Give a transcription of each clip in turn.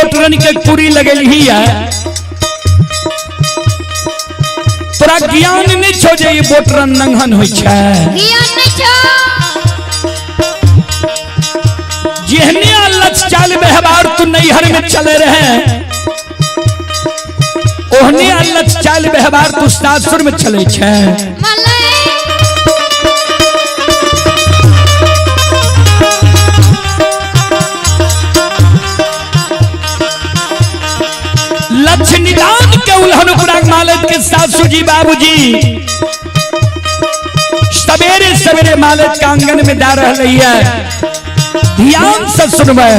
बोटरन के कुरी लगेलही है, तोरा ज्ञान नहीं छो जे ई बोटरन नंगहन होइ छै। ज्ञान नहीं छो। जेहने अलग चाल व्यवहार तू नैहर में चले रहे, ओहने अलग चाल व्यवहार तू सासुर में चले छै। लक्ष्य निदान के उल्हन पुराग मालक के सासू जी बाबूजी सवेरे सवेरे मालक के आंगन में जा रही है। ध्यान से सुनबे।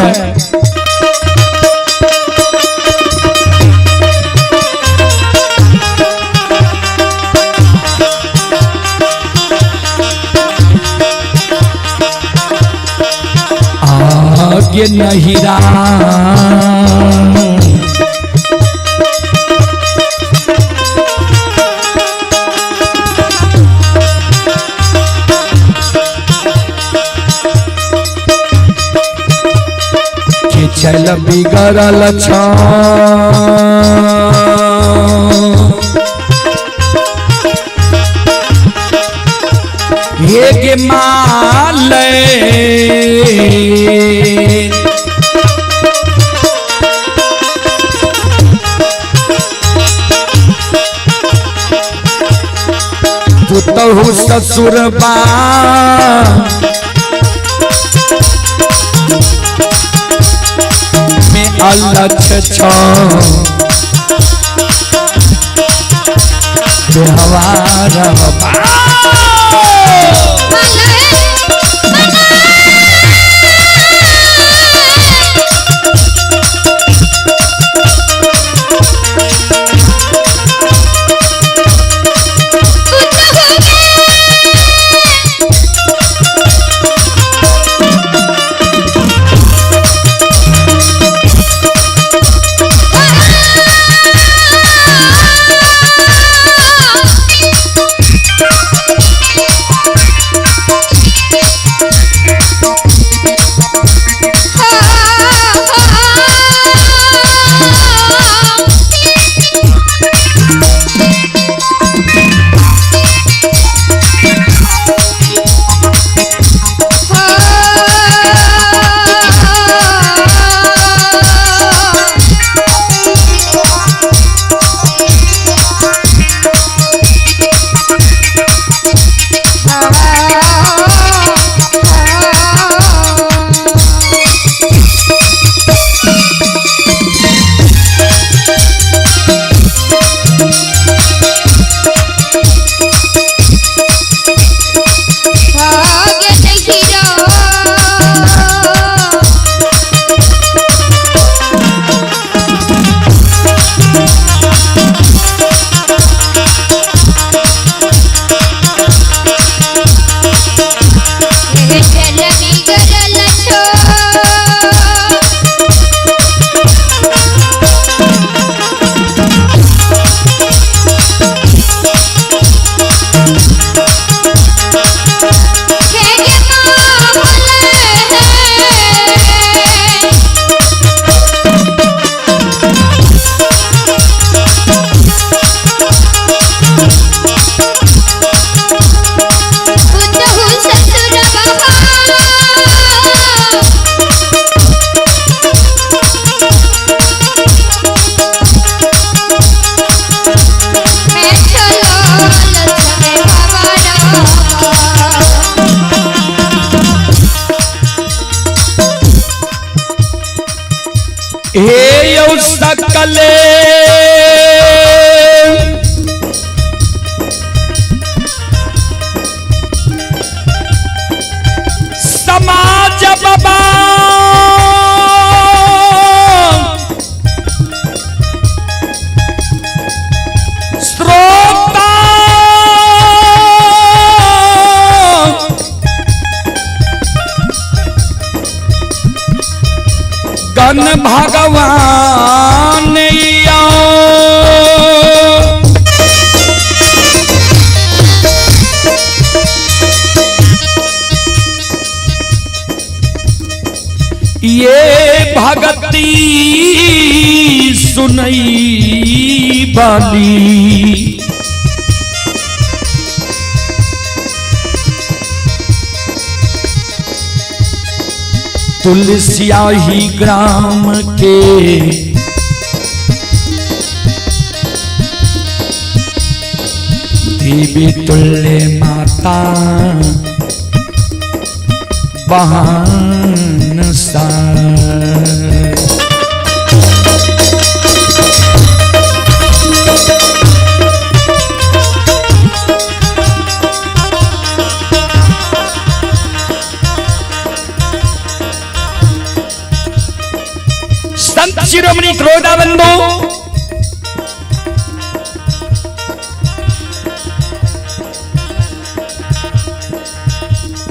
आगे नहीं राम के चल बिगड़ल छ हे माले पुतहु ससुर बा में अलछ छो व्यवहार बा। हे यौ सकले समाज बाबा श्रोता गण भगवान या। ये भगती बली। तुलसिया ही ग्राम के देवी तुल्य माता बहान सा। संत शिरोमणि क्रोधा बंधु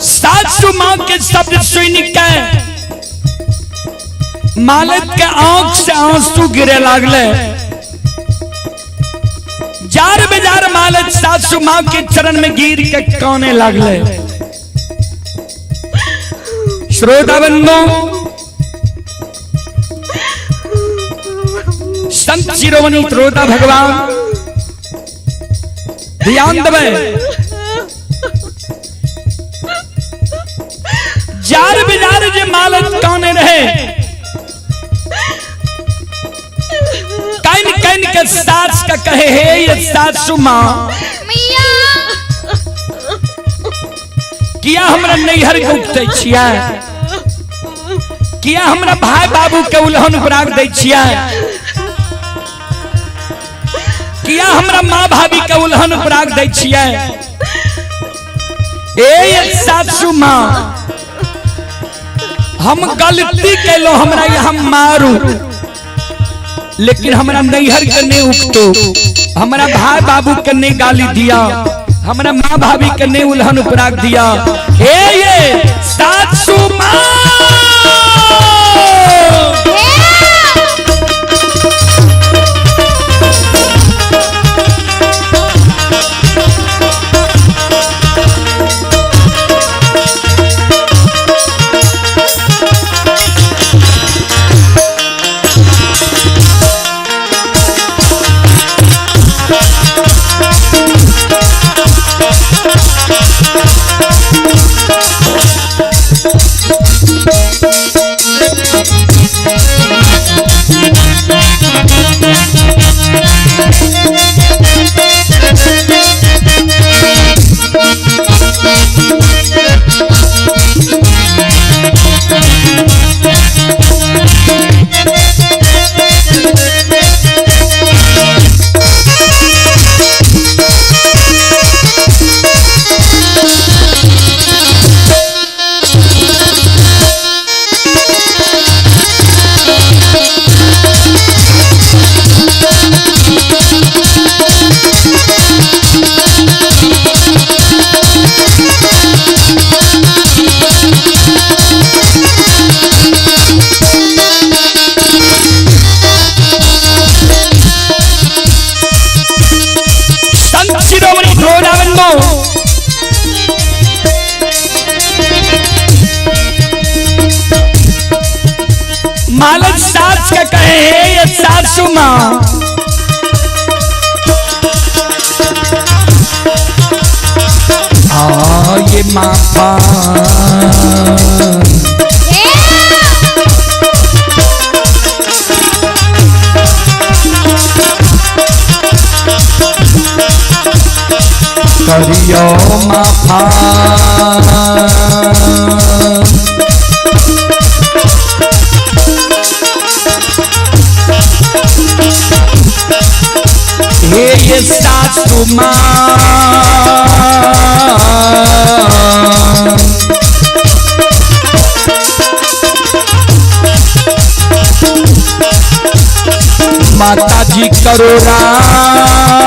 सासू मां के शब्द सुन के मालिक के आंख से आंसू गिरे लागले। जार बेजार मालिक सासू मां के चरण में गिर के काने लागले। श्रोता बंधु संत शिरोमणि त्रोता भगवान ध्यान देवे। जार बेजार जे मालक काने रहे can can के सास का कहे हे ये सासू मां किया हमरा नैहर के उपते छिया, किया हमरा भाई बाबू के उल्हन उपराग दै छिया, किया हमरा माँ भाभी के उल्हन उपराग दै छियै। ए सासू माँ हम गलती कैलो, हमरा यहाँ मारू लेकिन हमरा नैहर के नहीं उठतो, हमरा भाई बाबू के नहीं गाली दिया, हमरा माँ भाभी के नहीं उल्हन उपराग दिया। ए ये सासू माँ मालक सास का कहे हे ये सासू माँ आ ये माफा करियो माफा हे ये सासू माँ माता जी करो राम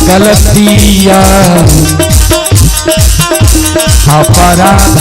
गलतिया अपराध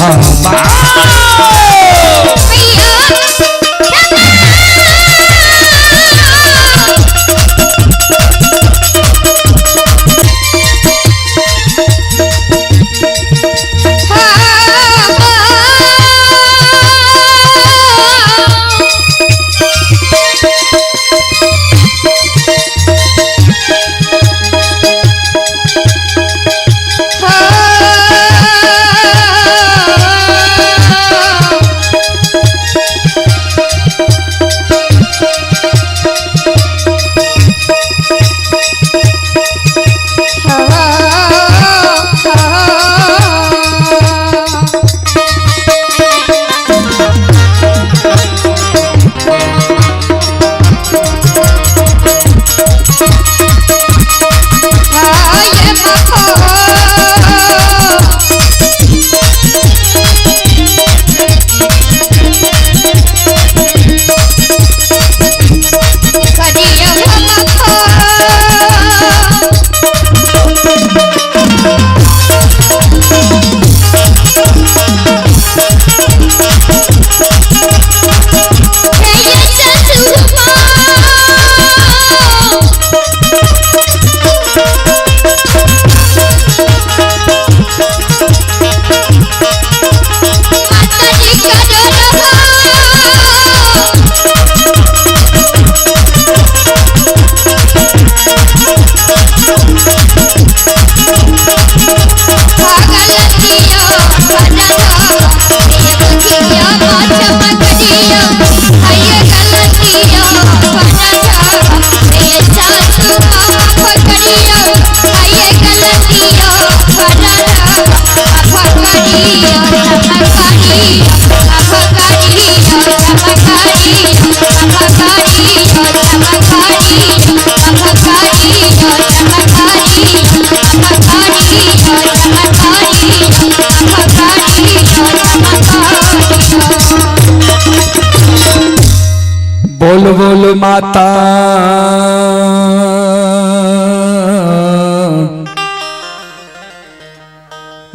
बोल बोल माता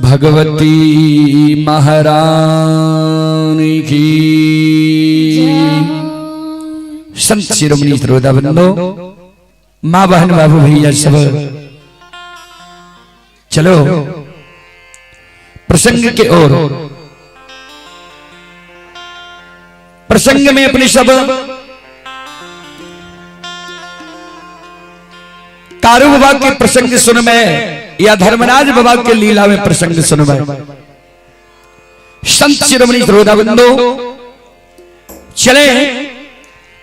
भगवती महारानी की। संत शिरोमणि श्रोता बंधो, माँ बहन बाबू भैया सब, चलो प्रसंग के ओर। प्रसंग में अपने सब कारू बाबा के प्रसंग सुन में या धर्मराज बाबा के लीला में प्रसंग सुन में। संत शिरोमणि श्रोता बंधो, चले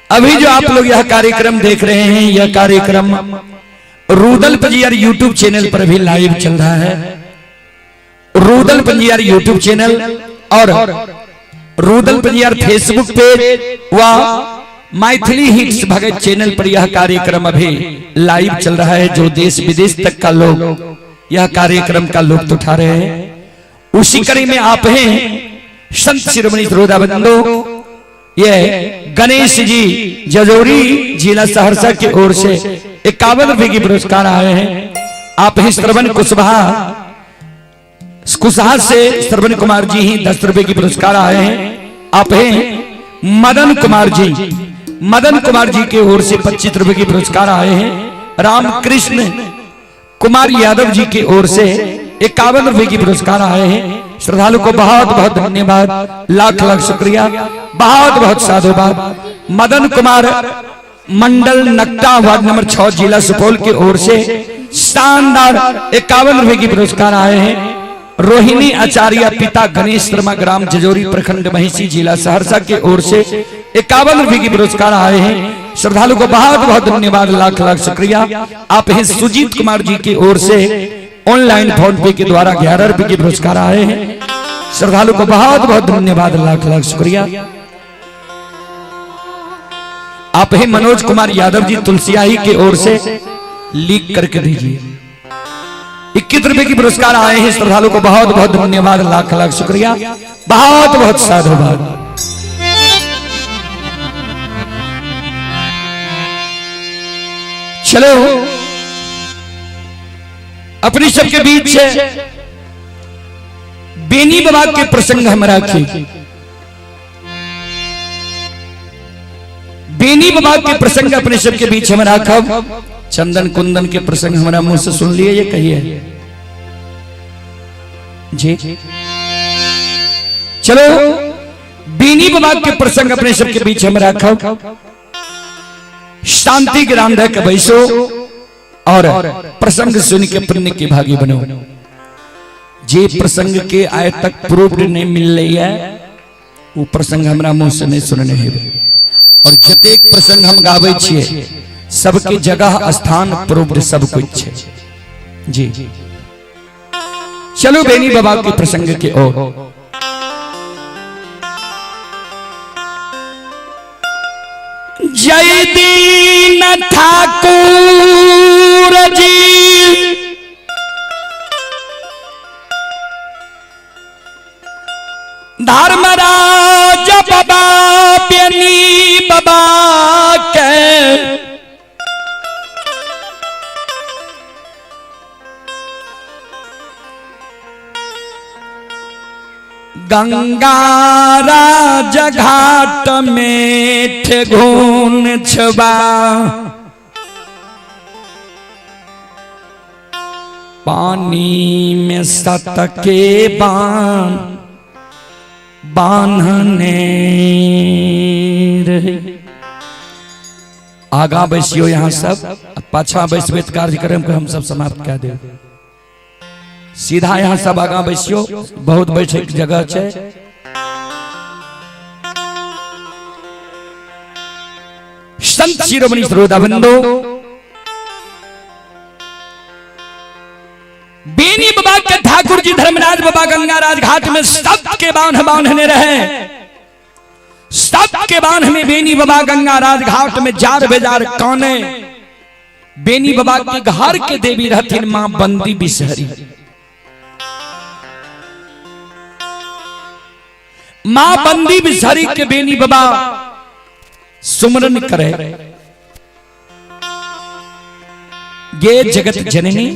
अभी जो आप लोग यह कार्यक्रम देख रहे हैं, यह कार्यक्रम रूदल पंजियार यूट्यूब चैनल पर भी लाइव चल रहा है। रूदल पंजियार यूट्यूब चैनल और रूदल पंजियार फेसबुक पेज व मैथिली हिट्स भगत चैनल पर यह कार्यक्रम अभी लाइव चल रहा है। जो देश विदेश तक का लोग यह कार्यक्रम का लुत्फ उठा रहे हैं, उसी कड़ी में आप हैं संत शिरोमणि श्रोता बंधो। ये गणेश जी जजौरी जिला सहरसा की ओर से 51 रुपए की पुरस्कार आए हैं। आप हैं श्रवण कुशवाहा कुशहा से श्रवण कुमार जी ही 10 रुपए की पुरस्कार आए हैं। आप हैं मदन कुमार जी, मदन कुमार जी की ओर से 25 रुपए की पुरस्कार आए हैं। रामकृष्ण कुमार यादव जी की ओर से 51 रुपए की पुरस्कार आए हैं। श्रद्धालु को बहुत बहुत धन्यवाद, लाख लाख शुक्रिया, बहुत बहुत साधुवाद। मदन कुमार मंडल नकटा वार्ड नंबर 6 जिला सुपौल की ओर से शानदार 51 रुपए की पुरस्कार आए हैं। रोहिणी आचार्य पिता गणेश शर्मा ग्राम जजोरी प्रखंड महिषी जिला सहरसा की ओर से 51 रुपए की पुरस्कार आए हैं। श्रद्धालु को बहुत बहुत धन्यवाद, लाख लाख शुक्रिया। आप हैं सुजीत कुमार जी की ओर से ऑनलाइन फोन पे के द्वारा 11 रुपए के पुरस्कार आए हैं। श्रद्धालु को बहुत बहुत धन्यवाद, लाख लाख शुक्रिया। आप हैं मनोज कुमार यादव जी तुलसियाही की ओर से लीक करके दीजिए 21 रुपए की पुरस्कार आए हैं। श्रद्धालु को बहुत बहुत धन्यवाद, लाख लाख शुक्रिया, बहुत बहुत साधुवाद। चलो अपनी सबके बीच से बेनी बाबा के प्रसंग हम राखी। बेनी बाबा के प्रसंग अपने सबके बीच हम राखब। चंदन कुंदन के प्रसंग हमारा मुंह से सुन लिए, ये कहिए जी। चलो बेनी बाबा के प्रसंग अपने सबके बीच हम राखब। शांति के राम के बैसो और प्रसंग सुन के पुण्य के भागी बनो। जे प्रसंग के आय तक प्रूफ नहीं मिल रही है, वो प्रसंग हमरा मुंह से नहीं सुनने है। और जतेक प्रसंग हम गावे छिए, सबके जगह स्थान प्रूफ सब कुछ है जी। चलो बेनी बाबा के प्रसंग के ओर। जय दीन ठाकुर जी धर्मराज बाबा बेनी बाबा के गंगा राज घाट में ठेघुन छबा पानी में सत के बांध बांधने रहे। आगा बैसियो यहाँ सब, पाछा बैसबे तऽ कार्यक्रम के हम सब समाप्त कह दे। सीधा यहाँ सब आगा बैसियो, बहुत बैठे के जगह छै। संत शिरोमणि श्रोता बंधु, बेनी बाबा के ठाकुर जी धर्मराज बाबा गंगाराज घाट में सबके बांध बांधने रहे। सबके बांध में बेनी बाबा गंगाराज घाट में जार बेजार काने। बेनी बाबा के घर के देवी रहथिन मां बंदी बिसहरी। मां बंदी बिसहरी के बेनी बाबा सुमरन करे। गे जगत जननी,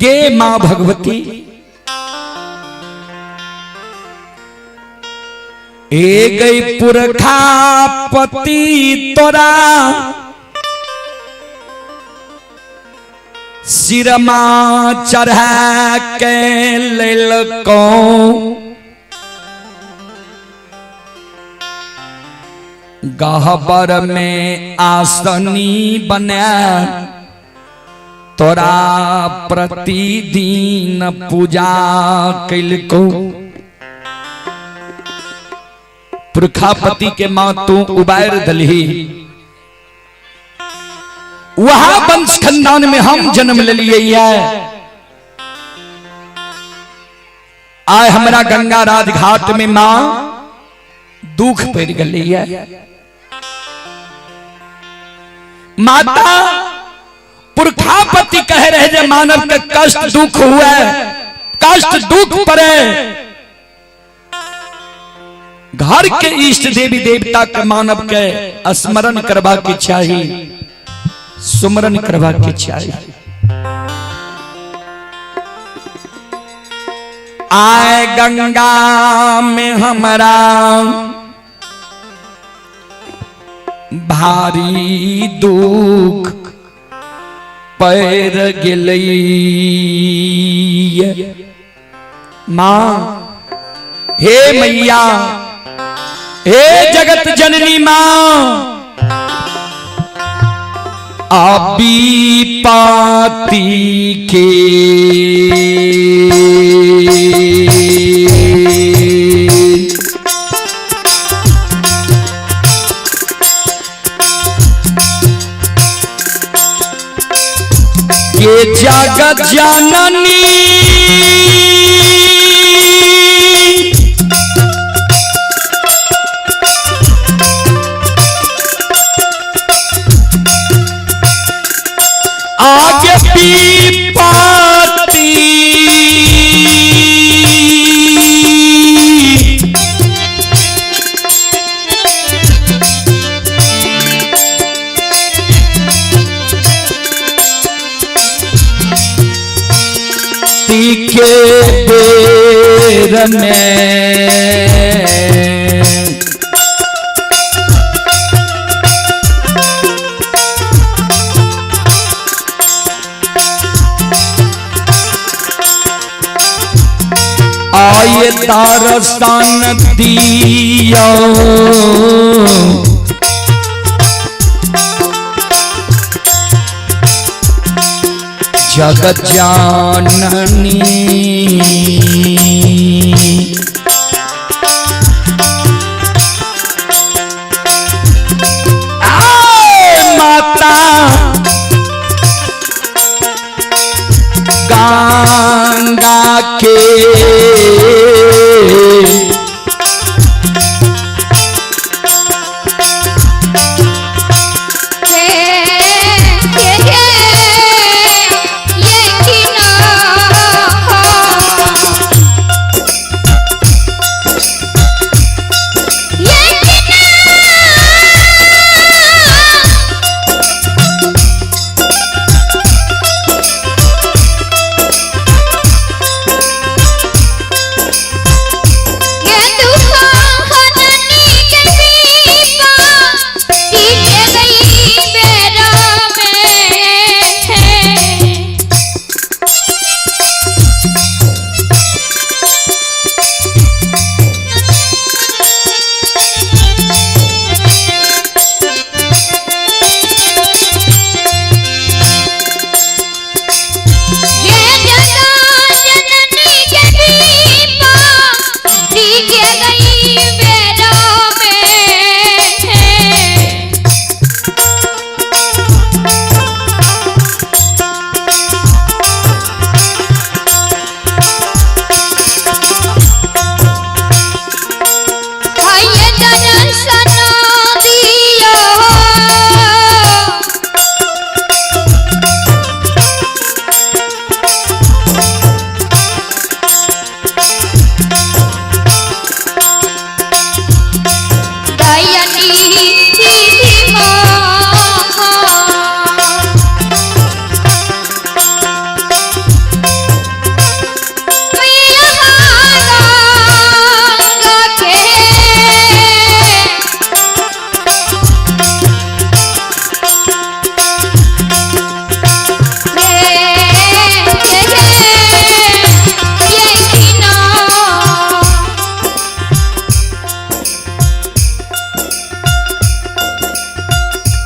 गे मां भगवती, ए गई पुरखा पति तोरा सिरमा चढ़ा के लेलको, गहबर में आसनी बना तोरा प्रतिदिन पूजा कैलको। पुरखापति के मां तू उबार दलही, वहां वंश खानदान में हम जन्म ले लिए। आय हमरा गंगा राज घाट में मां दुख पड़ गई है। माता पुरखापति कह रहे जे मानव के कष्ट दुख हुआ, कष्ट दुख पड़े, घर के इष्ट देवी देवता के मानव के स्मरण करवा के चाहिए, सुमरन करवा के चाहिए। आए गंगा में हमारा भारी दुख पैर गेलई। मां हे मैया, हे जगत जननी मां, आबी पाती के के जगत जननी आगे पीपाती के बेर में आए दर्शन दियो, जगत जननी। आए माता गंगा के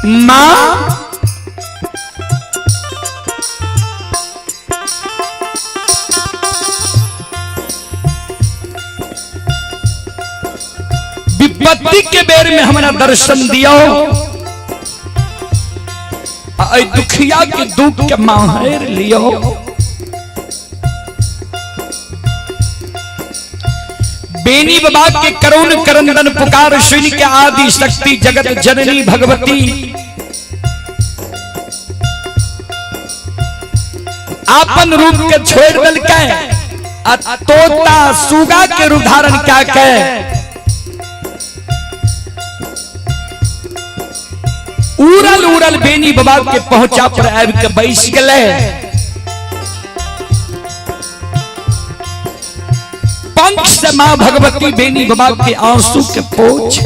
माँ विपत्ति के बेर में हमरा दर्शन दियो, आ दुखिया के दुख के माहेर लियो। बेनी बाबा के करुण करंदन पुकार सुन के आदि शक्ति जगत जननी भगवती आपन रूप के छोड़ दल के आ तोता सुगा के रूप धारण क्या के उड़ल उड़ल बेनी बाबा के पहुंचा पर आबि के बैस गए। पंख से मां भगवती बेनी बाबा के आंसू के पोछ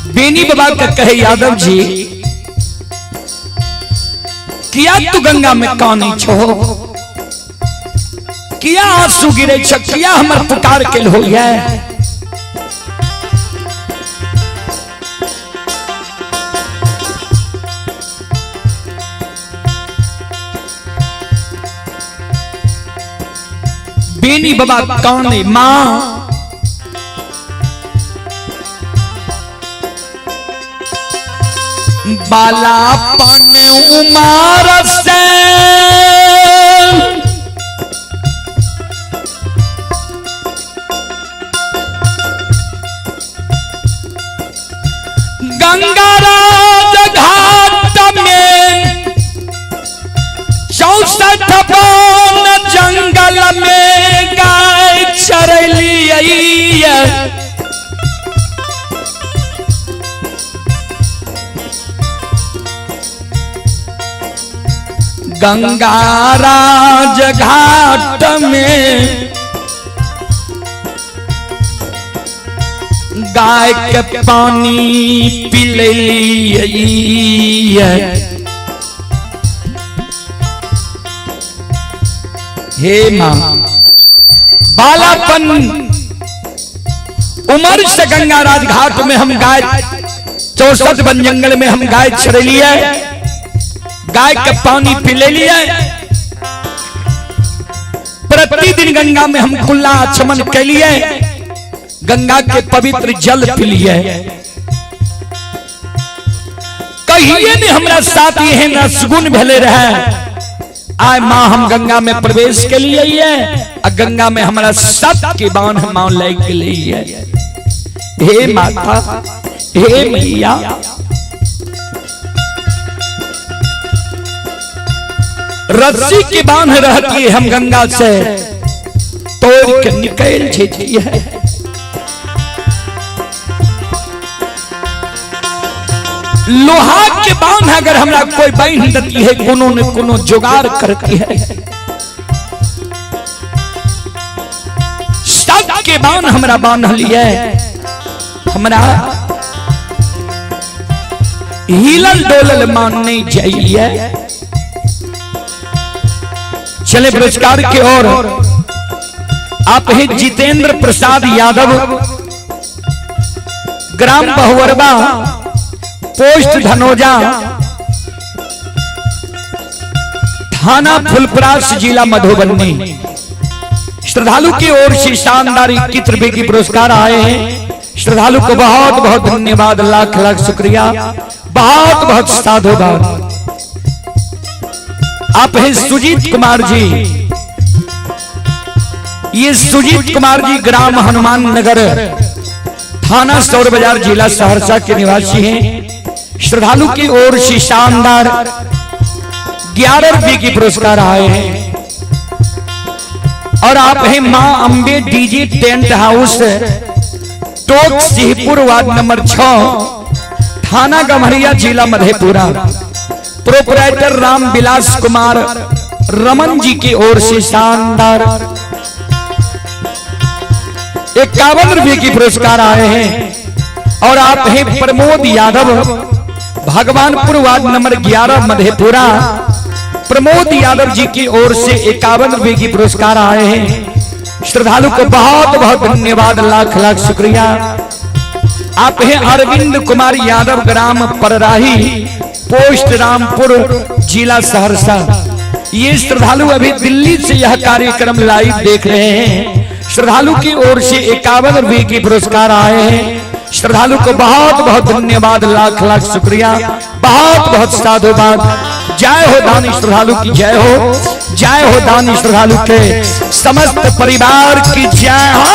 बेनी बाबा के कहे यादव जी किया तू गंगा में कानी छो, किया आंसू गिरे छ, किया हमर पुकार के हो गया। बेनी बाबा काने मां बालापन उमार से गंगा राज घाट में 64 बन जंगल में गाय चरलियै। गंगा राज घाट में गाय के पानी पिललियै। हे मां बालापन उमर से गंगा राज घाट में हम गाय 64 वन जंगल में हम गाय चरलियै, गाय के पानी पी लिए। प्रतिदिन गंगा में हम कुल्ला आचमन के लिए गंगा के पवित्र जल पी लिए। कहिए ने हमरा साथ एहन असगुन भेले रहे। आय मां हम गंगा में प्रवेश के लिए आ गंगा में हमरा सत के बांध मां लग लिए। हे माता हे मैया रस्सी के बांध रहती है हम गंगा से तोड़ के निकल जाती है। लोहा के बांध अगर हमरा कोई बांध देती है कोनो न कोनो जुगाड़ करती है। सब के बांध हमरा बांध लिए, हमरा हिलल डोलल मान नहीं जाइए। चले पुरस्कार के ओर। आप हैं जितेंद्र प्रसाद यादव, ग्राम बहुअरबा, पोस्ट धनोजा, थाना फुलपरास, जिला मधुबनी। श्रद्धालु की ओर से शानदार 21 रुपए की पुरस्कार आए हैं। श्रद्धालु को बहुत बहुत धन्यवाद, लाख लाख शुक्रिया, बहुत बहुत साधुवाद। आप हैं सुजीत कुमार जी, ये सुजीत कुमार जी ग्राम हनुमान नगर, थाना सौर बाजार, जिला सहरसा के निवासी हैं। श्रद्धालु की ओर से शानदार 11 रुपए की पुरस्कार आए हैं। और आप हैं मां अम्बे डीजे टेंट हाउस, टोक सिंहपुर, वार्ड नंबर 6, थाना गम्हरिया, जिला मधेपुरा। प्रोपराइटर राम विलास कुमार रमन जी की ओर से शानदार 51 रुपए की पुरस्कार आए हैं। और आप हैं प्रमोद यादव, भगवानपुर, वार्ड नंबर 11, मधेपुरा। प्रमोद यादव जी की ओर से 51 रुपए की पुरस्कार आए हैं। श्रद्धालु को बहुत बहुत धन्यवाद, लाख लाख शुक्रिया। आप हैं अरविंद कुमार यादव, ग्राम परराही, पोस्ट रामपुर, जिला सहरसा। ये श्रद्धालु अभी दिल्ली से यह कार्यक्रम लाइव देख रहे हैं। श्रद्धालु की ओर से 51 रुपए की पुरस्कार आए हैं। श्रद्धालु को बहुत बहुत धन्यवाद, लाख लाख शुक्रिया, बहुत बहुत साधुवाद। जय हो दानी श्रद्धालु की जय हो, जय हो दानी श्रद्धालु के समस्त परिवार की जय हो।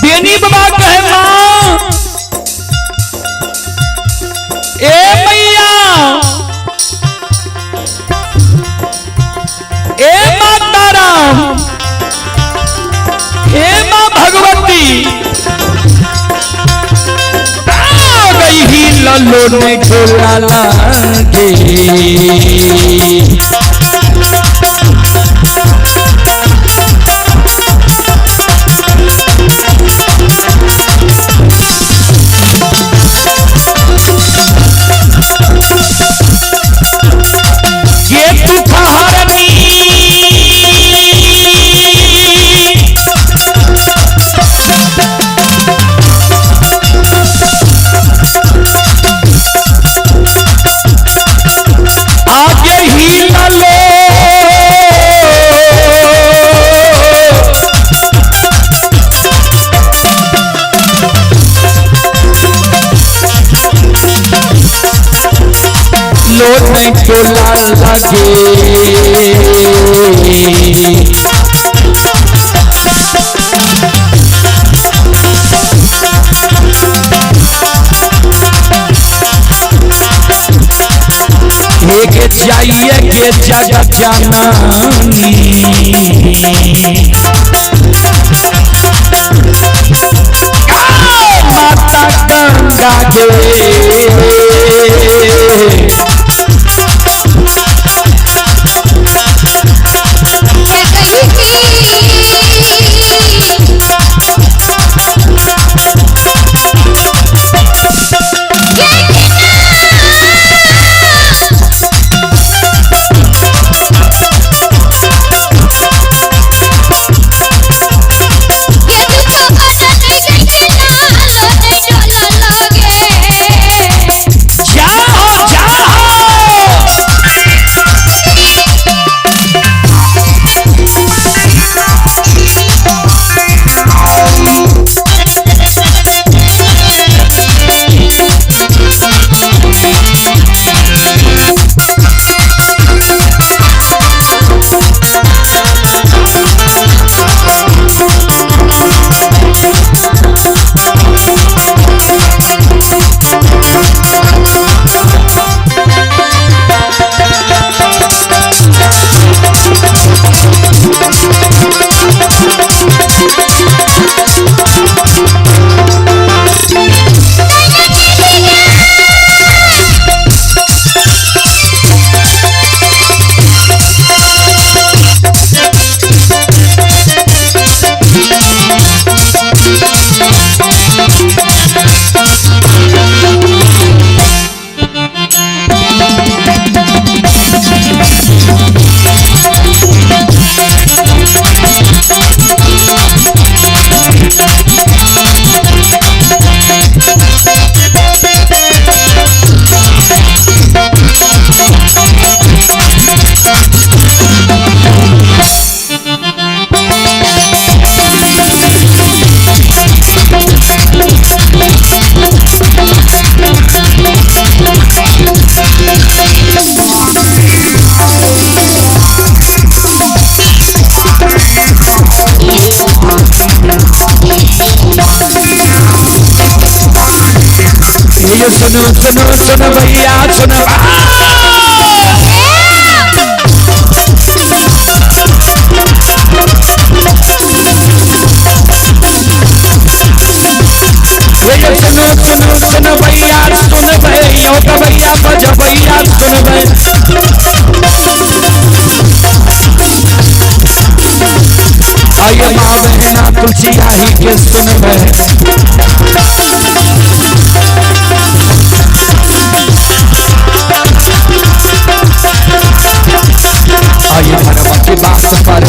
बेनी बाबा कहे मां, ए मैया, ए माता राम, हे मां भगवती, आ गई ही ललो ने झोला लागे। ये दुख हरनी आगे ही ललो, लोने टोला लगे। एक जाइए के जग जननी, माता गंगा के। ये दुख हरनी गई लालो ने डोला लागे। आइए सुनो सुनो सुनो भैया सुनो। सुनो सुनो सुनो भैया सुन भैया भैया बज भैया सुन भैया। आइए माँ बहना तुलसी आही के सुन भैया। आइए धर्म की बात पर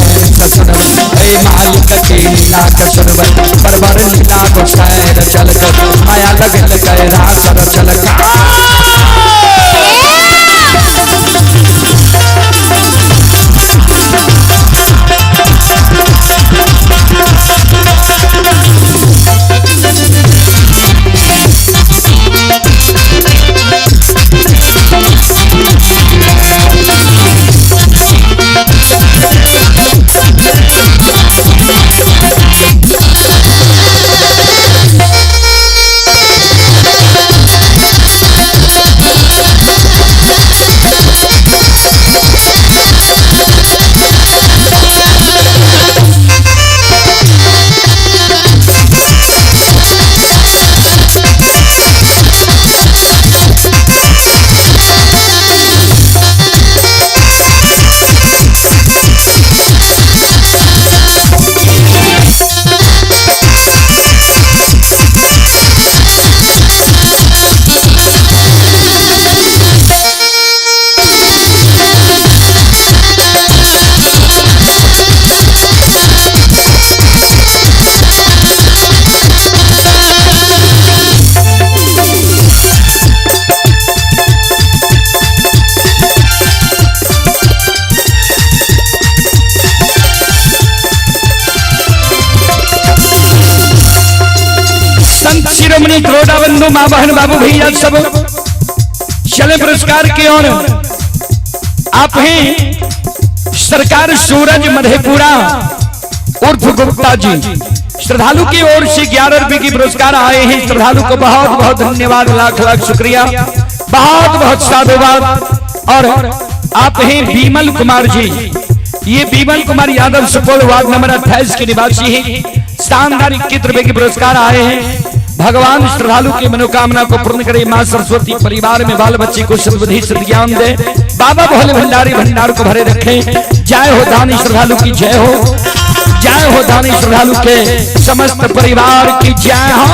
सुनबै, ए मालिक के लीला के सुनबै, परवर लीला गोसाई चल कर माया लगल के रास चल कर। शिरोमणि क्रोडा बंधु माँ बहन बाबू भैया सब चले पुरस्कार की ओर। आप हैं सरकार सूरज मधेपुरा उर्फ गुप्ता जी, श्रद्धालु की ओर से 11 रुपए की पुरस्कार आए हैं। श्रद्धालु को बहुत बहुत धन्यवाद, लाख लाख शुक्रिया, बहुत बहुत साधुवाद। और आप हैं विमल कुमार जी, ये विमल कुमार यादव सुपौल वार्ड नंबर 28 के निवासी हैं। शानदार 21 रुपए के पुरस्कार आए हैं। भगवान श्रद्धालु की मनोकामना को पूर्ण करे, माँ सरस्वती परिवार में बाल बच्चे को सद्बुद्धि सद्ज्ञान दे, बाबा भोले भंडारी भंडार को भरे रखें। जय हो दानी श्रद्धालु की जय हो, जय हो दानी श्रद्धालु के समस्त परिवार की जय हो।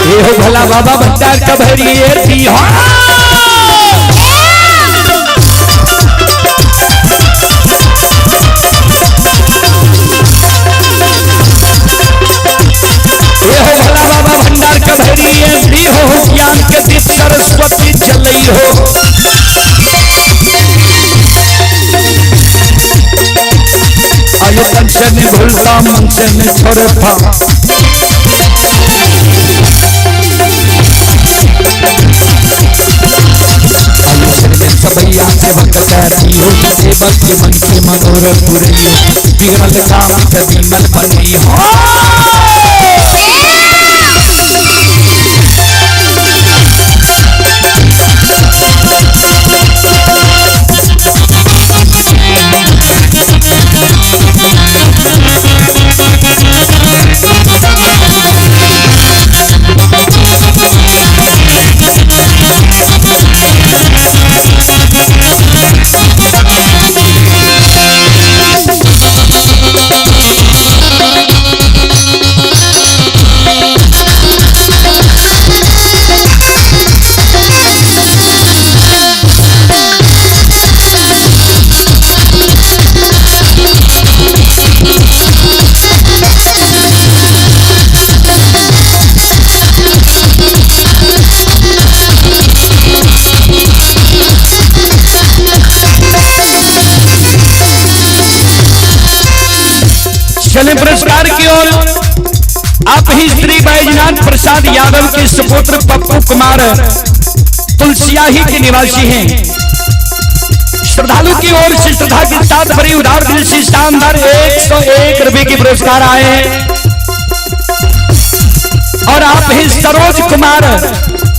ये हो भला बाबा भंडार का भरी थी हो। ये हो भला बाबा भंडार का भरी थी हो, ज्ञान के दीप सरस्वती चलई हो। आयो तन से नहीं भूलता मन से नहीं छोड़ता। भैया सेवक करती हो, सेवक के मन के मनोरथ पूरी हो, बिगड़ल काम के विमल बनी हो। चले पुरस्कार की ओर। आप ही श्री बैजनाथ प्रसाद यादव के सुपुत्र पप्पू कुमार तुलसियाही के निवासी हैं। श्रद्धालु की ओर से श्रद्धा के साथ बड़ी उदार दिल से शानदार 101 रुपए के पुरस्कार आए हैं। और आप ही सरोज कुमार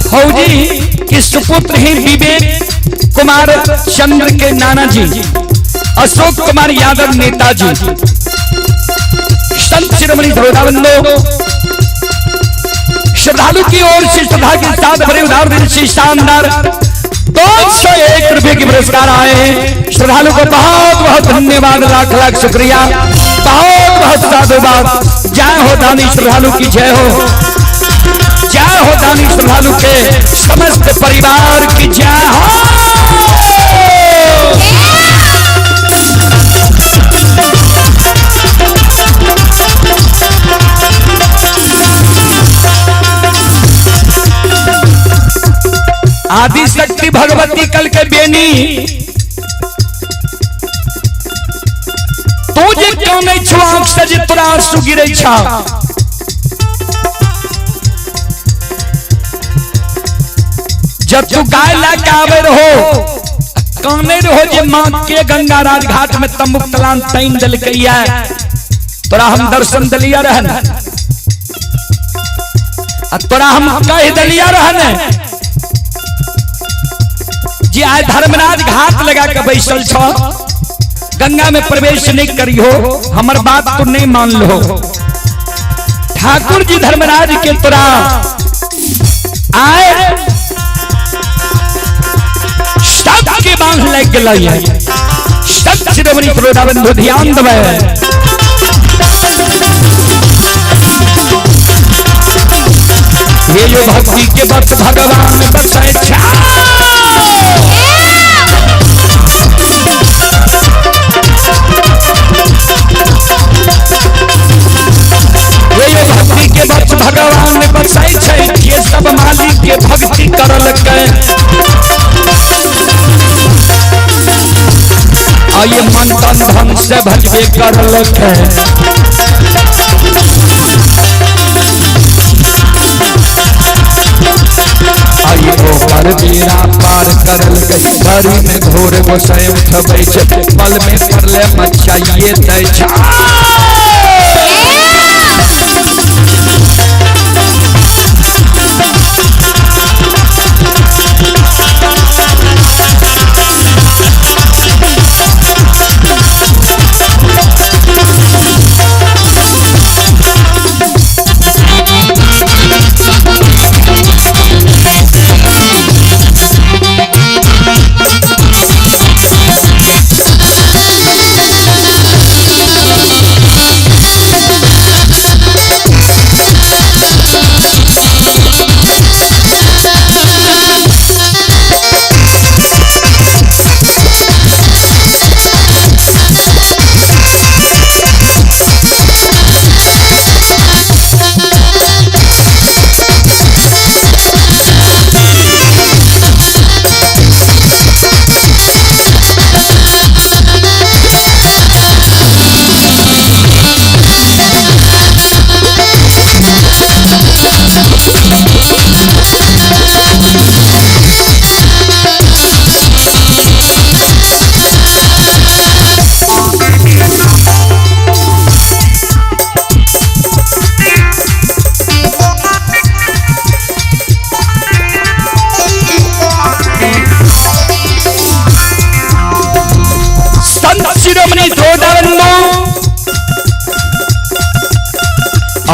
फौजी के सुपुत्र हैं विवेक कुमार चंद्र के नाना जी अशोक कुमार यादव नेताजी। संत शिरोमणि श्रोताबंधो, श्रद्धालु की ओर से श्रद्धा के साथ भरे उदार दिल से शानदार 201 रुपए के पुरस्कार आए हैं। श्रद्धालु को बहुत बहुत धन्यवाद, लाख लाख शुक्रिया, बहुत बहुत साधुवाद। जय हो दानी श्रद्धालु की जय हो, जय हो दानी श्रद्धालु के समस्त परिवार की जय हो। आदि शक्ति भगवती कल के बेनी तू जे क्यों नहीं छो आंख से जे तोरा आंसू गिरे छा। जब तू गाय ला के आवे रहो काने रहो जे मां के गंगा राज घाट में तम्बुक तलान तैन दल कहिया तोरा हम दर्शन दलिया रहन, तोरा हम कह दलिया रहन जी आय धर्मराज घाट लगा के बैसल छ, गंगा में प्रवेश नहीं करियो, हमर बात तो नहीं मान लो। ठाकुर जी धर्मराज के तोरा आए सबके बांध लग गए। सब शिरोमणि श्रोता बंधु ध्यान दबे। ये जो भक्ति के भक्त भगवान बसाए छा। ये जो भक्ति के भक्त भगवान बसाए छे, ये सब मालिक के भक्ति करल के आये मन तन धन से भजबे करल के। आई ओकर बेड़ा पार करल गई, घड़ी में घोर गोसाई उठबै छै, पल में परले मचाइए दै छै।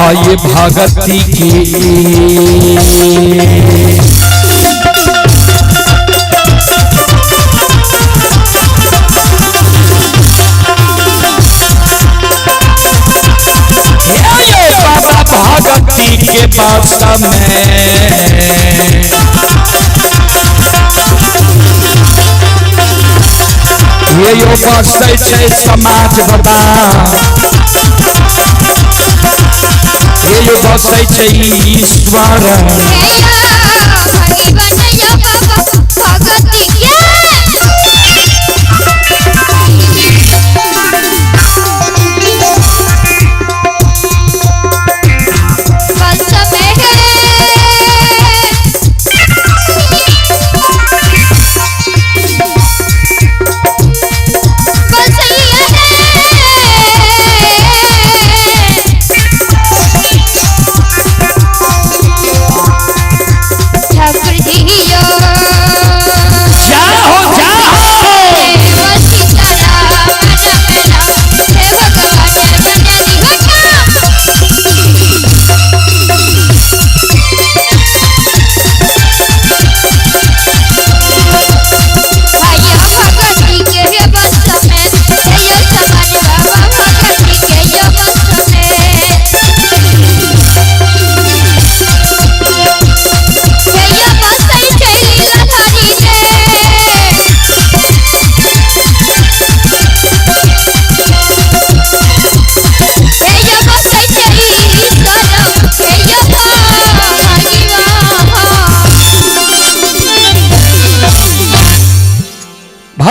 आइए भगती की बाबा भगती के पास में ये यो बसै छै समाज बाबा, ये यो बसै छै ईश्वर।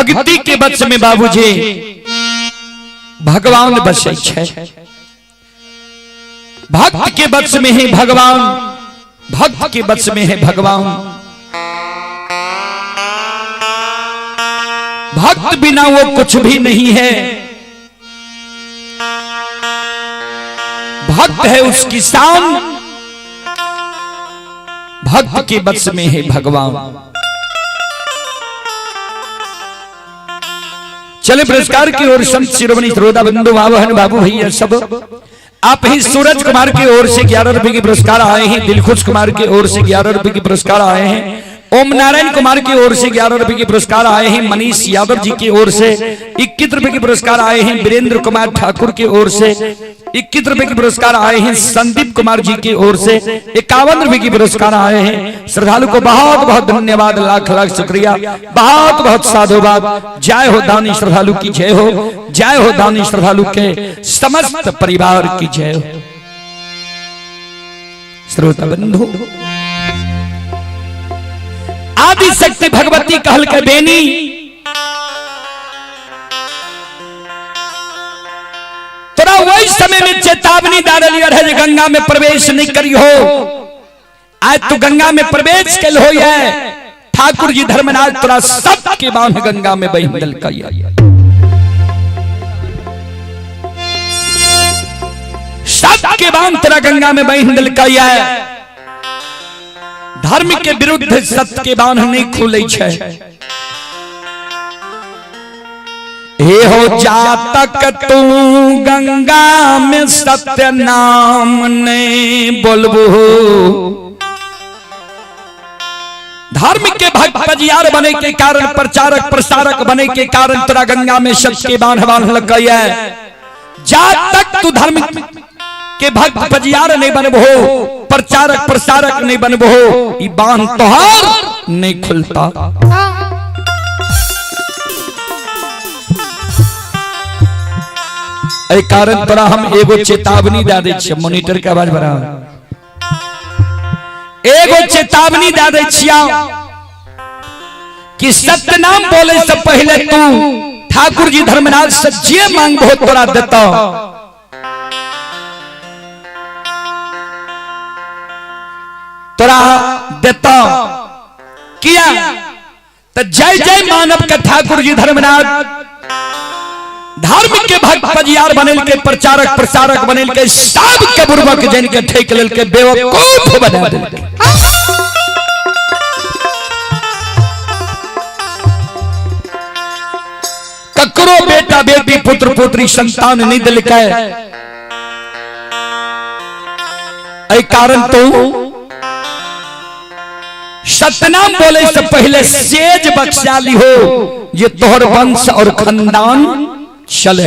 भक्ति के वश में बाबूजी भगवान बसै छै। भक्त के वश में है भगवान, भक्त के वश में है भगवान। भक्त बिना वो कुछ भी नहीं है। भक्त है उसकी शान, भक्त के वश में है भगवान। चले पुरस्कार की ओर संत शिरोमणि श्रोता बंधु बाबू बाबू भैया सब आप ही। सूरज कुमार की ओर से 11 रुपए के पुरस्कार आए हैं। दिलखुश कुमार की ओर से 11 रुपए के पुरस्कार आए हैं। ओम नारायण कुमार की ओर से 11 रुपए के पुरस्कार आए हैं। मनीष यादव जी की ओर से 21 रुपए के पुरस्कार आए हैं। वीरेंद्र कुमार ठाकुर की ओर से 21 रुपए के पुरस्कार आए हैं। संदीप कुमार जी की ओर से 51 रुपए के पुरस्कार आए हैं। श्रद्धालु को बहुत बहुत धन्यवाद, लाख लाख शुक्रिया, बहुत बहुत साधुवाद। जय हो दानी श्रद्धालु की जय हो, जय हो दानी श्रद्धालु के समस्त परिवार की जय हो। श्रोता बंधु, आदि शक्ति भगवती कहल के बेनी तोरा वही समय में चेतावनी दे रही रहे जे गंगा में प्रवेश नहीं करी हो। आज तू गंगा में प्रवेश कल हो है, ठाकुर जी धर्मराज तोरा सब के बांध गंगा में बही दिलकै। सब के बांध तोरा गंगा में बही दिलकै। धर्म के विरुद्ध सत्य के बांध नहीं खुले छै। हे हो जातक तू गंगा में सत्य नाम नहीं बोलबू। धर्म के भक्त पजियार बने के कारण, प्रचारक प्रसारक बने के कारण तोरा गंगा में सत्य के बांध बांध लग है। जा तक तू धर्म के भक्त पजियार नहीं बनबो, प्रचारक प्रसारक नहीं बनबो, ई बांध तोहार नहीं खुलता। एहि कारण तोरा हम एगो चेतावनी दे दै छियै। मोनिटर के आवाज बढ़ा। एगो चेतावनी दे दै छियै कि सत्यनाम बोले से पहले तू ठाकुर जी धर्मराज से जे मांगबो तोरा देता। तोरा देता किया तो जय जय मानव के ठाकुर जी धर्मराज धर्म के भक्त पजियार बनेल के, प्रचारक प्रसारक बनेल के, सब के बुर्बक जन के ठेक लेल के बेवकूफ बना देल के। ककरो बेटा बेटी पुत्र पुत्री संतान नहीं दिलकै, एहि कारण तो सतनाम बोले से पहले सेज बख्शा ली हो ये तोहर वंश और खानदान चले।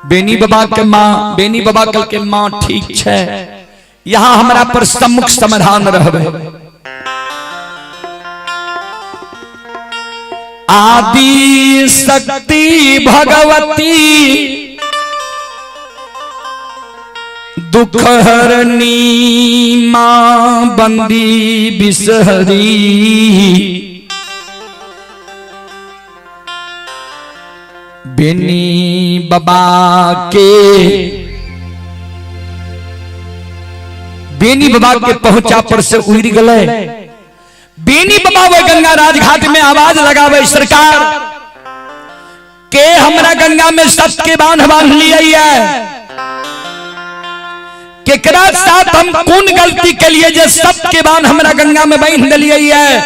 बेनी बाबा के माँ, बेनी बाबा कल के माँ ठीक है, यहाँ हमरा पर सम्मुख समाधान रहबे। आदि शक्ति भगवती दुख हरनी माँ बंदी बिसहरी, बेनी बाबा के बेनी बाबा के पहुंचा पर से उड़ गए। बेनी बाबा वो गंगा राजघाट में आवाज लगावे, सरकार के हमरा गंगा में सत के बांध बांध लिया है, केकरा साथ हम कौन गलती के लिए जे सत के बांध हमरा गंगा में बांध दिलिए है,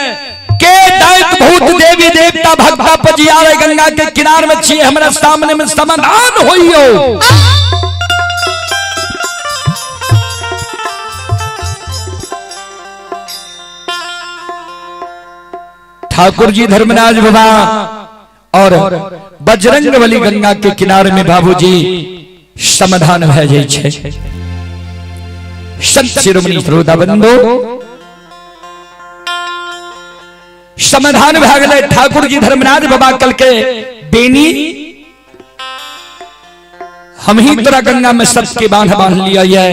के दैत भूत देवी देवता भक्ता पजियारे गंगा के किनार में छिए, हमरा सामने में समाधान होइयो। ठाकुर जी धर्मराज बाबा और बजरंग बली गंगा के किनारे में बाबूजी समाधान भय जाइ छै। संत शिरोमणि श्रोता बंधु, समाधान भए गेलै। ठाकुर जी धर्मराज बाबा कल के बेनी हम ही तोरा गंगा में सबके बांध बांध लिया है।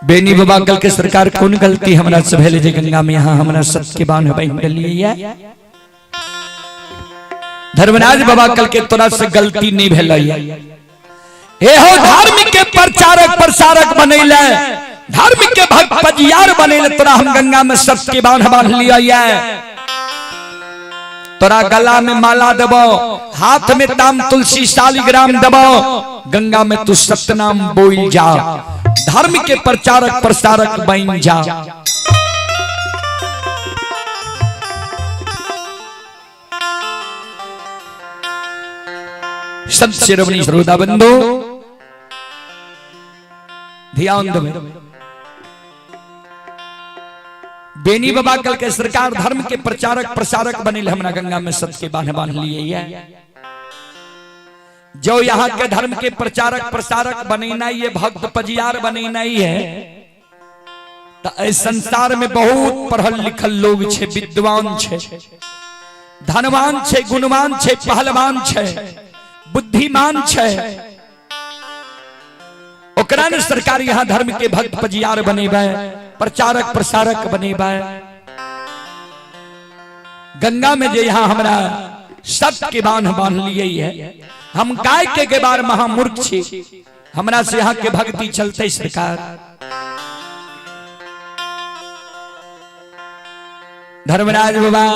बेनी बाबा कल के सरकार कोन गलती हमरा से भेले जे गंगा में यहाँ हमरा सत्य के बांध बांध देलिए। धर्मराज बाबा कल के तोरा से गलती नहीं भेलै। हे हो धर्म के प्रचारक प्रसारक बनैले, धर्म के भक्त पजियार बनैले, तोरा हम गंगा में सत्य के बांध बांध लिया। तोरा गला में माला देबो, हाथ में ताम तुलसी शालिग्राम देबो, गंगा में तू सत्यनाम बोल जा, धर्म के प्रचारक प्रसारक बन जा। संत शिरोमणि श्रोता बंधु ध्यान देवे। बेनी बाबा कल के सरकार धर्म के प्रचारक प्रसारक बने, हमरा गंगा में सत्य के बांध बांध लिए। जो यहाँ के धर्म के प्रचारक प्रसारक बनेना ये भक्त पजियार बनेना ही है, तो इस संसार में बहुत पढ़ल लिखल लोग छे, विद्वान छे, धनवान छे, गुणवान छे, पहलवान छे, बुद्धिमान छे, ओकरा ने सरकार यहाँ धर्म के भक्त पजियार बनेबे, प्रचारक प्रसारक बनेबे। गंगा में जे यहाँ हमरा सत्य के बांध बांध लिए है, हम गाय के गेबार महामूर्ख छी, हमरा से यहाँ के भक्ति चलते सरकार। धर्मराज बाबा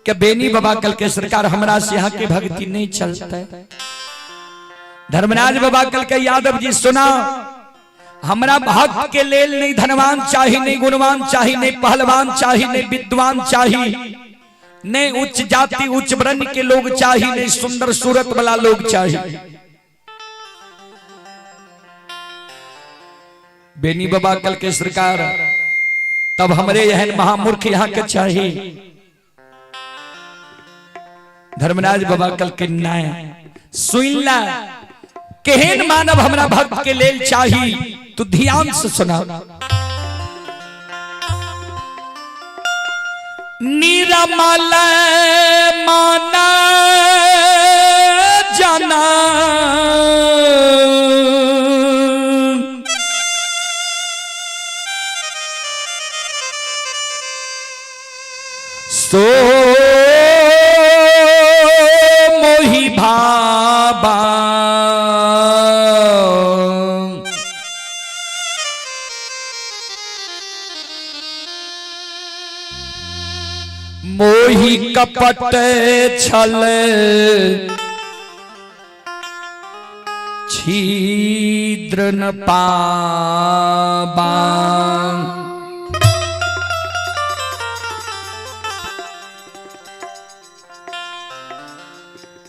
के बेनी बाबा कल के सरकार हमरा से यहाँ के भक्ति नहीं चलते। धर्मराज बाबा कल के यादव जी सुना, हमरा भक्त के लेल नहीं धनवान चाही, नहीं गुणवान चाही, नहीं पहलवान चाही, नहीं विद्वान चाही, नहीं उच्च जाति उच्च वर्ण के लोग चाही, नहीं सुंदर सूरत वाला लोग चाही। बेनी बाबा कल के सरकार तब हमरे एहन महामूर्ख यहाँ के चाही। धर्मराज बाबा कल के नाय सुन ला, केहन मानव हमरा भक्त के लेल चाही, तू ध्यान से सुना। निरमल माना जाना, सो मोहि भाबा, मोहि कपट छल छिद्र न पाबा।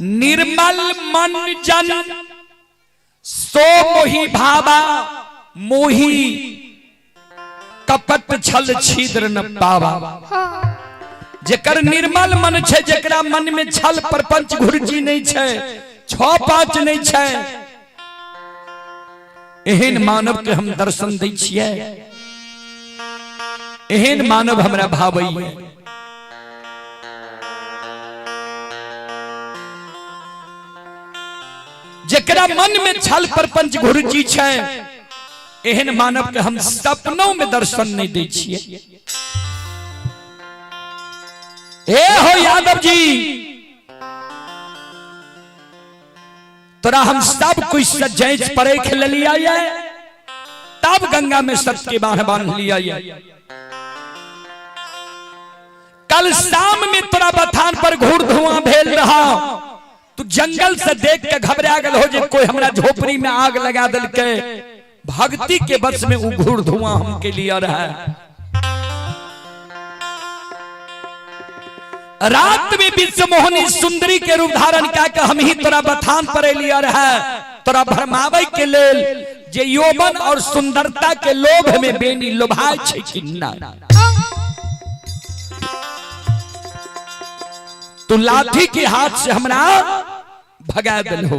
निर्मल मन जन सो मोहि भाबा, मोहि कपट छल छिद्र न पावा। जेकर निर्मल मन छे, जेकरा मन में छल प्रपंच घुरची नहीं छे, छह पांच नहीं छे, एहन मानव के हम दर्शन दै छियै, एहन मानव हमरा भावैये। जेकरा मन में छल प्रपंच घुरची छे, एहन मानव के हम सपनों में दर्शन नहीं दै छियै। ए हो यादव जी, तोरा हम सब कुछ सजाइज परेख ले लिया है, तब गंगा में सत्य के बांध बांध लिया है। कल शाम में तोरा बथान पर घूर धुआं भेल रहा, तू जंगल से देख के घबरा गल हो जे कोई हमरा झोपड़ी में आग लगा दिलके। भक्ति के बस में उ घूर धुआं हमके लिया रहा। रात में विश्व मोहनी सुंदरी के रूप धारण कऽ हम ही तोरा बथान पर लिया रहा, तोरा भरमावे के लेल जे यौवन और सुंदरता के लोभ में बेनी लोभाय छै कि ना। तू लाठी के हाथ से हमरा भगा दिल हो।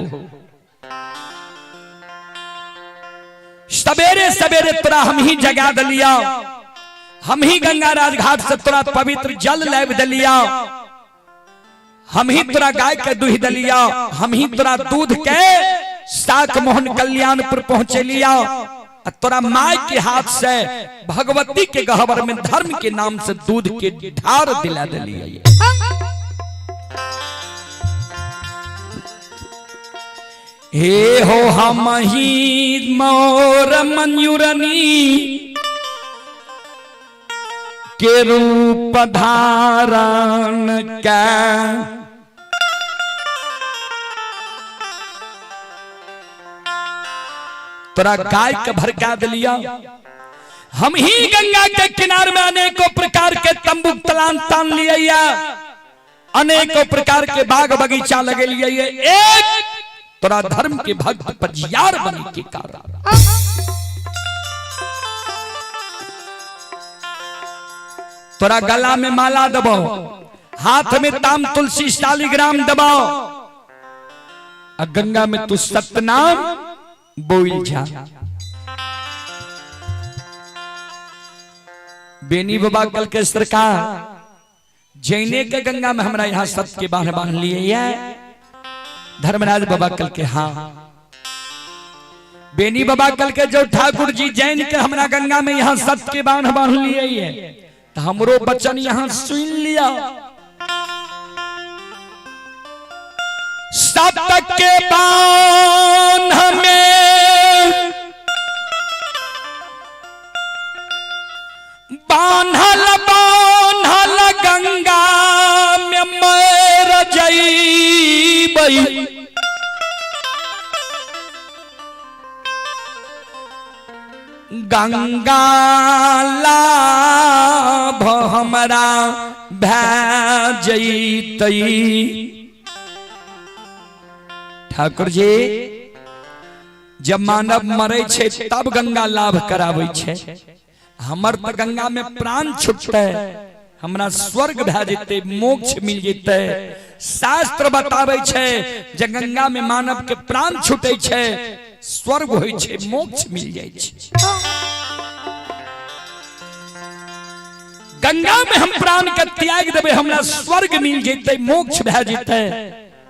सवेरे सवेरे तोरा हम ही जगा दिलिया, हम ही गंगा राजघाट से तोरा पवित्र जल लाबि दिलिया, हम ही तोरा गाय के दूध दिलिया, हम ही तोरा दूध के साक मोहन कल्याणपुर पहुंचे लिया। आ तोरा माय के हाथ से भगवती के गहबर में धर्म के नाम से दूध के ढार दिला दिलियै। हे हो हम ही मोर मंयूरनी के रूप धारण के तोरा गाय के भड़का दिलिया। हम ही गंगा के किनार में अनेकों प्रकार के तंबू तलान तान लिया, अनेकों प्रकार के बाग बगीचा लगे लिए, एक तोरा धर्म के भक्त पजियार बने के कारण। तोरा गला में माला दबाओ, हाथ में ताम तुलसी शालिग्राम दबाओ, आ गंगा में तू सतनाम बोल जा। बेनी बाबा कल के सरकार जैने के गंगा में हमरा यहाँ सत के बांध बांध लिए है। धर्मराज बाबा कल के हाँ। बेनी बाबा कल के जो ठाकुर जी जैन के हमरा गंगा में यहाँ सत के बांध बांध लिए है, तो हमरो बचन यहाँ सुन लिया। सत के बांध में बांधल बांधल गंगा में मर जईबई, गंगा लाभ हमरा भै जईतई। ठाकुर जी जब मानव मरे छे तब गंगा लाभ करावे छे, हमर त गंगा में प्राण छुटते, हमरा स्वर्ग भै जेतै, मोक्ष मिल जेतै। शास्त्र बताबै छे जे गंगा में मानव के प्राण छुटे छे, स्वर्ग होय छे, मोक्ष मिल जाय छे। गंगा में हम प्राण के त्याग देबै, हमरा स्वर्ग मिल जेतै, मोक्ष भै जेतै।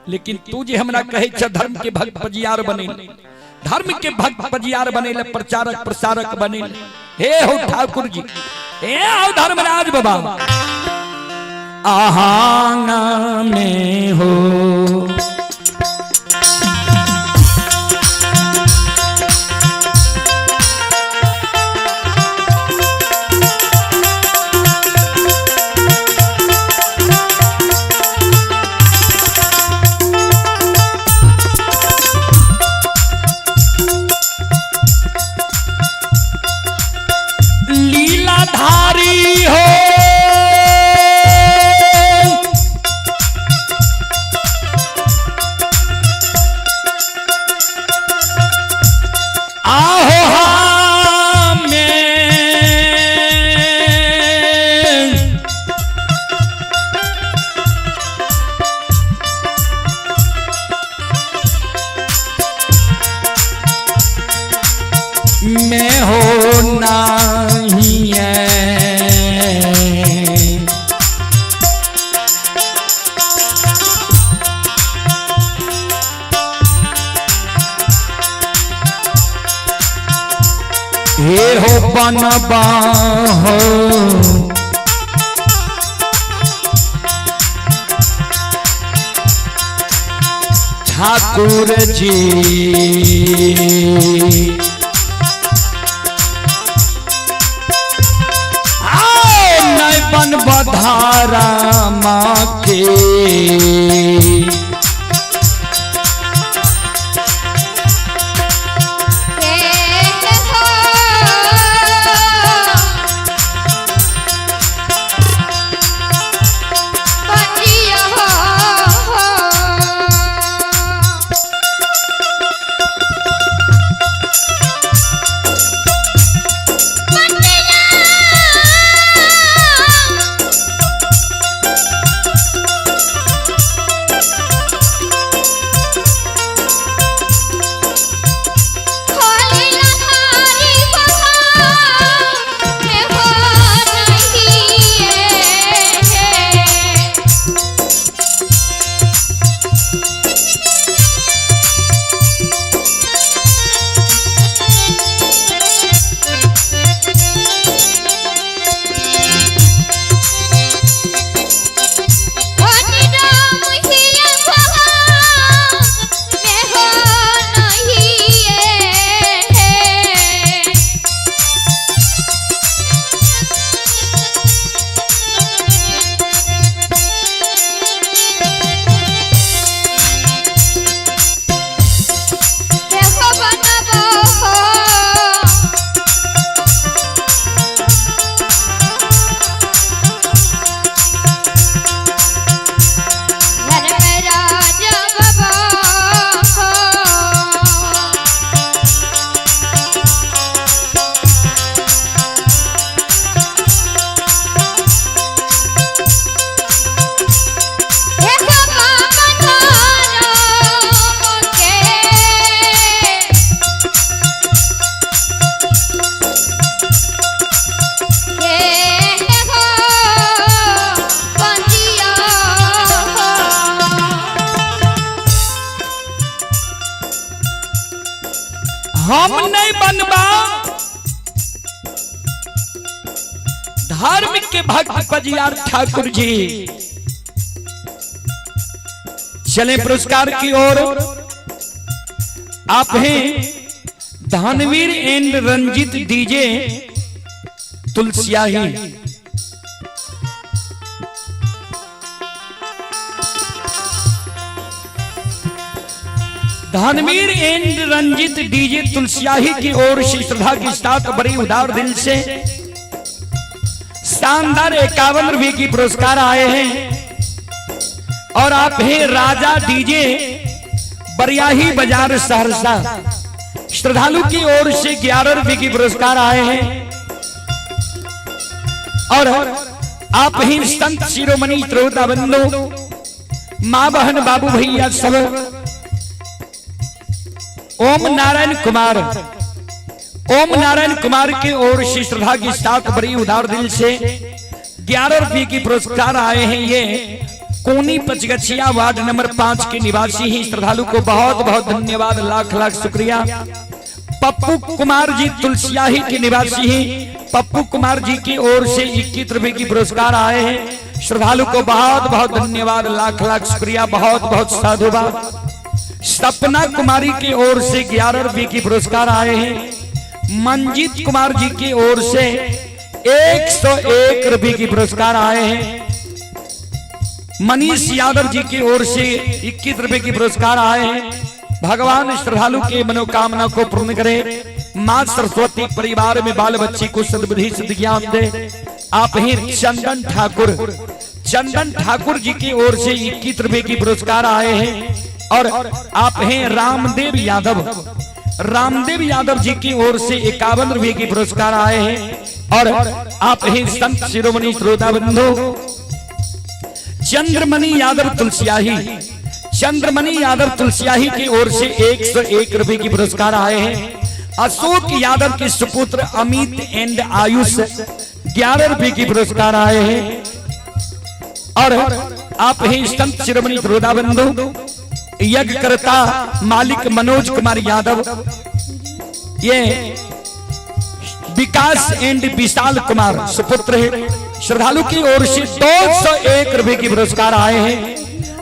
लेकिन तू जे हमरा कहै छ धर्म के भक्त पजियार बने, धर्म के भक्त पजियार बने, प्रचारक प्रसारक बने, हे हो ठाकुर जी, हे हो धर्मराज बाबा, आहांगा में हो लीलाधारी हो, आहो हमें मैं हो नहीं है। हे हो बनबा हो ठाकुर जी, नहीं बन बधारा माँ के। हम नहीं बनबा धर्म के भक्त पजियार ठाकुर जी। चले पुरस्कार की ओर। आप हैं Dhanveer and Ranjit DJ Tulsiyahi. Dhanveer and Ranjit DJ Tulsiyahi की ओर से श्रद्धा के साथ बड़ी उदार दिल से शानदार 51 रुपए की पुरस्कार आए हैं। और आप हैं राजा डीजे बरियाही बाजार सहरसा, श्रद्धालु की ओर से 11 रुपए की पुरस्कार आए हैं। और आप ही संत शिरोमणि श्रोता बंधु, माँ बहन बाबू भैया सब, ओम नारायण कुमार, ओम नारायण कुमार की ओर से श्रद्धा के साथ बड़ी उदार दिल से 11 रुपए की पुरस्कार आए हैं। ये कोनी पचगछिया वार्ड नंबर 5 के निवासी ही श्रद्धालु को बहुत बहुत धन्यवाद, लाख लाख शुक्रिया। पप्पू कुमार जी तुलसियाही के निवासी हैं, पप्पू कुमार जी की ओर से 21 रुपए की पुरस्कार आए हैं। श्रद्धालु को बहुत बहुत धन्यवाद, लाख लाख शुक्रिया, बहुत बहुत साधुवाद। सपना कुमारी की ओर से 11 रुपए की पुरस्कार आए हैं। मंजीत कुमार जी की ओर से 101 रुपए की पुरस्कार आए हैं। मनीष यादव जी की ओर से 21 रुपए की पुरस्कार आए हैं। भगवान श्रद्धालु के मनोकामना को पूर्ण करे। मां सरस्वती परिवार में बाल बच्चे को सद्बुद्धि सद्ज्ञान दे। आप ही चंदन ठाकुर, चंदन ठाकुर जी की ओर से 21 रुपए की पुरस्कार आए हैं। और आप हैं रामदेव यादव, रामदेव यादव जी की ओर से 51 रुपए की पुरस्कार आए हैं। और आप हैं संत शिरोमणि श्रोता बंधु चंद्रमणि यादव तुलसियाही, चंद्रमणि यादव तुलसियाही की ओर से 101 रुपए की पुरस्कार आए हैं। अशोक यादव के सुपुत्र अमित एंड आयुष 11 रुपए की पुरस्कार आए हैं। और आप ही संत शिरोमणि श्रोता बंधु यज्ञकर्ता मालिक मनोज कुमार यादव, ये विकास एंड विशाल कुमार सुपुत्र है, श्रद्धालु की ओर से 201 रुपए की पुरस्कार आए हैं।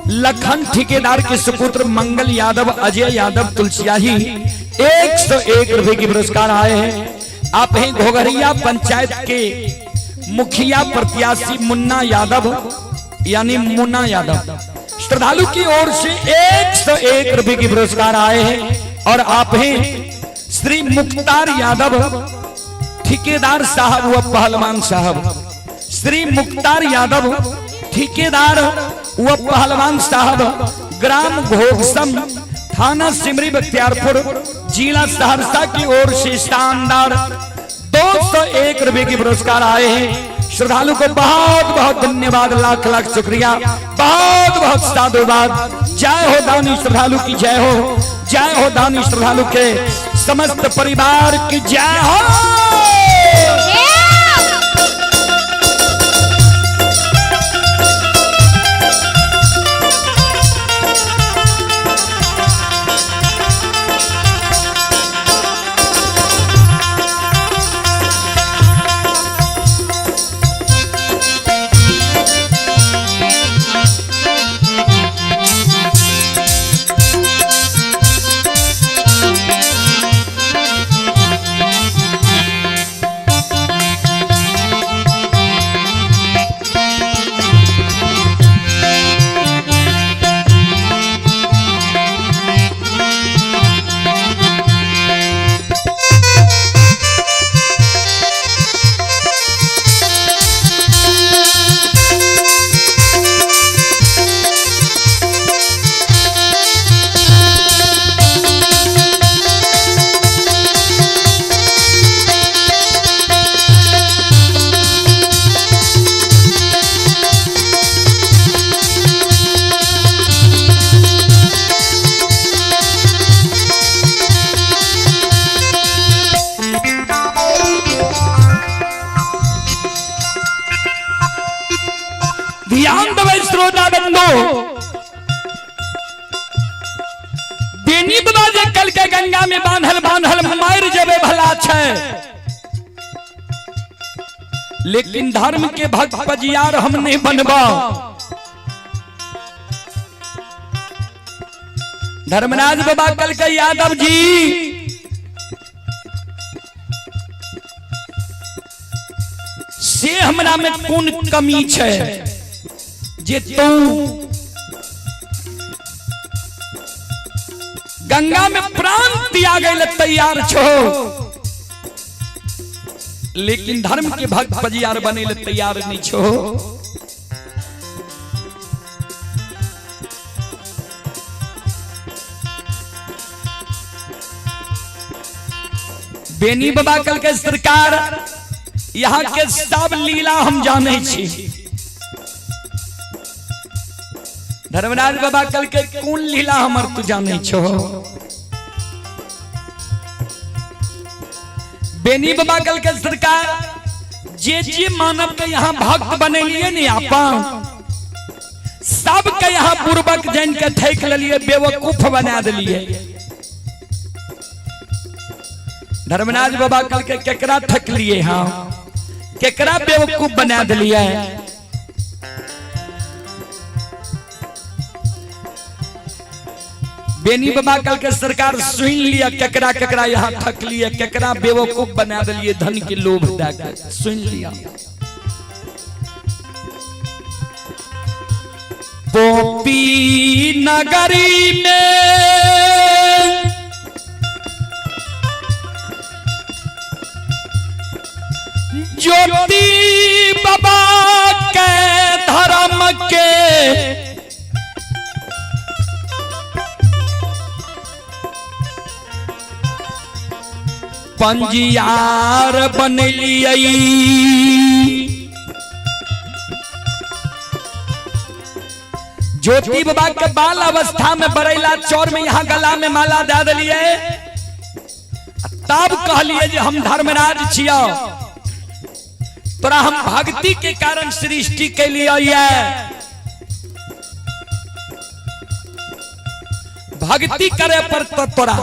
लखन ठेकेदार के सुपुत्र मंगल यादव, अजय यादव तुलसियाही 101 रुपए की पुरस्कार आए हैं। आप हैं घोघरिया पंचायत के मुखिया प्रत्याशी मुन्ना यादव यानी मुन्ना यादव, श्रद्धालु की ओर से 101 रुपए की पुरस्कार आए हैं। और आप हैं श्री मुख्तार यादव ठेकेदार साहब व पहलवान साहब, श्री मुख्तार यादव ठेकेदार व पहलवान साहब, ग्राम घोगसम, थाना सिमरी बख्तियारपुर, जिला सहरसा की ओर से शानदार 201 रुपए की पुरस्कार आए हैं। श्रद्धालु को बहुत बहुत धन्यवाद, लाख लाख शुक्रिया, बहुत बहुत साधुवाद। जय हो दानी श्रद्धालु की जय हो, जय हो दानी श्रद्धालु के समस्त परिवार की जय हो। ध्यान दे श्रोता बंधु, बेनी बाबा जे कल के गंगा में बांधल बांधल लेकिन धर्म के भक्त पजियार हम नहीं बनबा। धर्मराज बाबा कल के यादव जी से हमरा में कोन कमी छै जे तू गंगा में प्राण त्यागे ले तैयार छो, लेकिन धर्म के भक्त पजियार बने ले तैयार नहीं छो। बेनी बाबा कल के सरकार यहाँ के सब लीला हम जाने छी। धर्मराज बाबा कल के कौन लीला हमर तू जाने छो। बेनी बाबा कल के सरकार जे जे मानव के यहाँ भक्त बनेलिए ने आपन सबके यहाँ पूर्वक जन के ठेक लेलिए, बेवकूफ बना दिलिए। धर्मराज बाबा कल के केकरा ठकलिए, हाँ केकरा बेवकूफ बना दिलिए। बेनी बाबा कल के सरकार सुन लिया केकरा केकरा यहाँ ठकलिए, केकरा बेवकूफ बना दिलिए धन के लोभ दे के सुन लिया। पोपी नगरी में ज्योति बाबा के धर्म के पंजियार बनलिए। ज्योति बाबा के बाल अवस्था में बरैला चौर में यहाँ गला में माला दे दिलिए, तब कहलिए जे हम धर्मराज छियो, तोरा हम भक्ति के कारण सृष्टि के लिए भक्ति करे पर तो तोरा।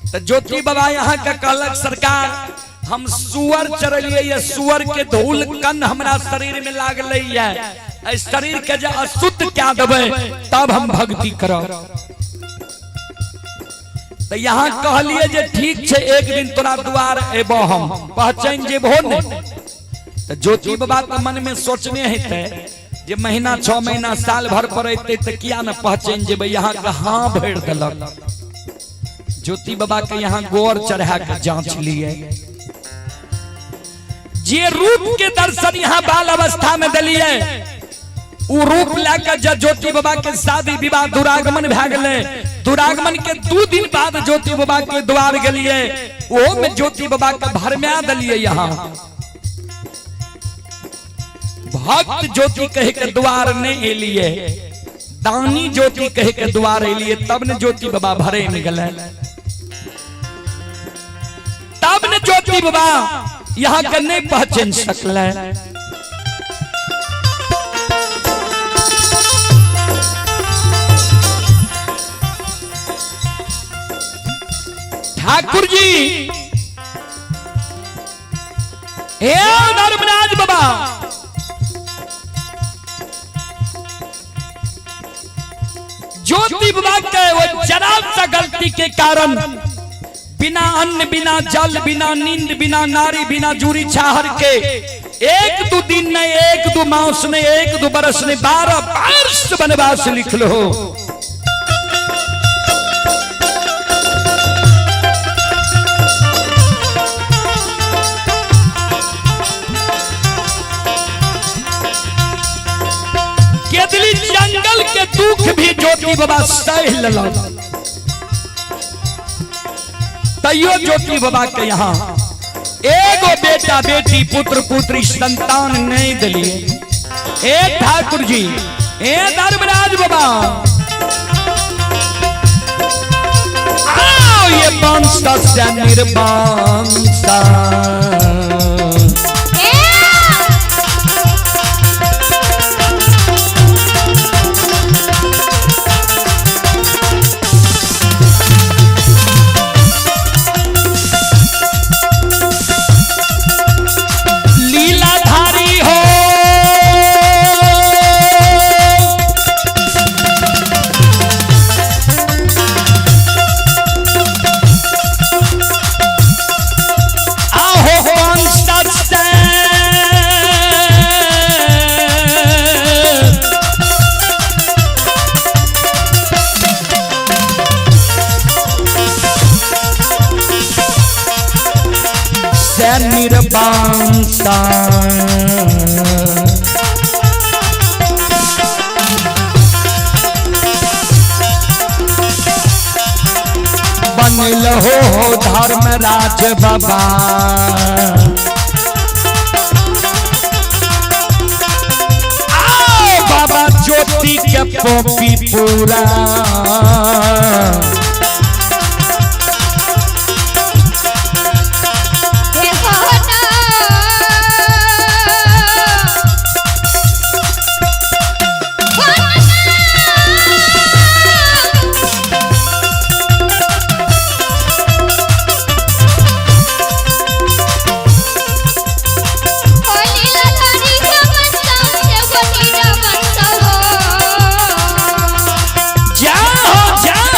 तो ज्योति बाबा यहाँ के कहलक सरकार हम सुअर चरलिए, सुअर के धूल कन हमरा शरीर में लागल है, शरीर के जे अशुद्ध क्या देबै तब हम भक्ति करब। तो यहाँ कहलिए जे ठीक छै एक दिन तोरा द्वार एबो हम पहचान जेबहो ने। तो ज्योति बाबा के मन में सोचने हेतै जे महीना 6 महीना साल भर पर एतै तऽ किया न पहचान जेबै। यहाँ के हाँ भरि देलक। ज्योति बाबा के यहाँ गोर चढ़ा के जांच लिए, जे रूप के दर्शन यहाँ बाल अवस्था में दिलिए उ रूप लैके ज्योति बाबा के शादी विवाह दुरागमन भए गेलै। दुरागमन के 2 दिन बाद ज्योति बाबा के द्वार गेलिए, ओहो में ज्योति बाबा के भरमाया दिलिए। यहाँ भक्त ज्योति कह के द्वार नहीं एलिए, दानी ज्योति कह के द्वार एलिए, तब ने ज्योति बाबा भरे में गले, तब ने ज्योति बाबा यहाँ के नहीं पहचान सकले। ठाकुर जी हे धर्मराज बाबा ज्योति बाबा के वो जरा सा गलती के कारण बिना अन्न बिना जल बिना नींद बिना नारी बिना जूरी छाहर के 1-2 दिन ने 1-2 मास ने 1-2 बरस ने 12 वर्ष वनवास लिख लो। केदली जंगल के दुख भी ज्योति बाबा सह लेलक, तैयो ज्योति बाबा के यहाँ एगो बेटा बेटी पुत्र पुत्री संतान नहीं दिलिए। हे ठाकुर जी हे धर्मराज बाबा आओ ये वंश से निर्वंश लीलाधार से निर्बांसा। बनल हो धर्मराज बाबा। आओ बाबा ज्योति के पोपी पूरा। जाओ जाओ।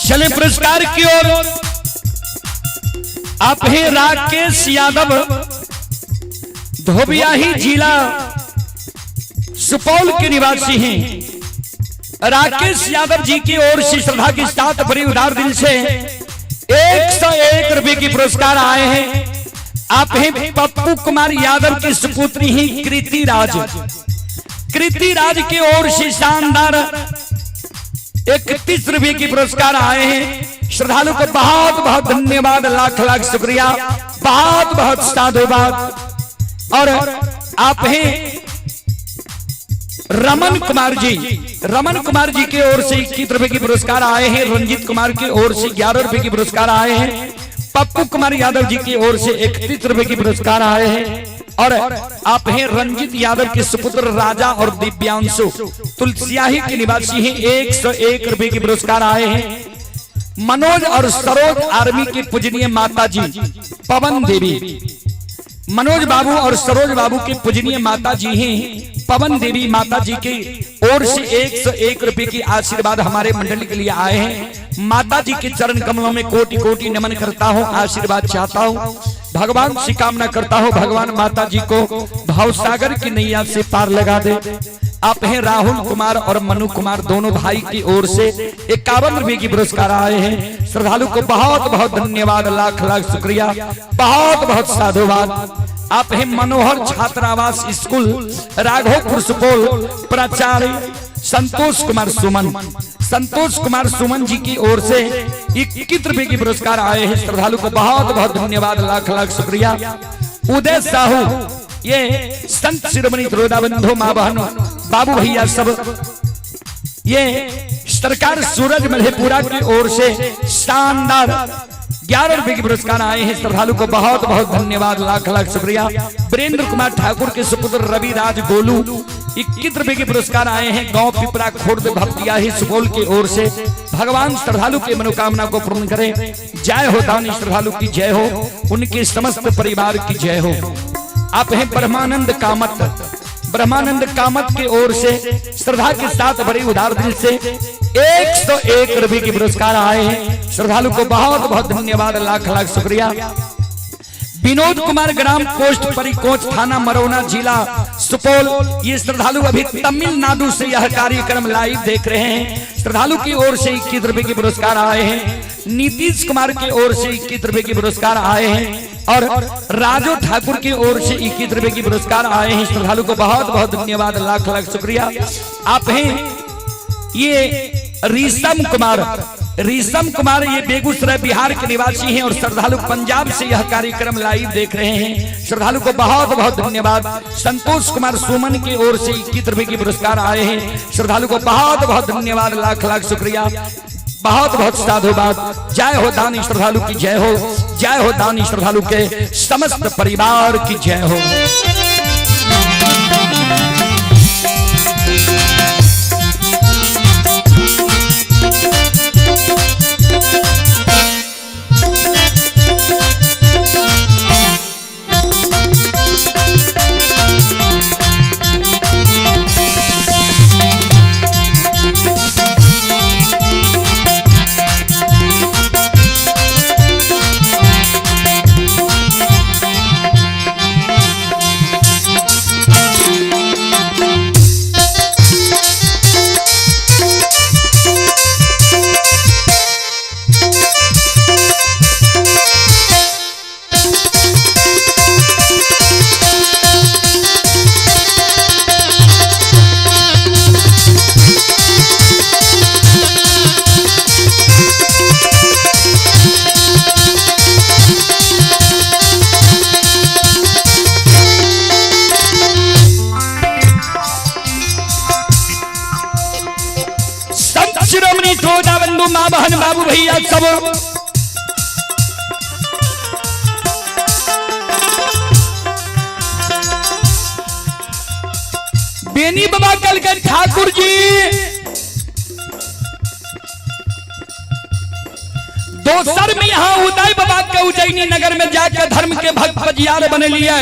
चले पुरस्कार की ओर। आप हैं राकेश यादव, धोबियाही जिला सुपौल के निवासी हैं। राकेश यादव जी की ओर से श्रद्धा के साथ बड़ी उदार दिल से 101 रुपए की पुरस्कार आए हैं। आप हैं पप्पू कुमार यादव की सुपुत्री ही कृति राज। कृति राज की ओर से शानदार 31 रुपए की पुरस्कार आए हैं। श्रद्धालु को बहुत बहुत धन्यवाद, लाख लाख शुक्रिया, बहुत बहुत साधुवाद। और आप हैं रमन कुमार जी, रमन कुमार जी की ओर से 21 रुपए की पुरस्कार आए हैं। रंजीत कुमार की ओर से 11 रुपए की पुरस्कार आए हैं। पप्पू कुमार यादव जी की ओर से 31 रुपए की पुरस्कार आए हैं। और आप हैं रंजीत यादव के सुपुत्र राजा और दिव्यांशु, तुलसियाही के निवासी हैं, 101 रुपए की पुरस्कार आए हैं। मनोज और सरोज आर्मी के पूजनीय माता जी पवन देवी, मनोज बाबू और सरोज बाबू के पूजनीय माता जी हैं पवन देवी माता जी की ओर से 101 रुपए की आशीर्वाद हमारे मंडल के लिए आए हैं। माता जी के चरण कमलों में कोटि कोटि नमन करता हूं, आशीर्वाद चाहता हूं, भगवान से कामना करता हूं, भगवान माता जी को भवसागर की नैया से पार लगा दे। आप हैं राहुल कुमार और मनु कुमार, दोनों भाई की ओर से 51 रुपए की पुरस्कार आए हैं। श्रद्धालु को बहुत बहुत धन्यवाद, लाख लाख शुक्रिया, बहुत बहुत साधुवाद। आप हैं मनोहर छात्रावास स्कूल राघोपुर सुपौल, प्राचार्य संतोष कुमार सुमन, संतोष कुमार सुमन जी की ओर से 21 रुपए की पुरस्कार आए हैं। श्रद्धालु को बहुत बहुत धन्यवाद, लाख लाख शुक्रिया। उदय साहू, ये संत शिरोमणि त्रोदा बंधु माँ बहन बाबू भैया सब, ये सरकार सूरज मधेपुरा की ओर से शानदार 11 रुपए के पुरस्कार आए हैं। श्रद्धालु को बहुत बहुत धन्यवाद, लाख लाख शुक्रिया। वीरेंद्र कुमार ठाकुर के सुपुत्र रवि राज गोलू, 21 रुपए के पुरस्कार आए हैं। गांव पिपरा खुर्द भपटियाही सुपौल की ओर से। भगवान श्रद्धालु की मनोकामना को पूर्ण करें। जय हो दानी श्रद्धालु की जय हो, उनके समस्त परिवार की जय हो। आप हैं ब्रह्मानंद कामत, ब्रह्मानंद कामत की ओर से श्रद्धा के साथ बड़ी उदार दिल से 101 रुपए के पुरस्कार आए हैं। श्रद्धालु को बहुत बहुत धन्यवाद, लाख लाख शुक्रिया। विनोद कुमार ग्राम पोस्ट परिकोच थाना मरौना जिला सुपौल, ये श्रद्धालु अभी तमिलनाडु से यह कार्यक्रम लाइव देख रहे हैं। श्रद्धालु की ओर से 21 रुपए के पुरस्कार आए हैं। नीतीश कुमार की ओर से 21 रुपए के पुरस्कार आए हैं और राजू ठाकुर की ओर से 21 रुपए के पुरस्कार आए हैं। श्रद्धालु को बहुत बहुत धन्यवाद, लाख लाख शुक्रिया। आप हैं ये ऋषम कुमार, रीशम कुमार ये बेगूसराय बिहार के निवासी हैं और श्रद्धालु पंजाब से यह कार्यक्रम लाइव देख रहे हैं। श्रद्धालु को बहुत बहुत धन्यवाद। संतोष कुमार सुमन की ओर से 21 रुपए की पुरस्कार आए हैं। श्रद्धालु को बहुत बहुत धन्यवाद, लाख लाख शुक्रिया, बहुत बहुत साधुवाद। जय हो दानी श्रद्धालु की जय हो, जय हो दानी श्रद्धालु के समस्त परिवार की जय हो। शिरोमणि श्रोता बंधु माँ बहन बाबू भैया सब बेनी बाबा कलकर ठाकुर जी दोसर में यहाँ उदय बाबा के उज्जैनी नगर में जाकर धर्म के भक्त पजियार बने लिए।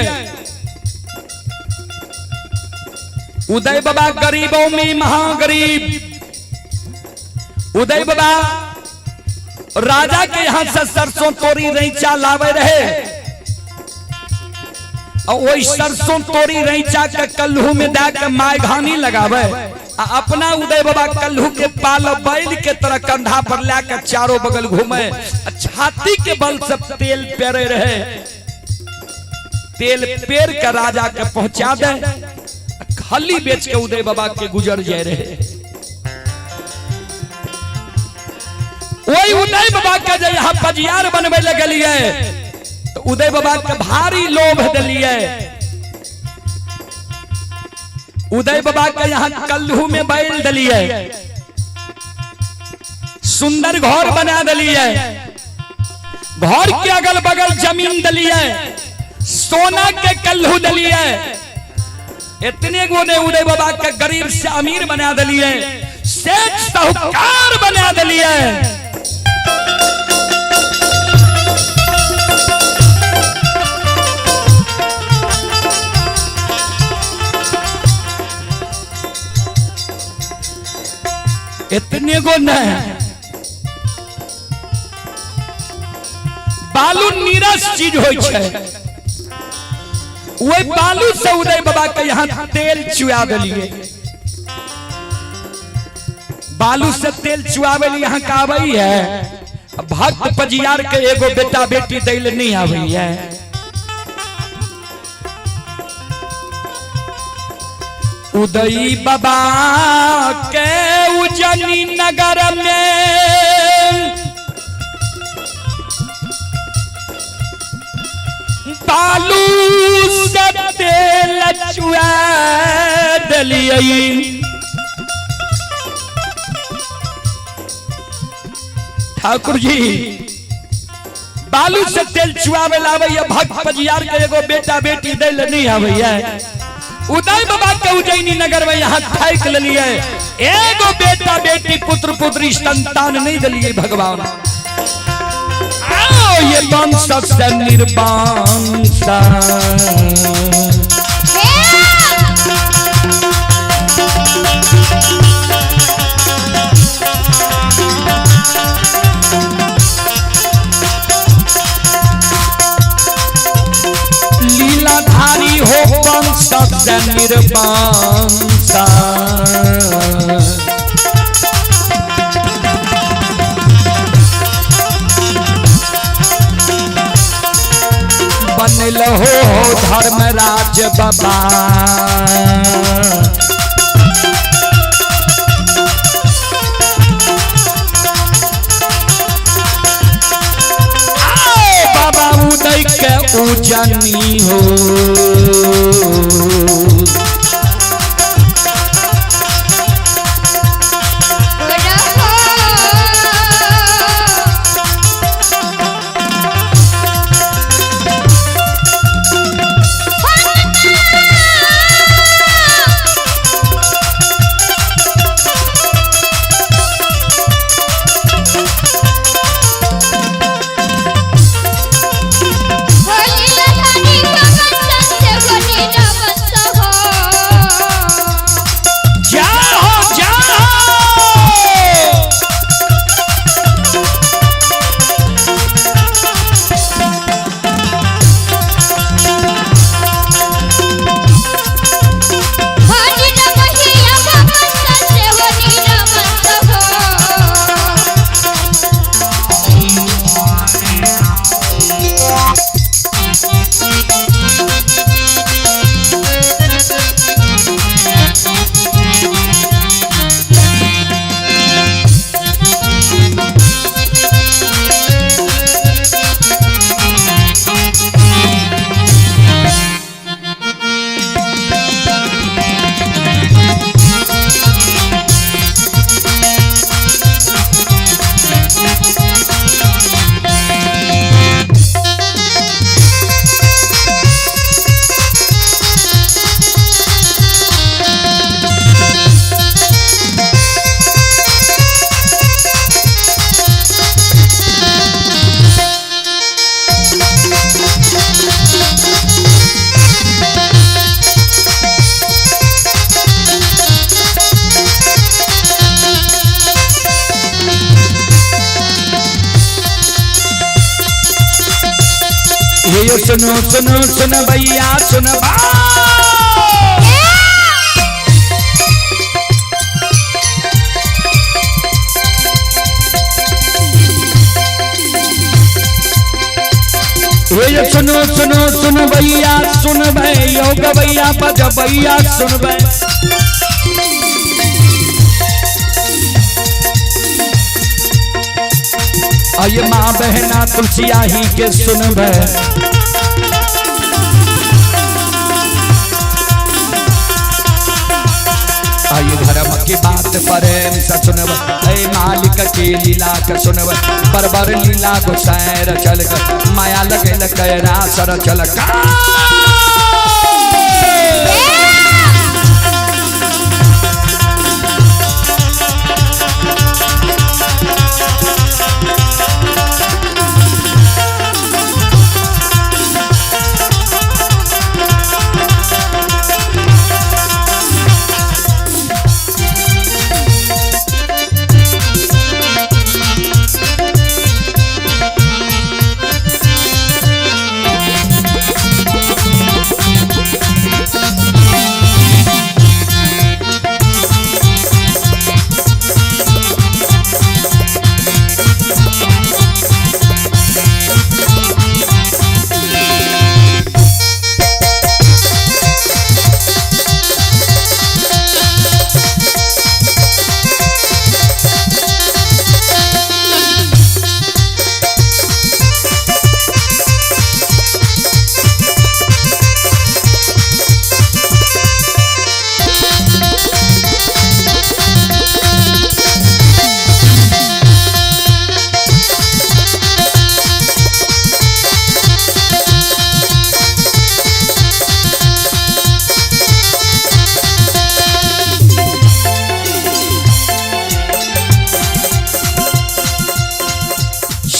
उदय बाबा गरीबों में महागरीब। उदय बाबा राजा के यहाँ से सरसों तोरी रैचा लावे रहे और वही सरसों तोरी रैचा के कल्हू में दे के मायघानी लगावे आ अपना उदय बाबा कल्हू के पाल बैल के तरह कंधा पर ला के चारों बगल घूमे, छाती के बल से तेल पेरे रहे, तेल पेर के राजा के पहुंचा दे, खली बेच के उदय बाबा के गुजर जाए रहे। वही उदय बाबा के जे यहाँ पजियार बनवे लगलिए तो उदय बाबा के भारी लोभ दिलिए। उदय बाबा के यहाँ कल्हू में बैल दिलिए, सुंदर घर बना दिलिए, घर के अगल बगल जमीन दिलिए, सोना के कल्हू दिलिए। इतने गो ने उदय बाबा के गरीब से अमीर बना दिलिए, सेठ साहूकार बना दिलिए। इतने गो नहीं, बालू नीरस चीज होई छै, वही बालू से उदय बाबा के यहाँ तेल चुआ दिलिए। बालू से तेल चुआवे यहाँ का आवे है, भक्त पजियार के एगो बेटा बेटी दैल नहीं आवे है। उदय बाबा के उजनी नगर में बालू से तेल चुआ दिलिए। ठाकुर जी बालू से तेल चुआवे लावे, भक्त पजियार के एगो बेटा बेटी दैल नहीं आवे है। उदय बाबा के उज्जैनी नगर में यहाँ थाक लिए, एगो बेटा बेटी पुत्र पुत्री संतान नहीं दिलिए भगवान। आओ ये वंश से निर्वंश, लीलाधारी हो वंश से निर्वंश। बनल हो धर्मराज बाबा, जानी हो। जाओ जाओ। ये सुनो सुनो सुन भैया सुन बा। ये सुनो सुनो सुन भैया सुन भैया गवैया बज भैया सुन भै। आये माँ बहना तुलसिया ही के सुन भै। आये धर्म की बात प्रेम से सुनब, ऐ मालिक के लीला के सुनब, बरबर लीला गोसाई चल कर माया लगे कैरा सर चल का।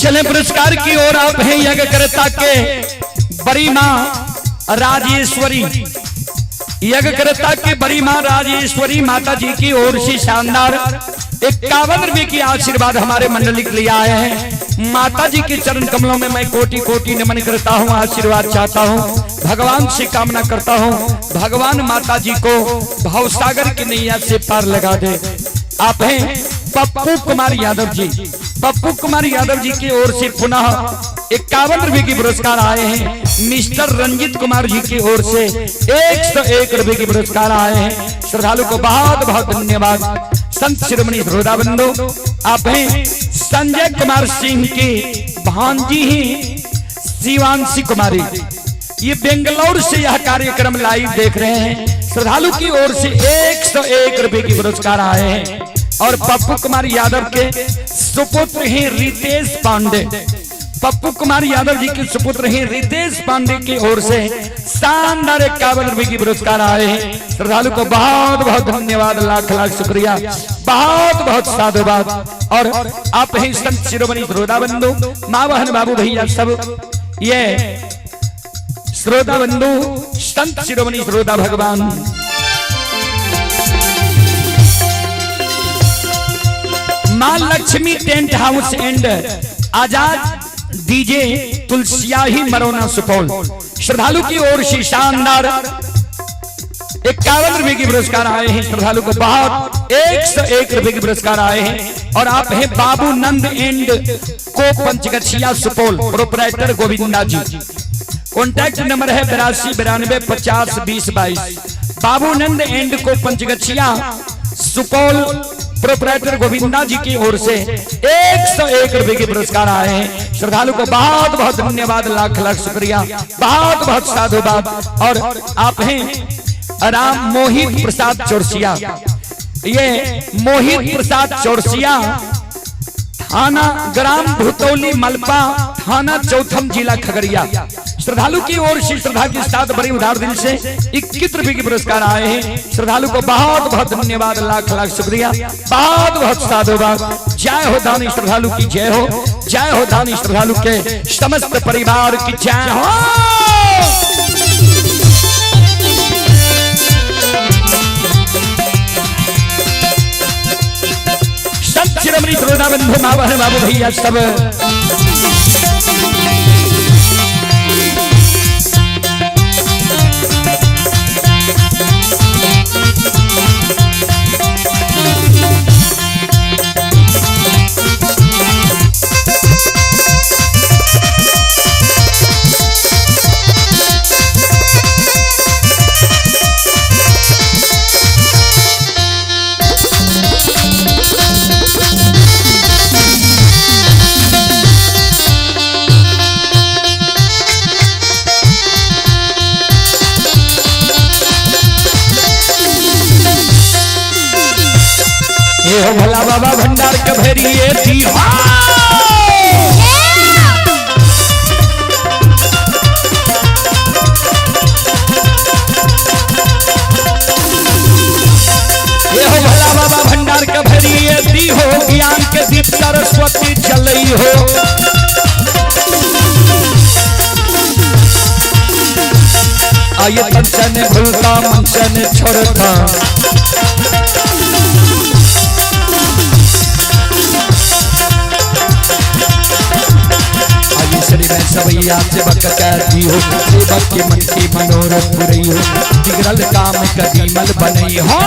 चले पुरस्कार की ओर आप हैं यज्ञकर्ता के बड़ी मां राजेश्वरी, यज्ञकर्ता के बड़ी मां राजेश्वरी माता जी की ओर से शानदार 51 रुपए की आशीर्वाद हमारे मंडली के लिए आए हैं। माता जी के चरण कमलों में मैं कोटि कोटि नमन करता हूं, आशीर्वाद चाहता हूं, भगवान से कामना करता हूं, भगवान माता जी को भवसागर की नैया से पार लगा दे। आप हैं पप्पू कुमार यादव जी, पप्पू कुमार यादव जी की ओर से पुनः 51 रुपए की पुरस्कार आए हैं। मिस्टर रंजित कुमार जी की ओर से 101 रुपए की पुरस्कार आए हैं। श्रद्धालु को बहुत बहुत धन्यवाद। संत शिरोमणि श्रोता बंधु, आप हैं संजय कुमार सिंह की भांजी ही शिवांशी कुमारी। ये बेंगलोर से यह कार्यक्रम लाइव देख रहे हैं। श्रद्धालु की ओर से 101 रुपए की पुरस्कार आए हैं। और पप्पू कुमार यादव के सुपुत्र हैं रितेश पांडे, पप्पू कुमार यादव जी के सुपुत्र हैं रितेश पांडे की ओर से शानदार 51 रुपए की पुरस्कार आए हैं। श्रद्धालु को बहुत बहुत धन्यवाद, लाख लाख शुक्रिया, बहुत बहुत साधुवाद। और आप हैं संत शिरोमणि श्रोता बंधु, माँ बहन बाबू भैया सब, ये श्रोता बंधु संत शिरोमणि श्रोता भगवान माँ Lakshmi tent house and Azad DJ Tulsiyahi Marauna Supaul श्रद्धालु की ओर से शानदार 51 रुपए की पुरस्कार आए हैं। श्रद्धालु को बहुत 101 रुपए के पुरस्कार आए हैं। और आप हैं Babu Nand and co Panchgachhiya Supaul, proprietor Govinda ji. Contact number है 82 92 50 20 22। Babu Nand and co Panchgachhiya Supaul, proprietor Govinda ji की ओर से 101 रुपए के पुरस्कार आए हैं। श्रद्धालु को बहुत बहुत धन्यवाद, लाख लाख शुक्रिया, बहुत बहुत साधुवाद। और आप हैं राम मोहित प्रसाद चौरसिया, ये मोहित प्रसाद चौरसिया, थाना ग्राम भुतौली मलपा, थाना चौथम, जिला खगड़िया। श्रद्धालु की ओर से श्रद्धा के साथ बड़ी उदार दिल से 21 रुपए के पुरस्कार आए हैं। श्रद्धालु को बहुत बहुत धन्यवाद, लाख लाख शुक्रिया, बहुत बहुत साधुवाद। जय हो दानी श्रद्धालु की जय हो, जय हो दानी श्रद्धालु के समस्त परिवार की जय हो। संत शिरोमणि श्रोता बंधु माँ बहन बाबू भैया सब, ये हो भोला बाबा भंडार के भरिए दी हो। ये हो भोला बाबा भंडार के भरिए दी हो, ज्ञान के दीप सरस्वती जलई हो। आये तन भूलता मन से छोड़ता, आये श्री में सवैया सेवक कहती हो, सेवक के मन की मनोरथ पुरई हो, बिगड़ल काम कदीमल बनई हो।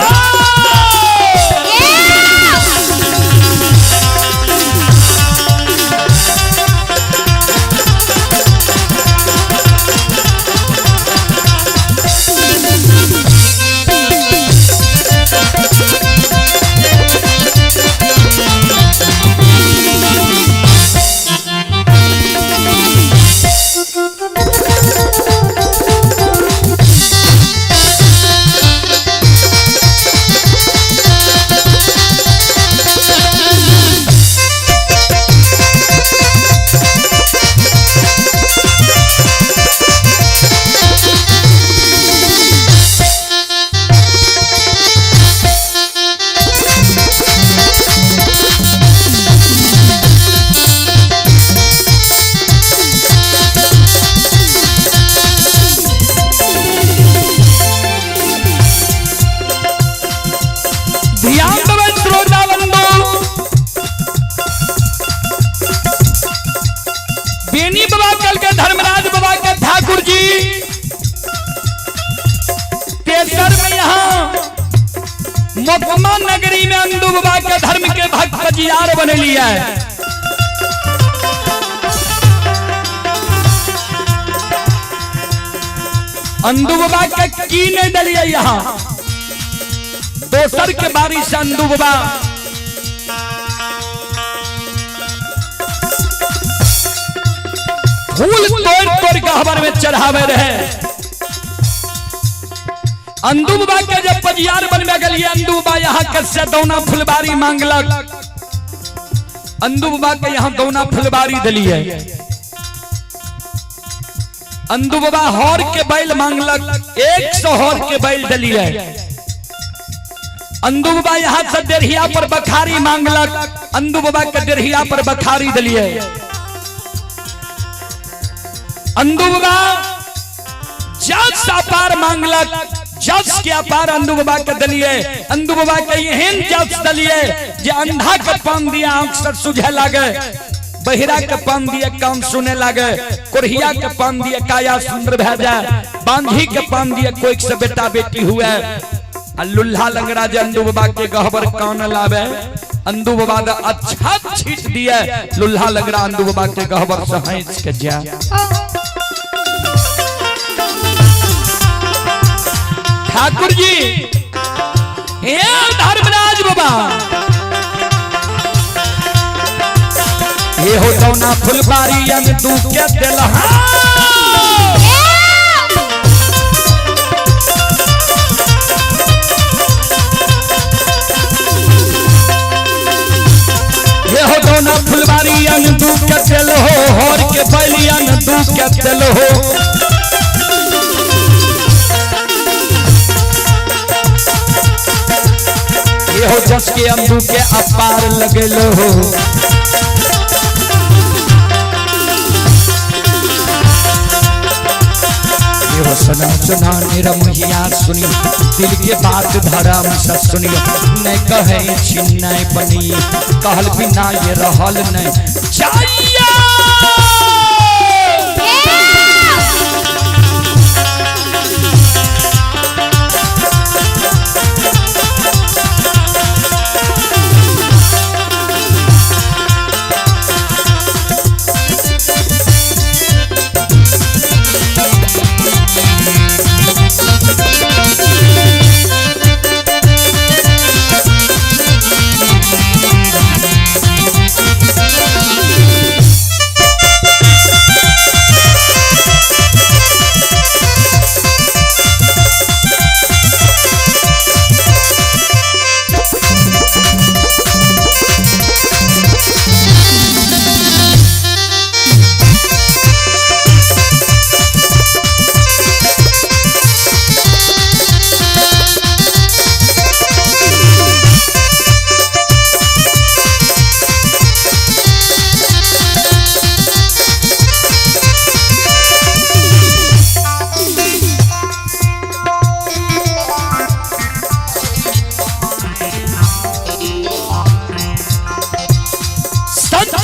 ध्यान देवे श्रोता बंधु, बेनी बाबा कल के धर्मराज बाबा के ठाकुर जी तेसर में यहाँ मोकमा नगरी में अंदू बाबा के धर्म के भक्त जियार बने लिया है। अंदू बाबा के की नहीं दलिया यहाँ दोसर के बारी से अंदू बाबा फूल तोड़ तोड़ गहबर में चढ़ावे रहे। अंदू बाबा के जब पजियार बनबे गेलिए, अंदू बाबा यहाँ के से दौना फुलबारी मांगलक, अंदू बाबा के यहाँ दौना फुलबारी दिलिए। अंदू बाबा हर के बैल मांगलक, 100 हर के बैल दिलिए। अंदू बाबा यहाँ से डेढ़िया पर बखारी मांगलक, अंदू बाबा के डेढ़िया पर बखारी दिलिए। अंदू बाबा जस अपार मांगलक, जस के अपार अंदू बाबा के दिलिए। अंदू बाबा के एहन जस दिलिए जे अंधा के पान दिया आंख से सुझे लागे, बहिरा के पान दिए कान सुने लागे, कोढ़िया के पान दिए काया सुंदर भए जाए, बांझी के पान दिए कोई से बेटा बेटी हुए। आ लुल्हा लंगड़ा जे अंदू बाबा के गहबर कान लावे, अंदू बाबा दा अच्छा छीट दिए, लुल्हा लंगड़ा अंदू बाबा के गहबर से हंस के जा। ठाकुर जी हे धर्मराज बाबा, ये हो दौना फुलबारी अंदू के दिलहा। ये हो दौना फुलबारी अंदू के दिल हो, हर के बैली अंदू के दिल हो। ये हो जस के अंदू के अपार लगल हो। ये हो सना सुना निरमहिया सुनी, दिल के बात धर्म से सुनियो, नहीं कहे छी नहीं बनी, कहल बिना ये रहल नहीं जाइया।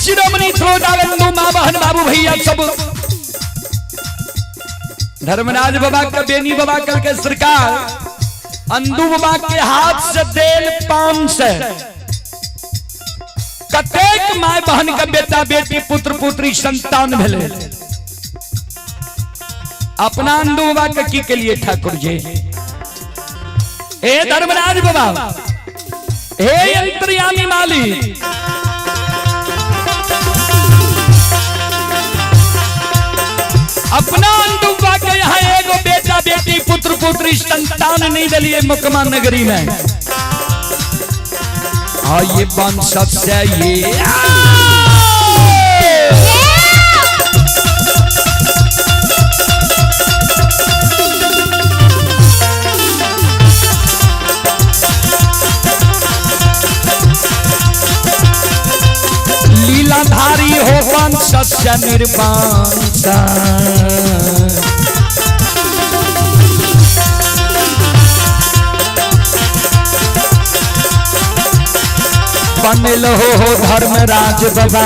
शिरोमणि श्रोताबंधु माँ बहन बाबू भैया सब धर्मराज बाबा का बेनी बाबा कल के सरकार अंदू बाबा के हाथ से देल पान से कतेक my बहन का बेटा बेटी पुत्र पुत्री संतान भेले। अपना अंदू बाबा के की के लिए ठाकुर जी? हे धर्मराज बाबा, हे अंतर्यामी माली, अपना अंदू बाबा के यहाँ एगो बेटा बेटी पुत्र पुत्री संतान नहीं दिलिए मुकमा नगरी में। आइए बंश से ये लीलाधारी हो वंश से निर्वंश। बनल हो धर्मराज बाबा,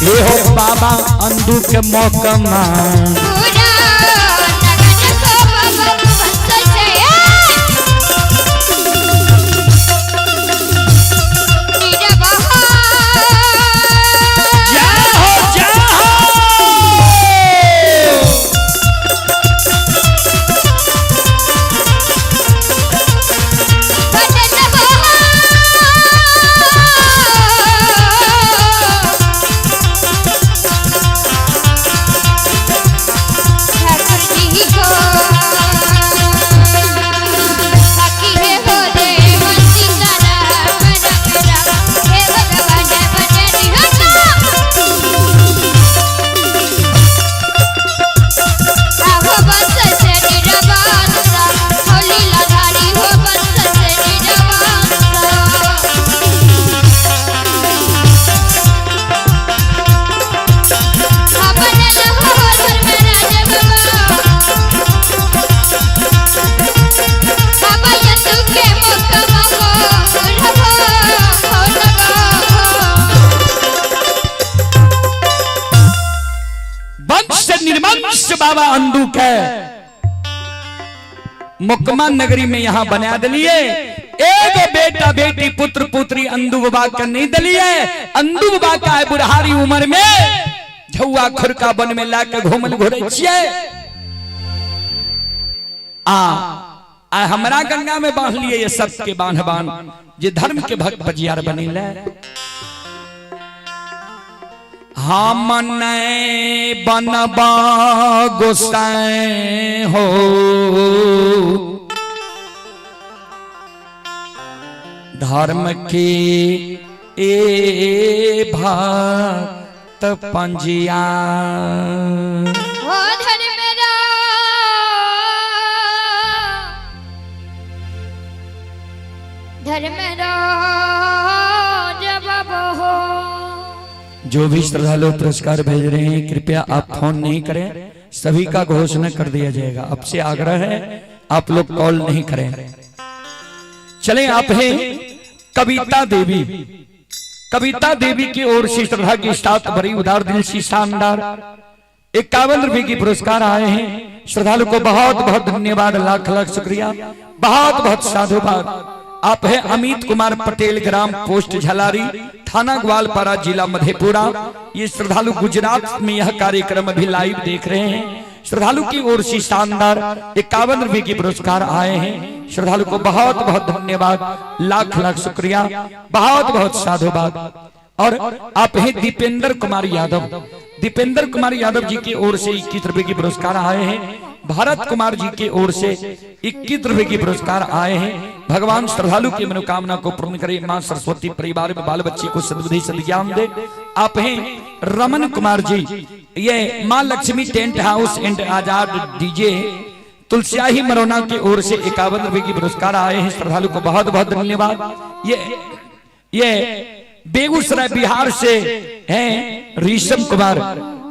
ये हो बाबा अंदू के मोकमा। अंदू के मुकमा नगरी में यहाँ बना दिलिए। एगो बेटा बेटी पुत्र पुत्री अंदू बाबा के नहीं दिलिए। अंदू बाबा का है बुढ़ारी उम्र में झौआ खुरका वन में लाके घूमल घुरै छियै। आ आ हमरा गंगा में बांध लिए ये सब के बांध बांध जे धर्म के भक्त बजियार बनेले। हम नहीं बनबा गोसाई हो, धर्म के ए भक्त पंजिया। हो धर्म धर्म जब हो। जो भी श्रद्धालु पुरस्कार भेज रहे हैं कृपया आप फोन नहीं करें, सभी का घोषणा कर दिया जाएगा। आपसे आग्रह है आप लोग कॉल नहीं करें। चलें, आप हैं कविता देवी। कविता देवी की ओर से श्रद्धा की साथ भरी उदार दिल से शानदार 51 रुपए की पुरस्कार आए हैं। श्रद्धालु को बहुत बहुत धन्यवाद, लाख लाख शुक्रिया, बहुत बहुत साधुवाद। आप है अमित कुमार पटेल, ग्राम पोस्ट झलारी, थाना ग्वालपारा, जिला मधेपुरा। ये श्रद्धालु गुजरात में यह कार्यक्रम अभी लाइव देख रहे हैं। श्रद्धालु की ओर से शानदार 51 रुपए की पुरस्कार आए हैं। श्रद्धालु को बहुत बहुत धन्यवाद, लाख लाख शुक्रिया, बहुत बहुत साधुवाद। और आप हैं दीपेंद्र कुमार यादव। दीपेंद्र कुमार यादव जी की ओर से 21 रुपए की पुरस्कार आए हैं। भारत कुमार जी की ओर से 21 रुपए की पुरस्कार आए हैं। भगवान श्रद्धालु की मनोकामना को पूर्ण करे, मां सरस्वती परिवार में बाल बच्चे को सद्बुद्धि सद्ज्ञान दे। आप हैं रमन कुमार जी, ये मां Lakshmi tent house and Azad DJ Tulsiyahi Marauna की ओर से 51 रुपए की पुरस्कार आए हैं। श्रद्धालु को बहुत बहुत धन्यवाद। ये बेगूसराय बिहार से हैं ऋषभ कुमार।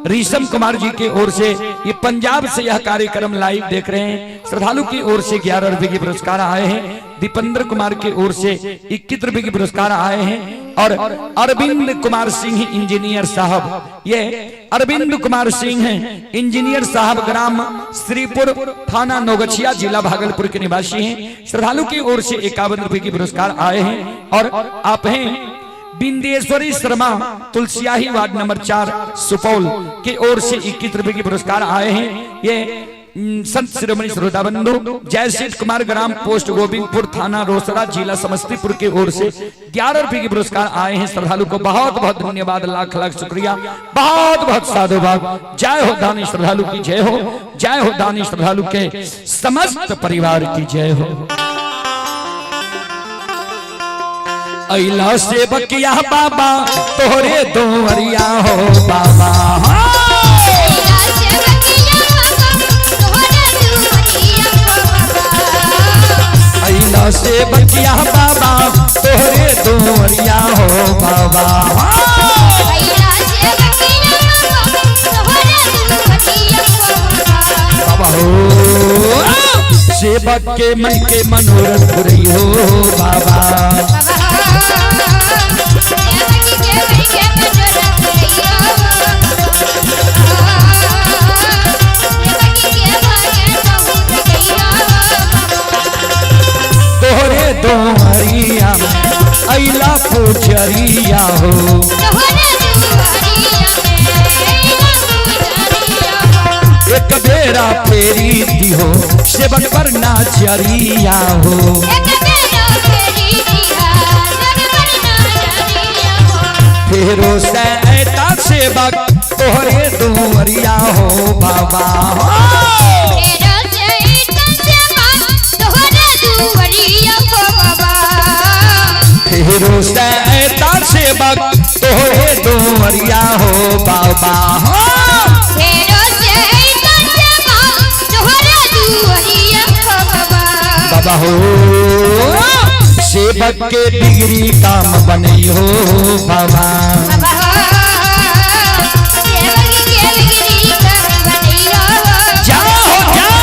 ऋषभ कुमार जी की ओर से, ये पंजाब से यह कार्यक्रम लाइव देख रहे हैं। श्रद्धालु की ओर से 11 रुपए के पुरस्कार आए हैं। दीपेंद्र कुमार की ओर से 21 रुपए के पुरस्कार आए हैं। और अरविंद कुमार सिंह इंजीनियर साहब, ये अरविंद कुमार सिंह हैं इंजीनियर साहब, ग्राम श्रीपुर, थाना नौगछिया, जिला भागलपुर के निवासी हैं। श्रद्धालु की ओर से 51 रुपए के पुरस्कार आए हैं। और आप हैं बिंदेश्वरी शर्मा, तुलसियाही वार्ड नंबर 4, सुपौल की ओर से 21 रुपए के पुरस्कार आए हैं। ये संत शिरोमणि श्रोता बंधु जयशील कुमार, ग्राम पोस्ट गोविंदपुर, थाना रोसड़ा, जिला समस्तीपुर की ओर से 11 रुपए के पुरस्कार आए हैं। श्रद्धालु को बहुत बहुत धन्यवाद, लाख लाख शुक्रिया, बहुत बहुत साधुवाद। जय हो दानी श्रद्धालु की जय हो, जय हो दानी श्रद्धालु के समस्त परिवार की जय हो। अइला से बकिया बाबा तोहरे दोवरिया हो बाबा। अइला से बकिया बाबा तोहरे दोवरिया हो बाबा। बाबा हो सेवक के मन के मनोरथ पुरई हो बाबा। तोहरे दोवरिया अइला पुजरिया हो। एक बेरा फेरी दिहो सेवक पर नाचरिया हो। फेरो से ऐता सेवक तोहरे दुवरिया हो बाबा। फेरो से ऐता सेवक तोहरे दुवरिया हो बाबा। बाबा हो सेवक के डिग्री काम बनई हो बाबा। जाओ जाओ।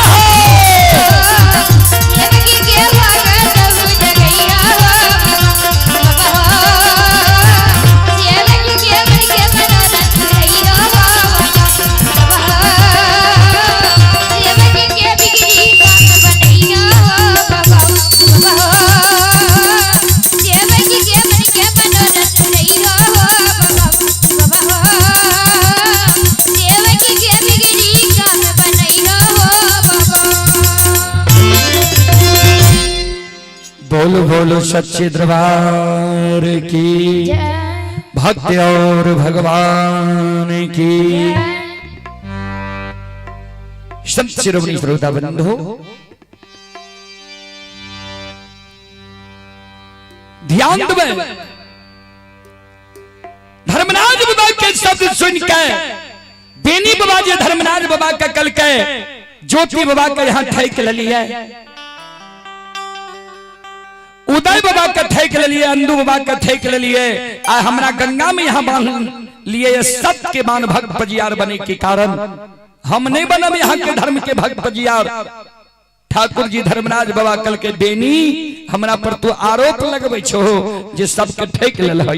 बोल बोलो सच्चे दरबार की, जय। भक्ति और भगवान की। संत शिरोमणि श्रोता बंधु, ध्यान देवे। धर्मराज बाबा के शब्द सुन के बेनी बाबा जे धर्मराज बाबा के कल के ज्योति बाबा के यहाँ ठैक लिये, उदय बाबा के ठैक लिए, अंदू बाबा के ठैक लिए, आ हमरा गंगा में यहाँ बांध लिए। ये सत्य के बान भक्त पजियार बने के कारण हम नहीं बनब यहाँ के धर्म के भक्त पजियार। ठाकुर जी धर्मराज बाबा कल के बेनी हमरा पर तू आरोप लगबै छो जे सबके ठैक लेल है।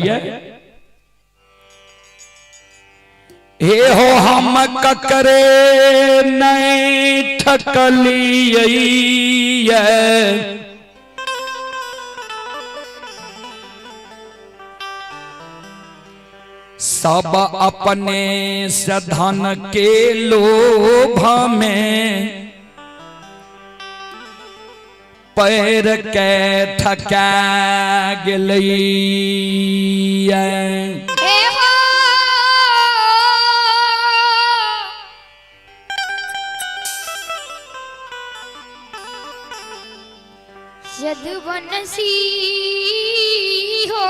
हे हो हम ककरे नहीं ठकलियै, सब अपने से धन के लोभ में पैर के ठका गेलै। हे हो यदुवंशी हो।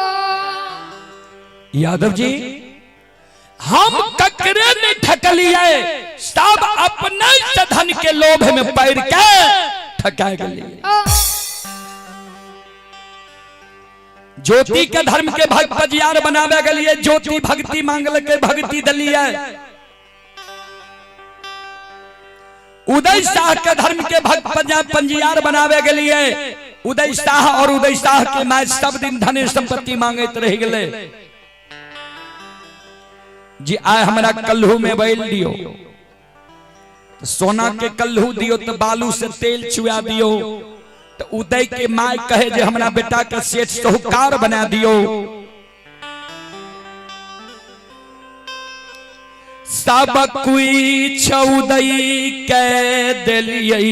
यादव जी, हम ककरे नहीं ठकलिए, सब अपने से धन के लोभ में पैर के ठका गेलिए। ओ ज्योति के धर्म के भक्त पजियार बनावे गेलिए, ज्योति भक्ति मांगल के भक्ति दलिए। उदय शाह के धर्म के भक्त पंजियार बनावे गेलिए, उदय शाह और उदय शाह के my सब दिन धन संपत्ति मांगैत रह गेले जी आय हमरा कल्हू में बैल दियो, तो सोना के कल्हू दियो, तो बालू से तेल चुआ दियो। तो उदय के my कहे जे हमरा बेटा के सेठ साहूकार बना दियो। सब कुछ उदय के दिलियै,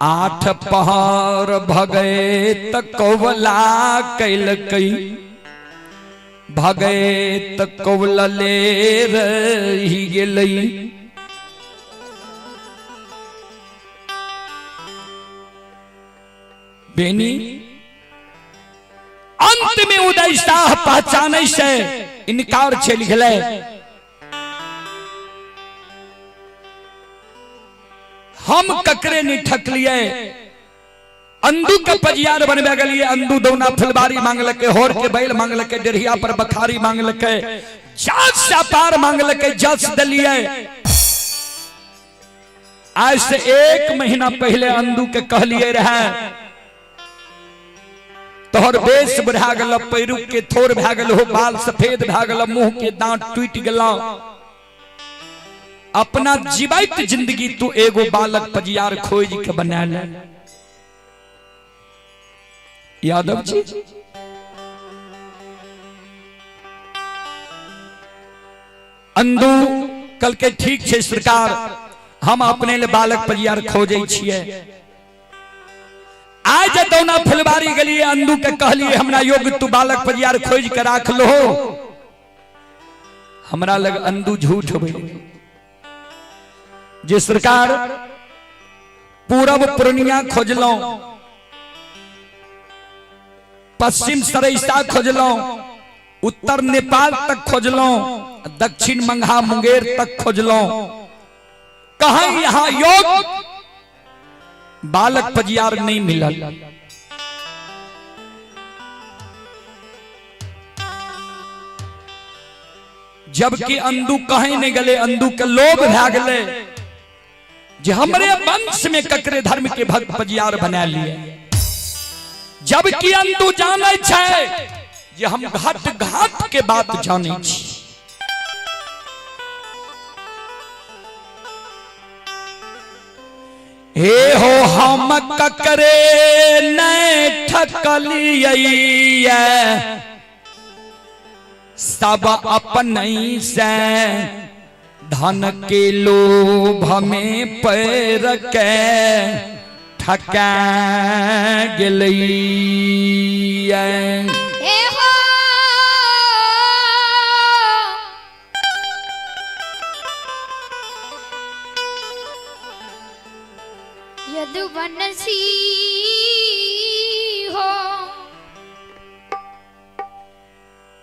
आठ पहर भगे त कौवला कैलकै, भगे त कौवला ले रही गेलै। बेनी अंत में उदय शाह पहचाने से इनकार चलि गेलै। हम ककरे नहीं ठकलिए, अंदू के पजियार बनबे गेलिए, अंदू दौना फुलबारी मांगलके, होर के बैल मांगलके, डेढ़िया पर बखारी मांगलके, जात व्यापार मांगलके, जस दलिए। आज से 1 महीना पहले अंदू के कहलिए रहे, तोहर बेस बढ़ा गेल, पैरू के थोर भए गेल हो, बाल सफेद भए गेल, मुंह के दांत टूटि गेल, अपना जीवैत जिंदगी तू एगो बालक पजियार खोज के बना ले। यादव जी अंदू कल के ठीक छै सरकार, हम अपने ले बालक पजियार खोजे छियै। आज दौना फुलबारी गेलिए, अंदू के कहलिए हमरा योग्य तू बालक पजियार खोज के राख लो। हमरा लग अंदू झूठ होबे जे सरकार पूरब पूर्णिया खोजलौं, पश्चिम सरैसा खोजलौं, उत्तर नेपाल तक खोजलौं, दक्षिण मंघा मुंगेर तक खोजलौं, कहीं यहाँ योग बालक पजियार नहीं मिलल। जबकि अंदू कहीं नहीं गले, अंदू के लोभ भए गेले जे हमरे वंश में ककरे धर्म के भक्त पजियार बना लिए। जबकि अंदू जानै छै जे हम घाट घाट के बात जानै छी। हे हो हम ककरे नहीं ठकलियै, सब अपने से धन के लोभ में पैर के ठका गेलैया। हे हो। यदुवंशी हो।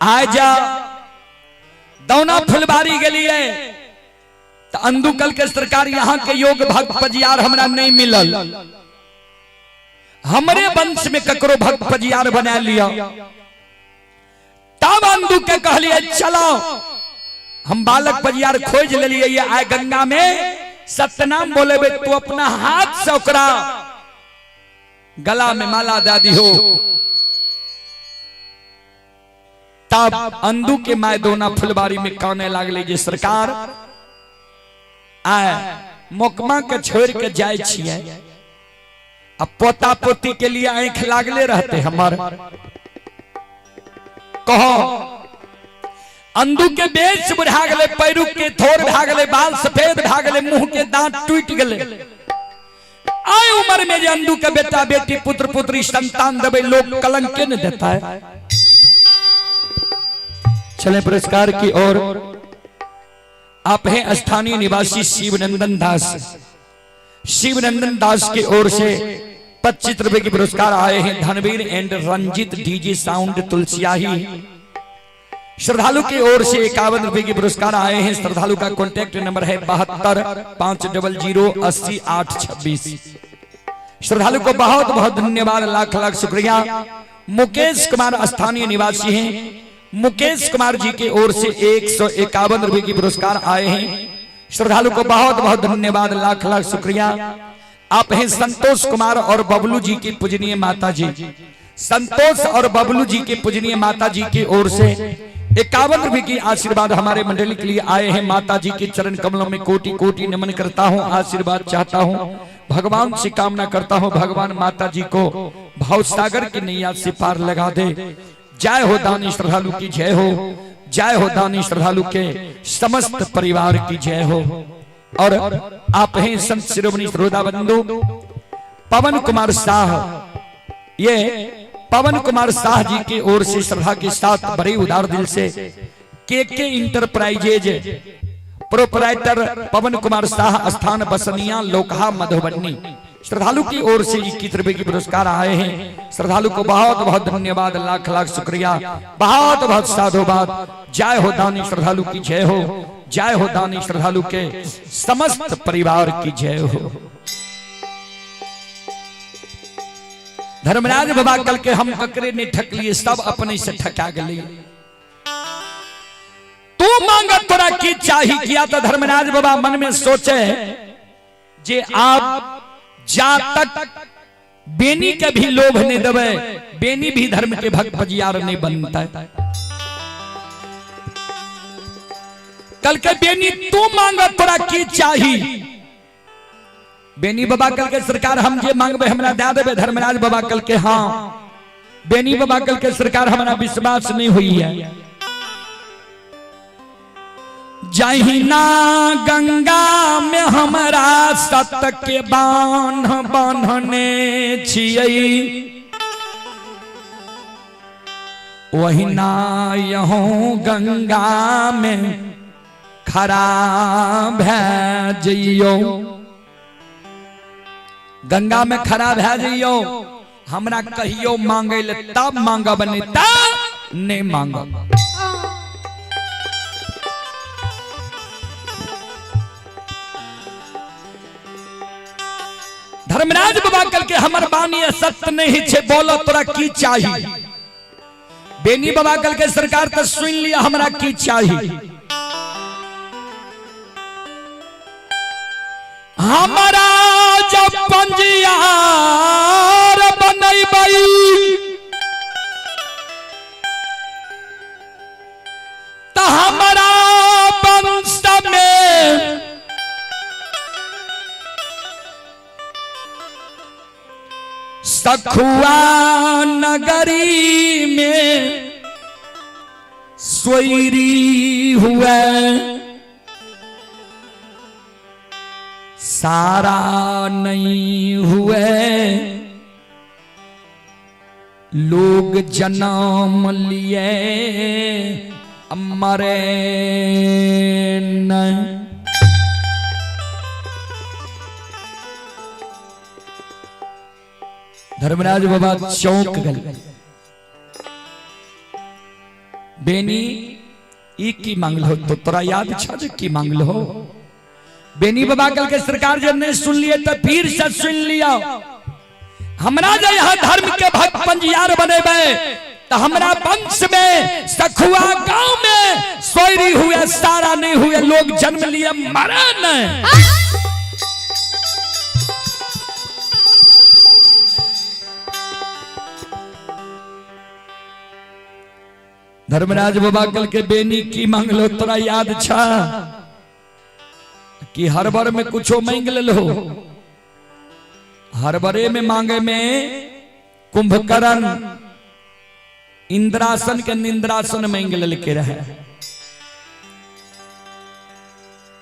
आजा दौना फुलबारी गेलिए तो अंदुकल के सरकार यहाँ के योग भक्त पजियार हमरा नहीं मिलल, हमरे वंश में ककरो भक्त पजियार बना लिया। तब अंदू के कहलिए चलो हम बालक पजियार खोज लेलिए, आए गंगा में सतनाम बोलेबे तू अपना हाथ से ओकरा गला में माला दे दिहो। तब अंदू के my दोना फुलबारी में काने लागले जे सरकार आए मोकमा के छोड़ के जाय छिए, अब पोता पोती के लिए आंख लागले रहते हमर। कहो अंदू के बेच बुढ़ा गले, पैरू के थोर भा गले, बाल सफेद भा गले, मुंह के दांत टूट गले। आए उम्र में जे अंदू के बेटा बेटी पुत्र पुत्री संतान देवे लोग कलंक के न देता है। चले पुरस्कार की ओर। आप हैं स्थानीय निवासी शिवनंदन दास, शिवनंदन दास की ओर से 25 रुपए के पुरस्कार आए हैं। Dhanveer and Ranjit DJ sound Tulsiyahi श्रद्धालु की ओर से 51 रुपए के पुरस्कार आए हैं। श्रद्धालु का कॉन्टैक्ट नंबर है 72 500 80 8 26। श्रद्धालु को बहुत बहुत धन्यवाद, लाख लाख शुक्रिया। मुकेश कुमार स्थानीय निवासी हैं, मुकेश कुमार जी की ओर से 151 रुपए की पुरस्कार आए हैं। श्रद्धालु को बहुत बहुत धन्यवाद, लाख लाख शुक्रिया। आप हैं संतोष कुमार और बबलू जी की पूजनीय माता जी, संतोष और बबलू जी के पूजनीय माता जी की ओर से 51 रुपए की आशीर्वाद हमारे मंडली के लिए आए हैं। माता जी के चरण कमलों में कोटि कोटि नमन करता हूं, आशीर्वाद चाहता हूं, भगवान से कामना करता हूं भगवान माता जी को भाव सागर की नैया से पार लगा दे। जय हो दानी श्रद्धालु की जय हो, जय हो दानी श्रद्धालु के समस्त परिवार की जय हो। और आप हैं संत शिरोमणि श्रोता बंधु पवन कुमार शाह, ये पवन कुमार शाह जी की ओर से श्रद्धा के साथ बड़े उदार दिल से के इंटरप्राइजेज प्रोपराइटर पवन कुमार शाह, स्थान बसनिया लोकहा मधुबनी, श्रद्धालु की ओर से 21 रुपए की पुरस्कार आए हैं। श्रद्धालु को बहुत बहुत धन्यवाद, लाख लाख शुक्रिया, बहुत बहुत साधुवाद। जय हो दानी श्रद्धालु की जय हो, जय हो दानी श्रद्धालु के समस्त परिवार की जय हो। धर्मराज बाबा कल के हम ककरे ने ठक लिए, सब अपने से ठका गए। तू मांग तोरा की चाही किया तो धर्मराज बाबा मन में सोचे जे आप जा तक बेनी के भी लोभ नहीं देवे, बेनी भी धर्म के भक्त बजियार नहीं बनता है। कल के बेनी तू मांग तोरा की चाही, बेनी बाबा कल के सरकार हम जे मांगबे हमरा दे देबे। धर्मराज बाबा कल के हाँ। बेनी बाबा कल के सरकार हमरा विश्वास नहीं हुई है। जहिना गंगा में हमरा सत के बांध बांधने छियै, वहिना यहों गंगा में खड़ा भै जइयो, गंगा में खड़ा भै जइयो, हमरा कहियो मांगे ले तब मांगब, नहीं तब नहीं मांगब। धर्मराज बाबा कल के हमर बानी सत्य नहीं छे, बोलो तोरा की चाही। बेनी बाबा कल के सरकार तो सुन लिया हमरा की चाही। हमारा जब पंजियार बनैबै त हमारा वंश में सखुआ नगरी में सोईरी हुए, सारा नहीं हुए लोग जन्म लिए मरे नहीं। धर्मराज बाबा चौंक गल। बेनी ई की मांगलो तो तोरा याद छ जे की मांगलो? बेनी बाबा कल के सरकार जब नहीं सुन लिए तो फिर से सुन लिया। हमरा जे यहाँ धर्म के भक्त पंजियार बनेबे तो हमरा वंश में सखुआ गांव में सोयरी हुए सारा नहीं हुए लोग जन्म लिए मरे नहीं। धर्मराज बाबा कल के बेनी की मांगलो तोरा याद छा कि हर बार में कुछो मांग लेलो? हर बारे में मांगे में कुंभकर्ण इंद्रासन के निंद्रासन मांग लेके रहे।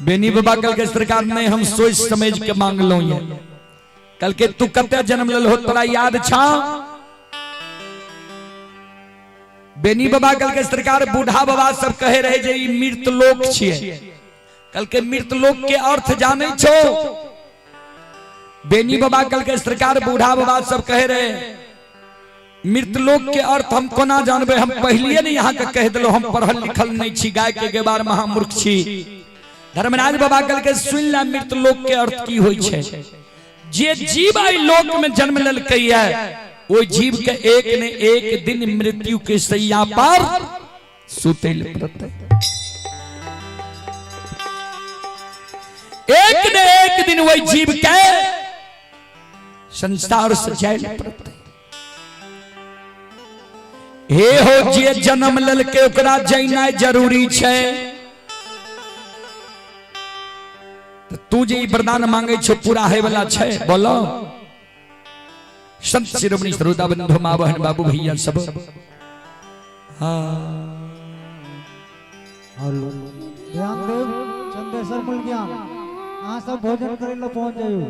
बेनी बाबा कल के सरकार ने हम सोच समझ के मांग लो। ये कल के तू कते जन्म लेल हो तोरा याद छा? बेनी बाबा कल के सरकार बूढ़ा बाबा सब कहे रहे जे ई मृत लोक छिए। कल के मृत लोक के अर्थ जाने छो? बेनी बाबा कल के सरकार बूढ़ा बाबा सब कहे रहे मृत लोक के अर्थ हम कोना जानबे, हम पहलिए ने यहाँ के कह दिलो हम पढ़ल लिखल नहीं छी, गाय के गेबार महामूर्ख छी। धर्मराज बाबा कल के सुन ला मृत लोक के अर्थ की होई छै। जे जीव आई लोक में जन्म लेलकै है वो जीव के एक ने एक दिन मृत्यु के सैया पर सुतै ले पड़तै। एक ने एक दिन वही जीव के संसार से जाय ले पड़तै। हे हो जे जन्म लेलकै ओकरा जैनाइ जरूरी छै। तो तू जे ई वरदान मांगे छो पूरा है वाला छै? बोलो संत शिरोमणि श्रोता बंधु माँ बहन बाबू भैया सब। हाँ हेलो, ध्यान देव चंदेश्वर मुलगियान, अहाँ सब भोजन करे ला पहुंच जाइयो,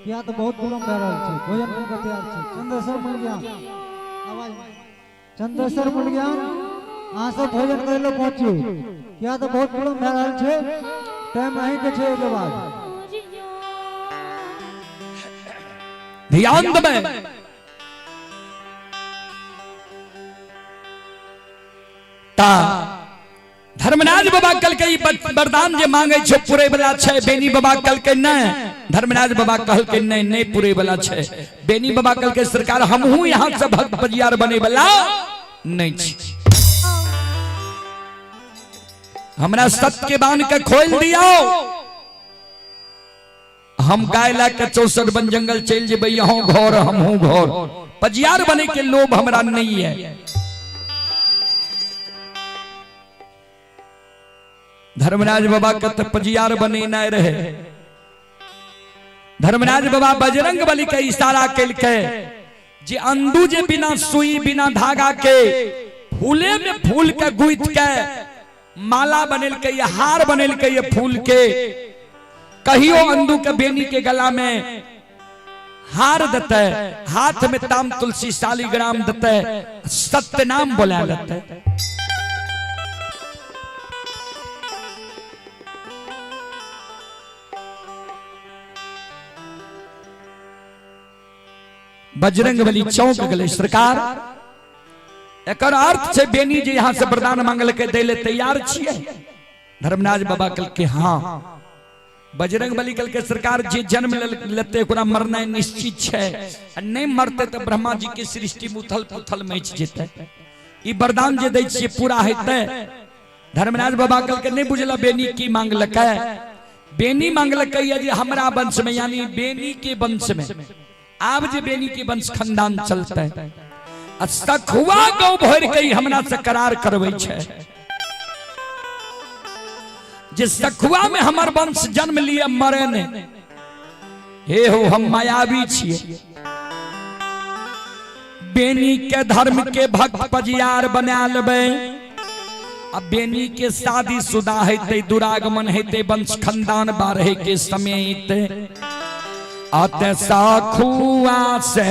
किया तो बहुत विलम्ब भए रहल छै। भोजन करे के तैयार छै। चंदेश्वर मुलगियान, आवाज, चंदेश्वर मुलगियान, अहाँ सब भोजन करे ला पहुंचियो, किया तो बहुत विलम्ब भए रहल छै। टाइम अहीं के छै। ओहिके बाद ध्यान देबै। ता धर्मराज बाबा कल के ई वरदान जे मांगे छो पूरे वाला छै? बेनी बाबा कल के नहीं। धर्मराज बाबा कहल के नहीं नहीं पूरे वाला छै। बेनी बाबा कल के सरकार हमहू यहाँ से भक्त बजियार बने वाला नहीं छी, हमरा सत्य के बांध के खोल दियो, हम गाय ला के 64 वन जंगल चल जेबै, यहाँ घर हमहू घर, पजियार बने के लोभ हमरा नहीं है। धर्मराज बाबा के तो पजियार बने नहीं रहे। धर्मराज बाबा बजरंग बली के इशारा केलकै जे अंदू जे बिना सुई बिना धागा के फूले में फूल के गुथ के माला बनेलकै, हार बनेलकै ये फूल के, कहियो अंदू के बेनी के गला में हार देते, हाथ में ताम तुलसी शालिग्राम देते, सत्य नाम बोला लेते। बजरंग बली चौंक गए। सरकार एकर अर्थ छै बेनी जे यहाँ से वरदान मांगल के दै ले तैयार छियै? धर्मराज बाबा कल के हाँ। बजरंग बली कल के सरकार जे जन्म लेते ओकरा मरनाइ निश्चित छै, आ नहीं मरते तऽ ब्रह्मा जी के सृष्टि में उथल पुथल मचि जेतै। ई वरदान जे दै छियै पूरा हेतै? धर्मराज बाबा कल के नहीं बुझल बेनी की मांगलकै। बेनी मांगलकै जे हमरा वंश में, यानी बेनी के वंश में, आब जे बेनी के वंश खानदान चलते, आ सखुआ गौ भरि के हमरा से करार करबै छै जे सखुआ में हमर वंश जन्म लिए मरे ने। हे हो हम मायावी छियै, बेनी के धर्म के भक्त पजियार बना लेबै, अब बेनी के शादी शुदा हेतै, दुरागमन हेतै, वंश खानदान बाढ़े के समय अयतै। आते साखुआ से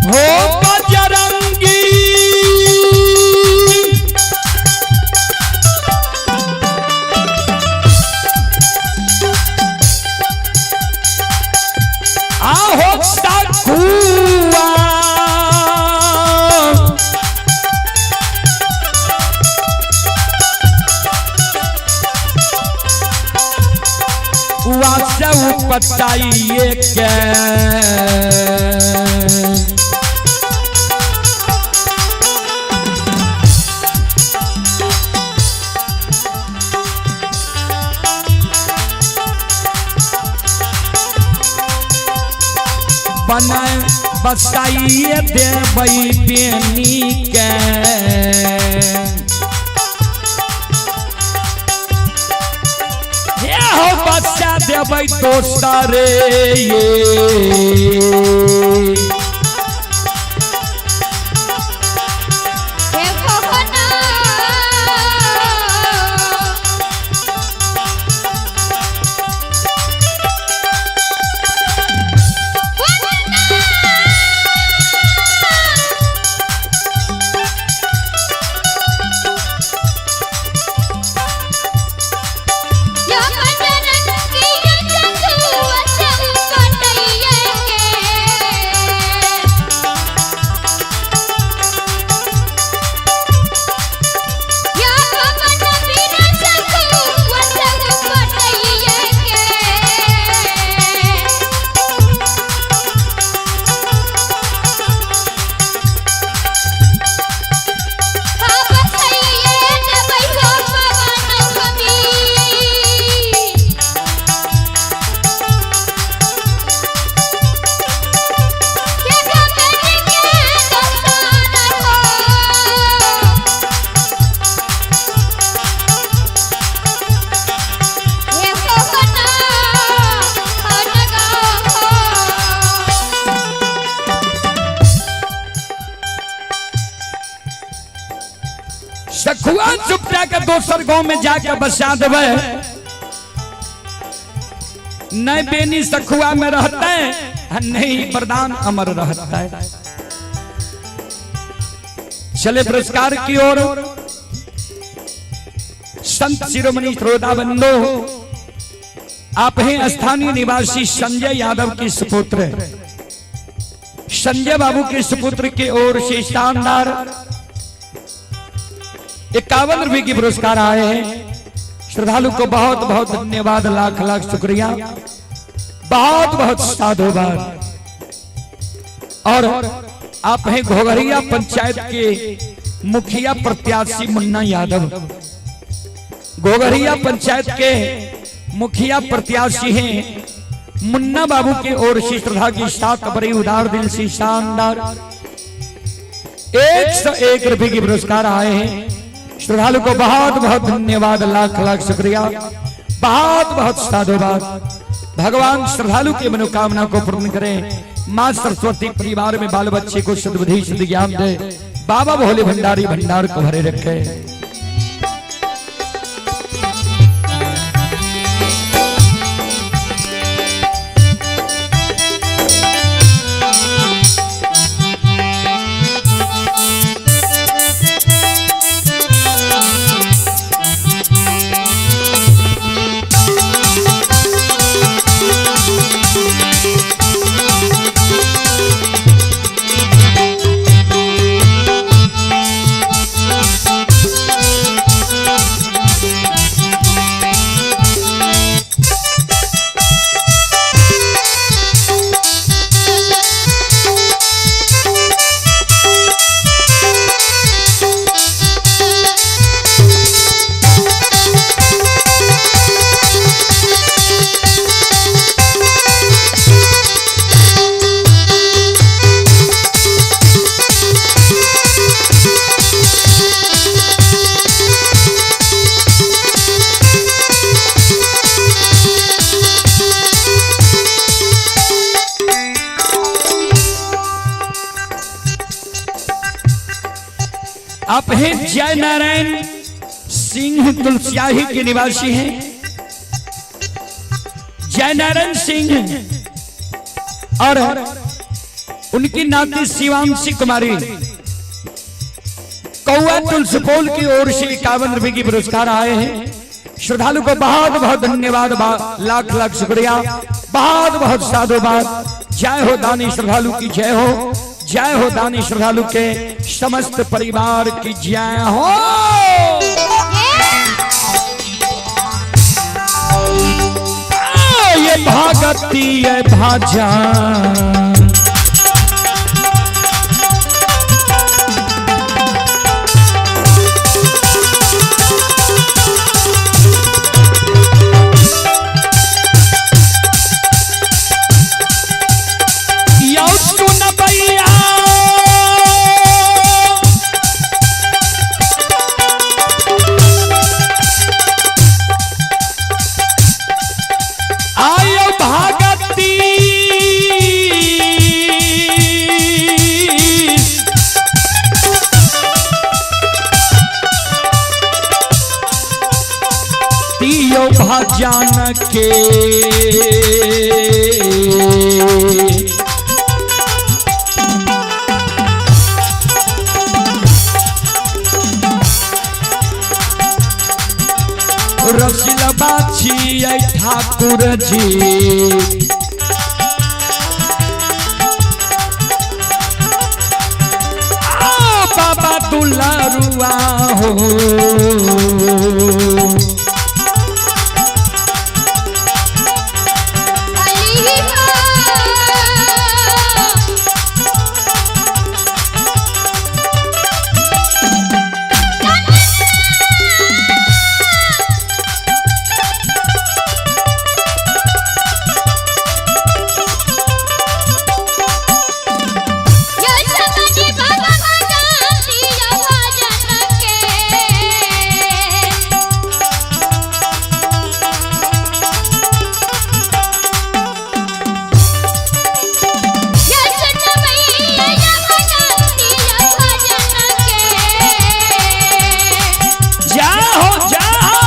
हो बजरंगी आहो सखुआ हुआ से उपटाइए के बनाए बसाइए देबै बेनी के। हे हो बसा देबै दोसरे ये। हे भगवान सखुआ चुपटा के दोसर गांव में जाके बसा देवे, नहीं बेनी सखुआ में रहता है, नहीं वरदान अमर रहता है। चले पुरस्कार की ओर। संत शिरोमणि श्रोता बंधु, आप हैं स्थानीय निवासी संजय यादव के सुपुत्र, संजय बाबू के सुपुत्र की ओर से शानदार 51 रुपए की पुरस्कार आए हैं। श्रद्धालु को बहुत बहुत धन्यवाद, लाख लाख शुक्रिया, बहुत बहुत साधुवाद। और आप हैं घोघरिया पंचायत के मुखिया प्रत्याशी मुन्ना यादव। घोघरिया पंचायत के मुखिया प्रत्याशी हैं मुन्ना बाबू की ओर से श्रद्धा की साथ बड़ी उदार दिल से शानदार 101 रुपए की पुरस्कार आए हैं। श्रद्धालु को बहुत बहुत धन्यवाद, लाख लाख शुक्रिया, बहुत बहुत साधुवाद। भगवान श्रद्धालु की मनोकामना को पूर्ण करें। मां सरस्वती परिवार में बाल बच्चे को सद्बुद्धि सद्ज्ञान दे। बाबा भोले भंडारी भंडार को भरे रखे। आप हैं जय नारायण सिंह तुलसियाही के निवासी हैं। जय नारायण सिंह और उनकी नाती शिवांशी कुमारी कौआ तुलसीपोल की ओर से 51 रुपए की पुरस्कार आए हैं। श्रद्धालु को बहुत बहुत धन्यवाद, लाख लाख शुक्रिया, बहुत बहुत साधुवाद। जय हो दानी श्रद्धालु की जय हो, जय हो दानी श्रद्धालु के समस्त परिवार की जय हो। ये भागती ये भाजा यौ सुनबैया आयो भागती तियो भजन के रसिलबा छियै ठाकुर जी। आ, बाबा दुलारुआ हो। अली हो। यो समझी बाबा भगवती यो भजन के। यो सुनबैया यो भगवती यो भजन के। जाओ जाओ।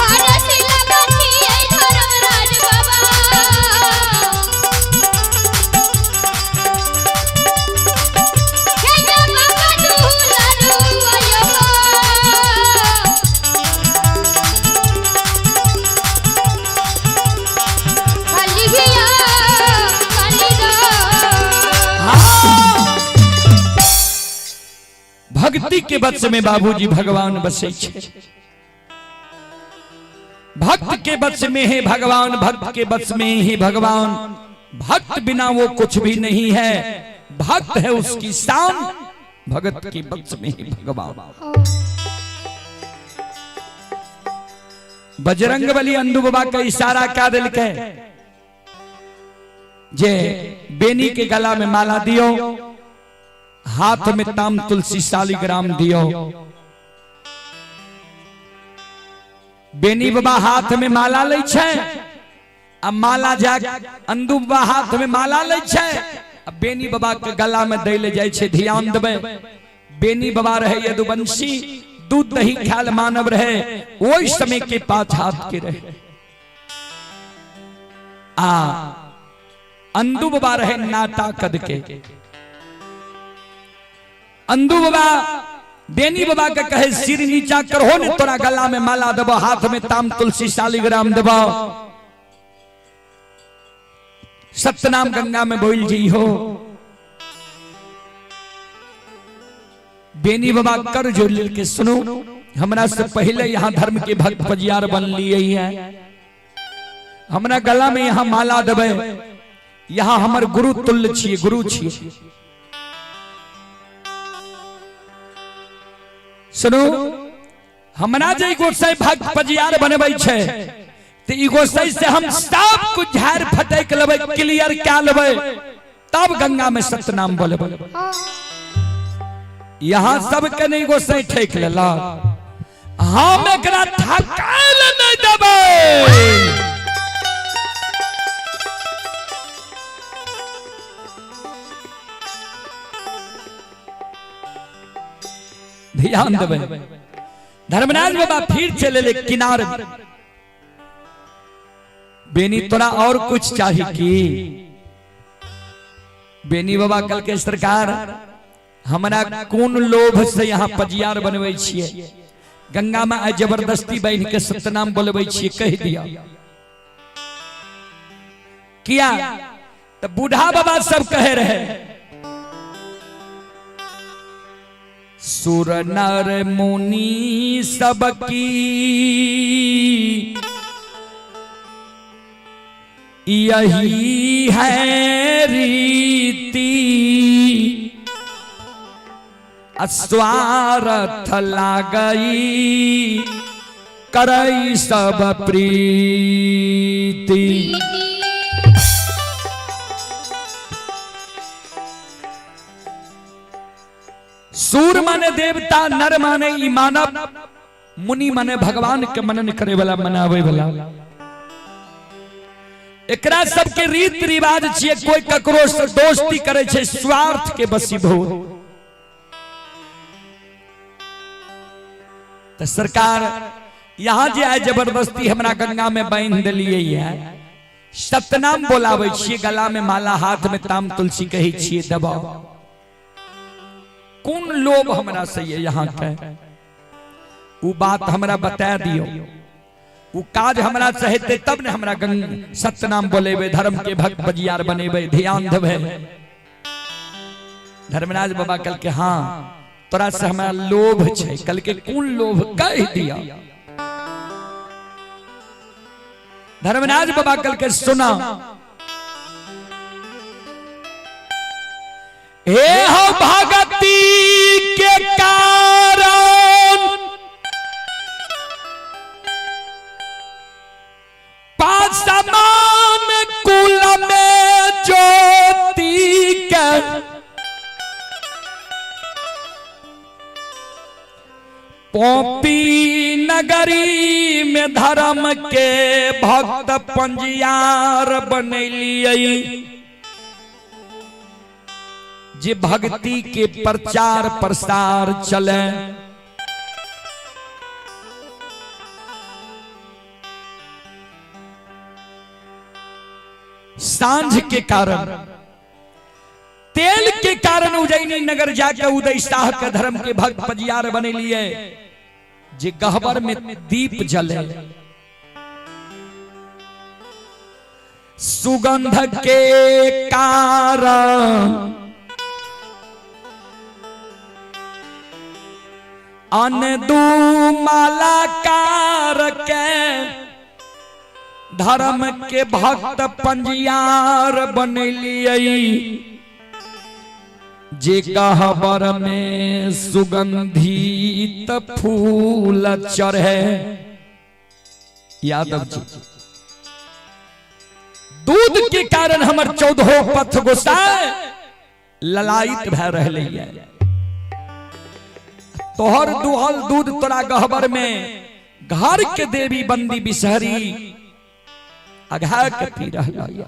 हरसिला बाटी ऐ धर्मराज बाबा। हे यो बाबा दुलारुआ यो हो। कालिया कालिदा। हाँ। भक्ति के वश में बाबूजी भगवान बसे छे। भक्त के वश में है भगवान, भक्त के वश में ही भगवान। भक्त बिना वो कुछ भी नहीं है, भक्त है उसकी शान, भगत के वश में ही भगवान। बजरंग बली अंधु बाबा का इशारा क्या दिल के जे बेनी के गला में माला दियो, हाथ में ताम तुलसी शालिग्राम दियो। बेनी बाबा हाथ में माला लै छै आ माला जा अंधु बाबा हाथ में माला लै छै आ बेनी बाबा के गला में दै ले जाइ छै। ध्यान देबै, बेनी बाबा रहे यदुवंशी, दूध दही ख्याल मानव रहे, ओहि समय के पांच हाथ के रहे। आ अंधु बाबा रहे नाटा कद के। अंधु बाबा बेनी बाबा के कहे सिर नीचा करहो ने तोरा गला में माला देबो, हाथ में ताम तुलसी शालिग्राम देबो, सत्यनाम गंगा में बोल जी हो। बेनी बाबा कर जोड़ के सुनो, हमरा से पहले यहाँ धर्म के भक्त पजियार बन लिए है, हमरा गला में यहाँ माला देबै, यहाँ हमर गुरु तुल्य छियै, गुरु छियै। सुनू, हमरा जे गोसाई भक्त पजियार बनबै छै ते ई गोसाई से हम सब कुछ झाड़ फटक लेबै, क्लियर क्या लेबै, तब गंगा में सत्यनाम बोलबै। यहाँ सबके नहीं गोसाई ठेक लेलक। हम एकरा थकायल नहीं देबै। ध्यान देबै। धर्मराज बाबा फिर चले ले किनार। बेनी तोरा और कुछ चाहिए की? बेनी बाबा कल के सरकार हमरा कोन लोभ से यहाँ पजियार बनबै छियै, गंगा में आइ जबरदस्ती बान्हि के सत्यनाम बोलबै छियै, कहि दिया किया? तो बूढ़ा बाबा सब कहे रहे सुर नर मुनि सबकी यही है रीति, स्वार्थ लागई करई सब प्रीति। सूर माने देवता, नर माने ई मानव, मुनि माने भगवान के मनन करे वाला, मनावे वाला। एकरा सबके रीत रिवाज छियै, कोई ककरो से दोस्ती करे छै स्वार्थ के बसीभूत। तो सरकार यहाँ जे आइ जबरदस्ती हमरा गंगा में बांधि देलियै है, सतनाम बोलाबै छियै, गला में माला, हाथ में ताम तुलसी, कहै छियै दबाओ, कोन लोभ हमरा से ये यहाँ के? उ बात हमरा बता दियो, उ काज हमरा से हेतै तब ने हमरा गंग सतनाम बोलेबै, धर्म के भक्त बजियार बनेबै। ध्यान देबै। धर्मराज बाबा कल के हाँ तोरा से हमरा लोभ छै। कल के कोन लोभ? कह दिया। धर्मराज बाबा कल के सुना, हे हो भगती के कारण पासमान कुल में ज्योति के पोपी नगरी में धर्म के भक्त पंजियार बनैलियै, जे भक्ति के प्रचार प्रसार चले। सांझ के कारण, तेल के कारण उज्जैनी नगर जाके उदय शाह के धर्म के भक्त पजियार बनेलिए, जे गहबर में दीप जले, सुगंध के कारण अन दू मालाकार के धर्म के भक्त पंजियार बनेलिए, जे गहबर में सुगंधित फूल चढ़े। यादव जी दूध के कारण हमर 14 पथ गोसाई ललायित भए रहले है। तोहर दुहल दूध तोरा गहबर में घर के देवी बंदी बिसहरी अघा के पी रहल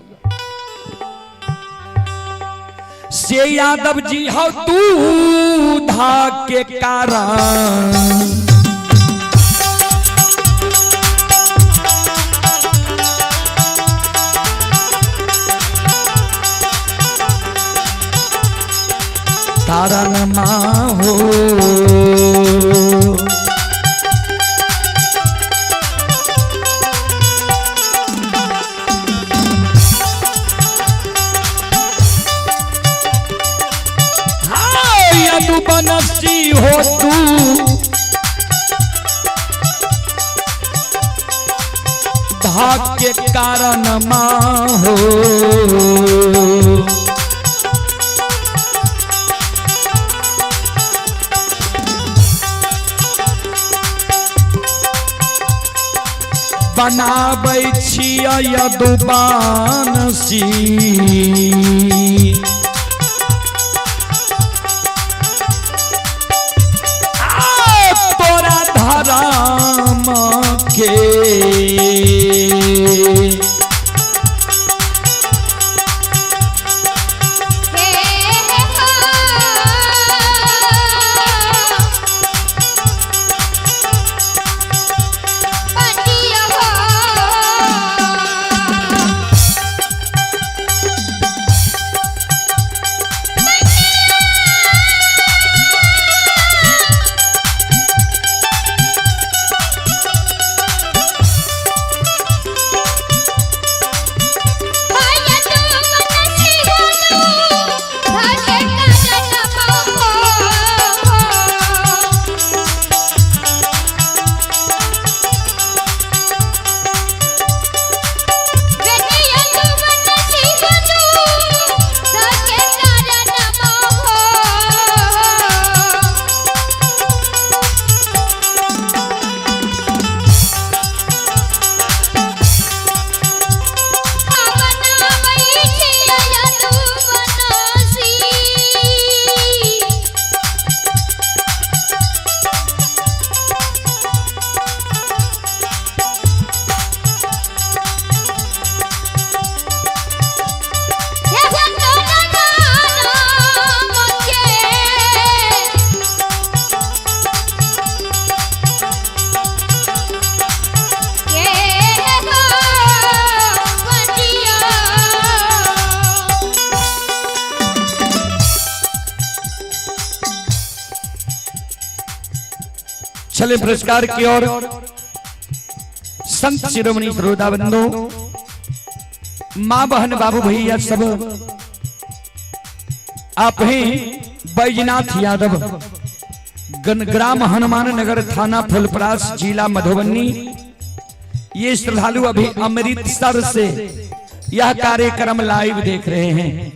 से यादव जी हो दूधा के कारण। कारण माँ हो यदुवंशी हो तू धाक के कारण माँ हो। बनाबै छियै यदुवंशी तोरा चले पुरस्कार की ओर। संत शिरोमणि श्रोता बंधु, माँ बहन बाबू भैया सब, आप हैं बैजनाथ यादव, ग्राम हनुमान नगर, थाना फुलपरास, जिला मधुबनी। ये श्रद्धालु अभी अमृतसर से यह कार्यक्रम लाइव देख रहे हैं।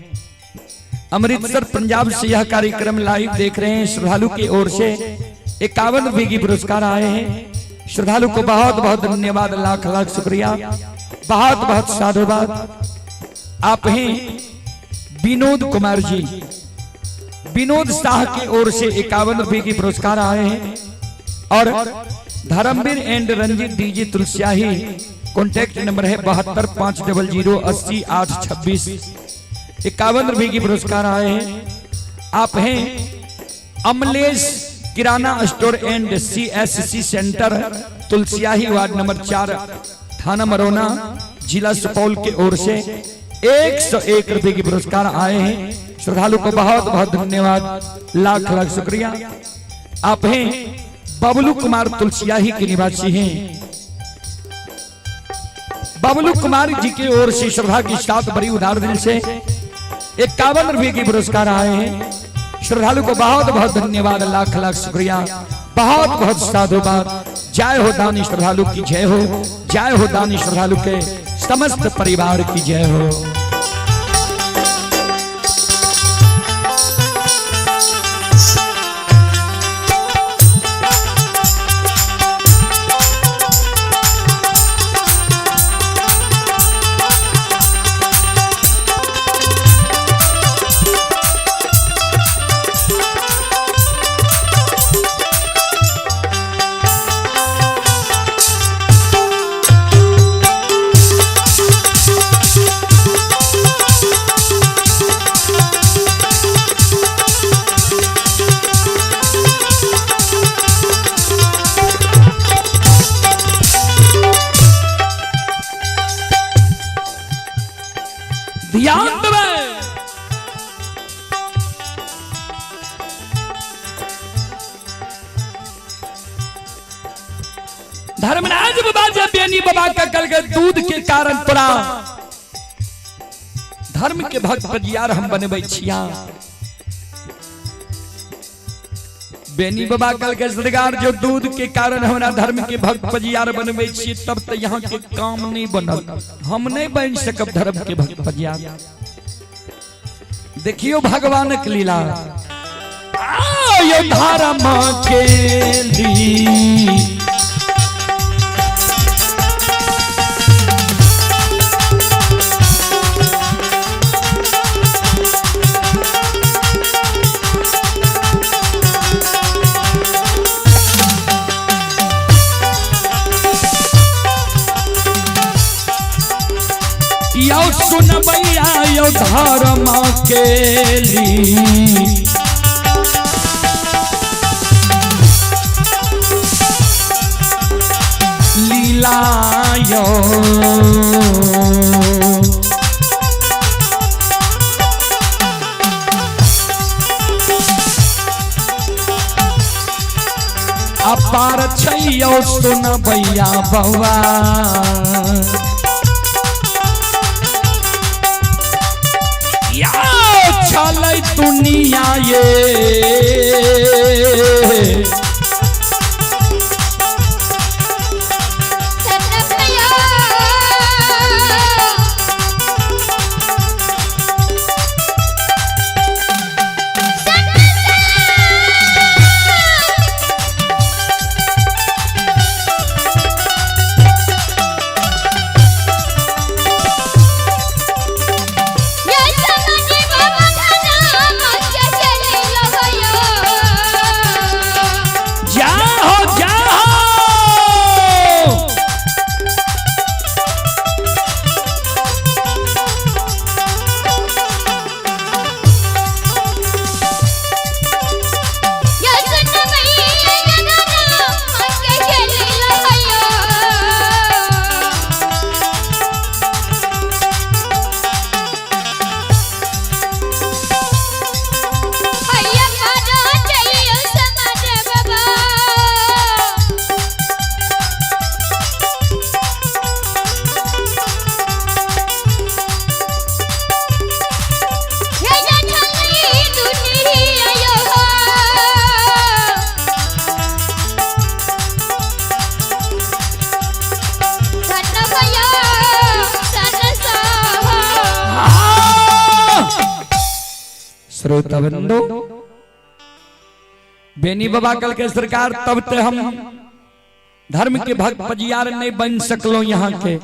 अमृतसर पंजाब से यह कार्यक्रम लाइव देख रहे हैं। श्रद्धालु की ओर से 51 रुपए की पुरस्कार आए हैं। श्रद्धालु को बहुत बहुत धन्यवाद, लाख लाख शुक्रिया, बहुत बहुत साधुवाद। आप हैं विनोद कुमार जी, विनोद शाह की ओर से 51 रुपए की पुरस्कार आए हैं। और Dharmveer and Ranjit DJ Tulsiyahi, contact number है 7250080826। 51 रुपए की पुरस्कार आए हैं। आप हैं अमलेश किराना store and CSC centre, Tulsiyahi, ward number 4, थाना मरोना, जिला सुपौल के ओर से 101 रुपए की पुरस्कार आए हैं। श्रद्धालु को बहुत बहुत धन्यवाद, लाख लाख शुक्रिया। आप हैं बबलू कुमार, तुलसियाही के निवासी हैं। बबलू कुमार जी की ओर से श्रद्धा के साथ बड़ी उदार दिल से 51 रुपए की पुरस्कार आए हैं। श्रद्धालु को बहुत बहुत धन्यवाद, लाख लाख शुक्रिया, बहुत बहुत साधुवाद। जय हो दानी श्रद्धालु की जय हो, जय हो दानी श्रद्धालु के समस्त परिवार की जय हो। ध्यान देबै। धर्मराज बाबा जब बेनी बाबा का कल के दूध के कारण तोरा धर्म के भक्त पजियार हम बनबै छिया। बेनी बाबा कल के सरकार, जो दूध के कारण हमरा धर्म के भक्त पजियार बनबै छियै, तब तो यहाँ के काम नहीं बनल, हम नहीं बन सकब धर्म के भक्त पजियार। देखियो भगवान के लीला। आयो धर्म के ली यौ सुनबैया, यौ धर्म के ली लीला यौ। अपार छैयौ सुनबैया बौआ। या छलै दुनिया ये। चंद्रभैया। ये समाजी बाबा खाना मक्के चले लगयो। श्रोता बंधु, बेनी बाबा कल के सरकार तब ते हम धर्म के भक्त पजियार नहीं बन सकलो यहाँ के।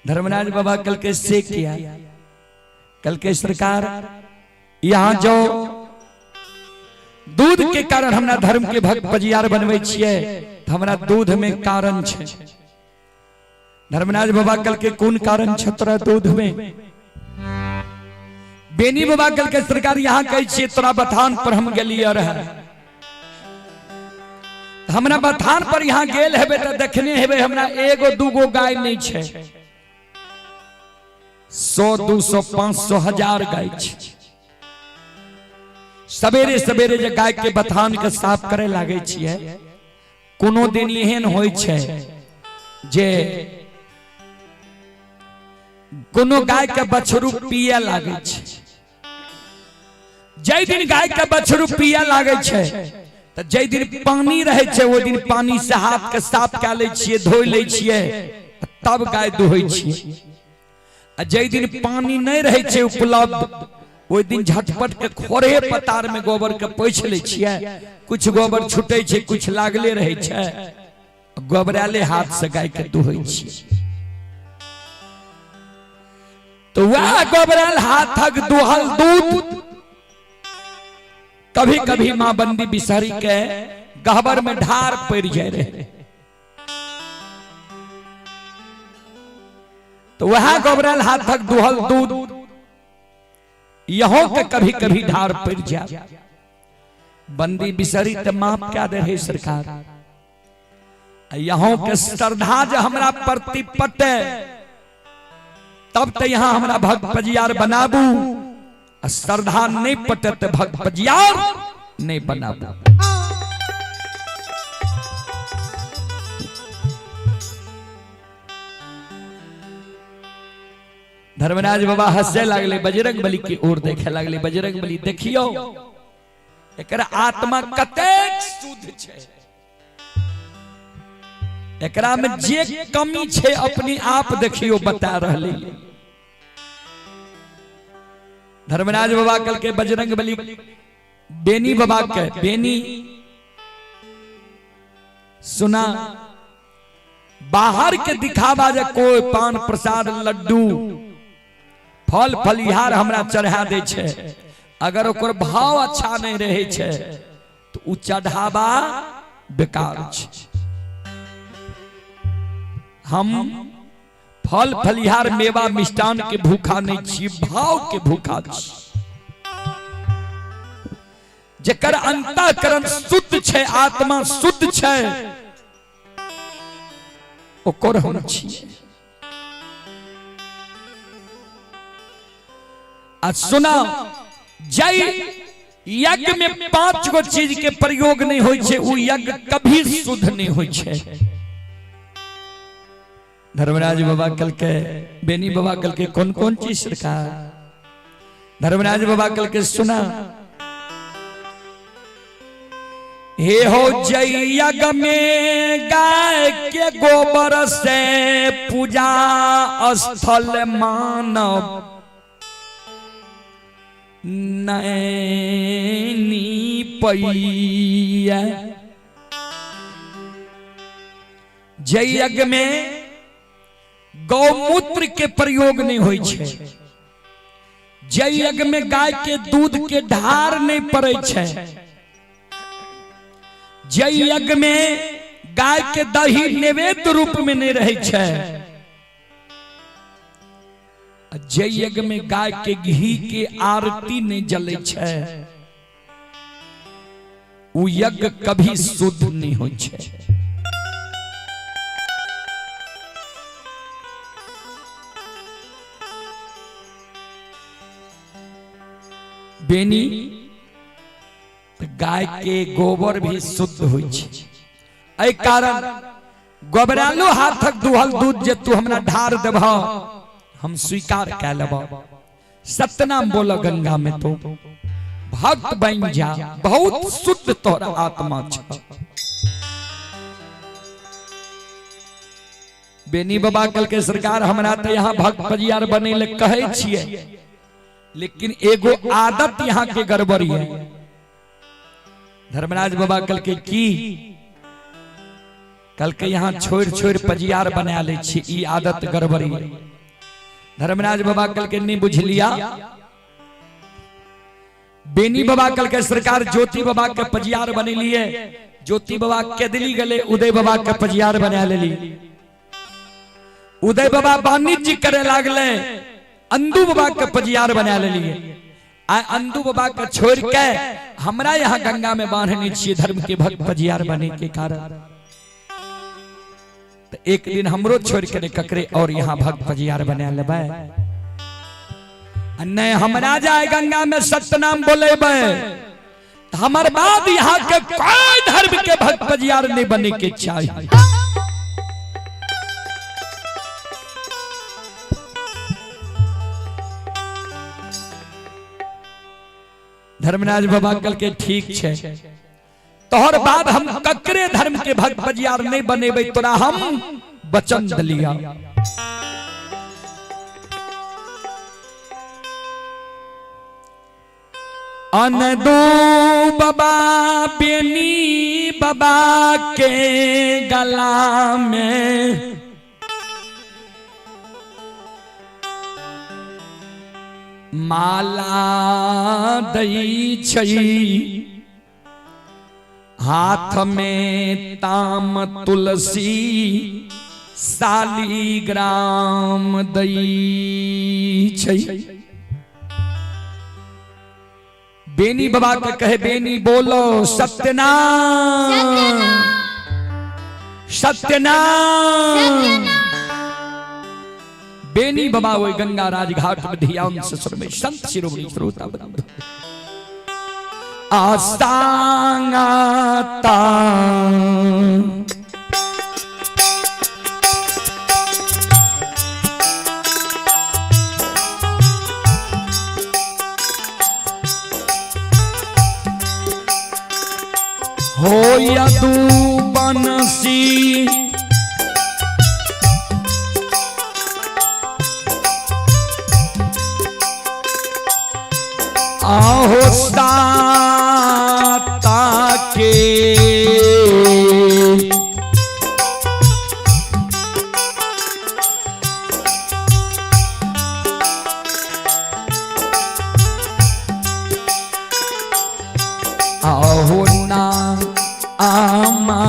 धर्मराज बाबा कल के से किया, कल के सरकार यहाँ जो दूध के कारण हमरा धर्म के भक्त पजियार बनवे छिए, हमरा दूध में कारण छे। धर्मराज बाबा कल के कौन कारण छे तोरा दूध में? बेनी बाबा कल के सरकार यहाँ कहे छिए तोरा बथान पर हम गेलिए रहे, हमरा बथान पर यहाँ गेल हेबे त देखने हेबे हमरा एगो दूगो गाय नहीं छे, 100 200 500 1000 गाय छे। सवेरे सवेरे जे गाय के बथान के साफ करे लागे छिए, कोनो दिन एहन होय छे जे कोनो गाय के बछरू पिए लागे छे। जै दिन गाय के बछरू पिए लागे छे त जै दिन पानी रहे छे ओ दिन पानी से हाथ के साफ कै लै छिए, धोइ लै छिए, तब गाय दुहै छिए। आ जै दिन पानी नहीं रहे छे उपलब्ध ओहि दिन झटपट के खोरे पतार में गोबर के पोछि लै छिए, कुछ गोबर छूटे छे कुछ लागले रहे छे, गोबराले हाथ से गाय के दुहै छिए। तो वह गोबराल हाथक दुहल दूध कभी कभी मां बंदी बिसहरी के गहबर में ढार पड़ जाए रहे। तो वह गोबराल हाथक दुहल दूध यहों के कभी कभी ढार पड़ जाए। बंदी बिसहरी तो माफ क्या दे रहे सरकार, यहों के श्रद्धा जो हमरा प्रति पटे तब तो यहाँ हमरा भक्त पजियार बनाबू, श्रद्धा नहीं पटे तो भक्त पजियार नहीं बनाबू। धर्मराज बाबा हंसे लागले, बजरंग बली की ओर देखे लागले। बजरंग बली देखियो एकर आत्मा कतेक शुद्ध छे, एकरा में जे कमी छे अपने आप देखियो बता रहले। धर्मराज बाबा कल के बजरंग बली बेनी बाबा के बेनी सुना, बाहर के दिखावा जे कोई पान प्रसाद लड्डू फल फलिहार हमरा चढ़ा दे छे, अगर ओकर भाव अच्छा नहीं रहे छे तो उ चढ़ावा बेकार छे। हम फल फलिहार मेवा मिष्टान के भूखा नहीं छी, भाव के भूखा छी। जेकर अंतःकरण शुद्ध छे, आत्मा शुद्ध छे, ओकर हम छी। आ सुना, जय यज्ञ में 5 गो चीज के प्रयोग नहीं होय छे उ यज्ञ कभी शुद्ध नहीं होय छे। धर्मराज बाबा कल के बेनी बाबा कल के कौन कौन चीज सरकार? धर्मराज बाबा कल के सुना, हे हो जय यज्ञ में गाय के गोबर से पूजा स्थल मानव नैनी पैया। जय यज्ञ में गौमूत्र के प्रयोग नहीं होय छे, जय यज्ञ में गाय के दूध के ढार नहीं पड़े छे, जय यज्ञ में गाय के दही नैवेद्य रूप में नहीं रहे छे, जय यज्ञ में गाय के घी के आरती नहीं जले छे, उ यज्ञ कभी शुद्ध नहीं होय छे। बेनी गाय के गोबर भी शुद्ध होय छे, एहि कारण गोबरालो हाथक दुहल दूध जे तू हमरा ढार देबह हम स्वीकार कै लेब। सतनाम बोल गंगा में तो भक्त बन जा, बहुत शुद्ध तोहर आत्मा छ। बेनी बाबा कल के सरकार हमरा तो यहाँ भक्त पजियार बने ले कहे छिए, लेकिन एगो आदत यहाँ के गड़बड़ी है। धर्मराज बाबा कल के की कल के यहाँ छोड़ छोड़ पजियार बना ले छी, ई आदत गड़बड़ी है। धर्मराज बाबा कल के नहीं बुझ लिया। बेनी बाबा कल के सरकार ज्योति बाबा के पजियार बने लिए, ज्योति बाबा केदली गले उदय बाबा के पजियार बना लेली। उदय बाबा वाणिज्य करे लागले, अंदू बाबा के पजियार बना लेलिए। आ अंदू बाबा के छोड़ के हमरा यहाँ गंगा में बांधने छिए धर्म के भक्त पजियार बने के कारण। तो एक दिन हमरो छोड़ के ककरे और यहाँ भक्त पजियार बना लेबै। नहीं हमरा जाए गंगा में सत्यनाम बोलेबै हमर बाद यहाँ के कोई धर्म के भक्त पजियार नहीं बने के चाहिए। धर्मराज बाबा कल के ठीक छे, तोहर बाद हम ककरे धर्म के भक्त पजियार नहीं बनेबै, तोरा हम वचन दिलिया। अनदू बाबा बेनी बाबा के गला में माला दई छई, हाथ में ताम तुलसी शालीग्राम दई छई। बेनी बाबा के कहे बेनी बोलो सत्यनाम सत्यनाम। बेनी बाबा वही गंगा राजघाट में ध्यान से सुन संत शिरोमणि श्रोता बंधु आसांगाता हो यदु बनसी आहो साता के आहो ना आमा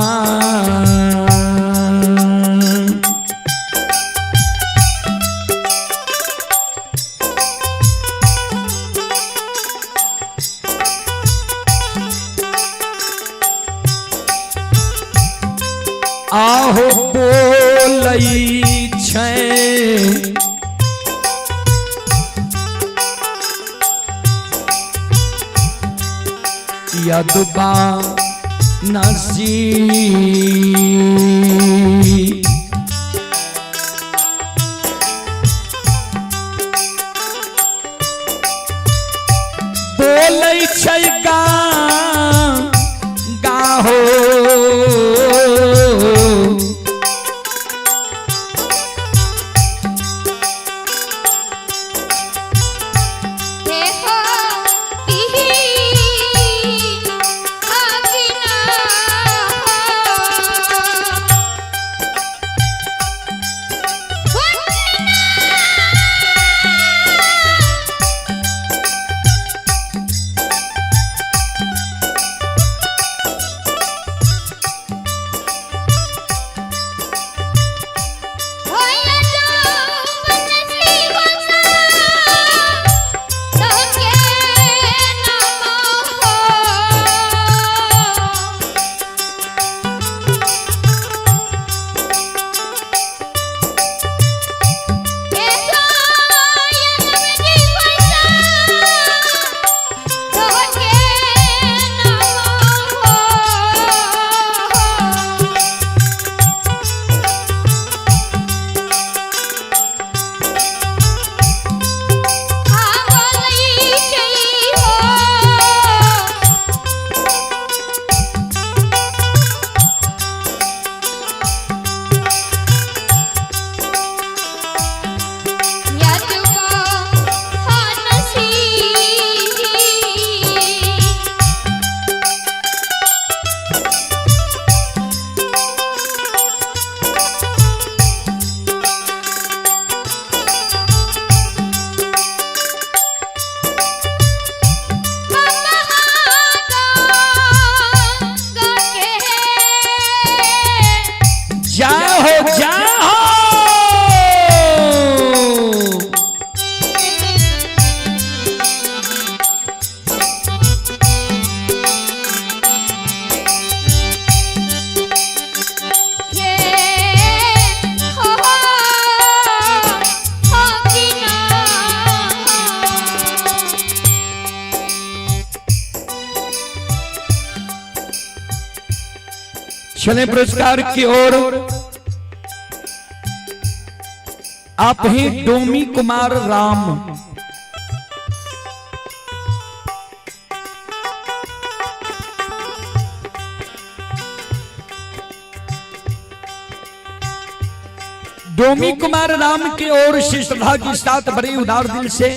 आहो बोलई छै यदुबा नसी बोलै छै गा गाहो चले पुरस्कार की ओर। आप ही डोमी कुमार राम, डोमी कुमार राम की ओर से श्रद्धा के साथ बड़े उदार दिल से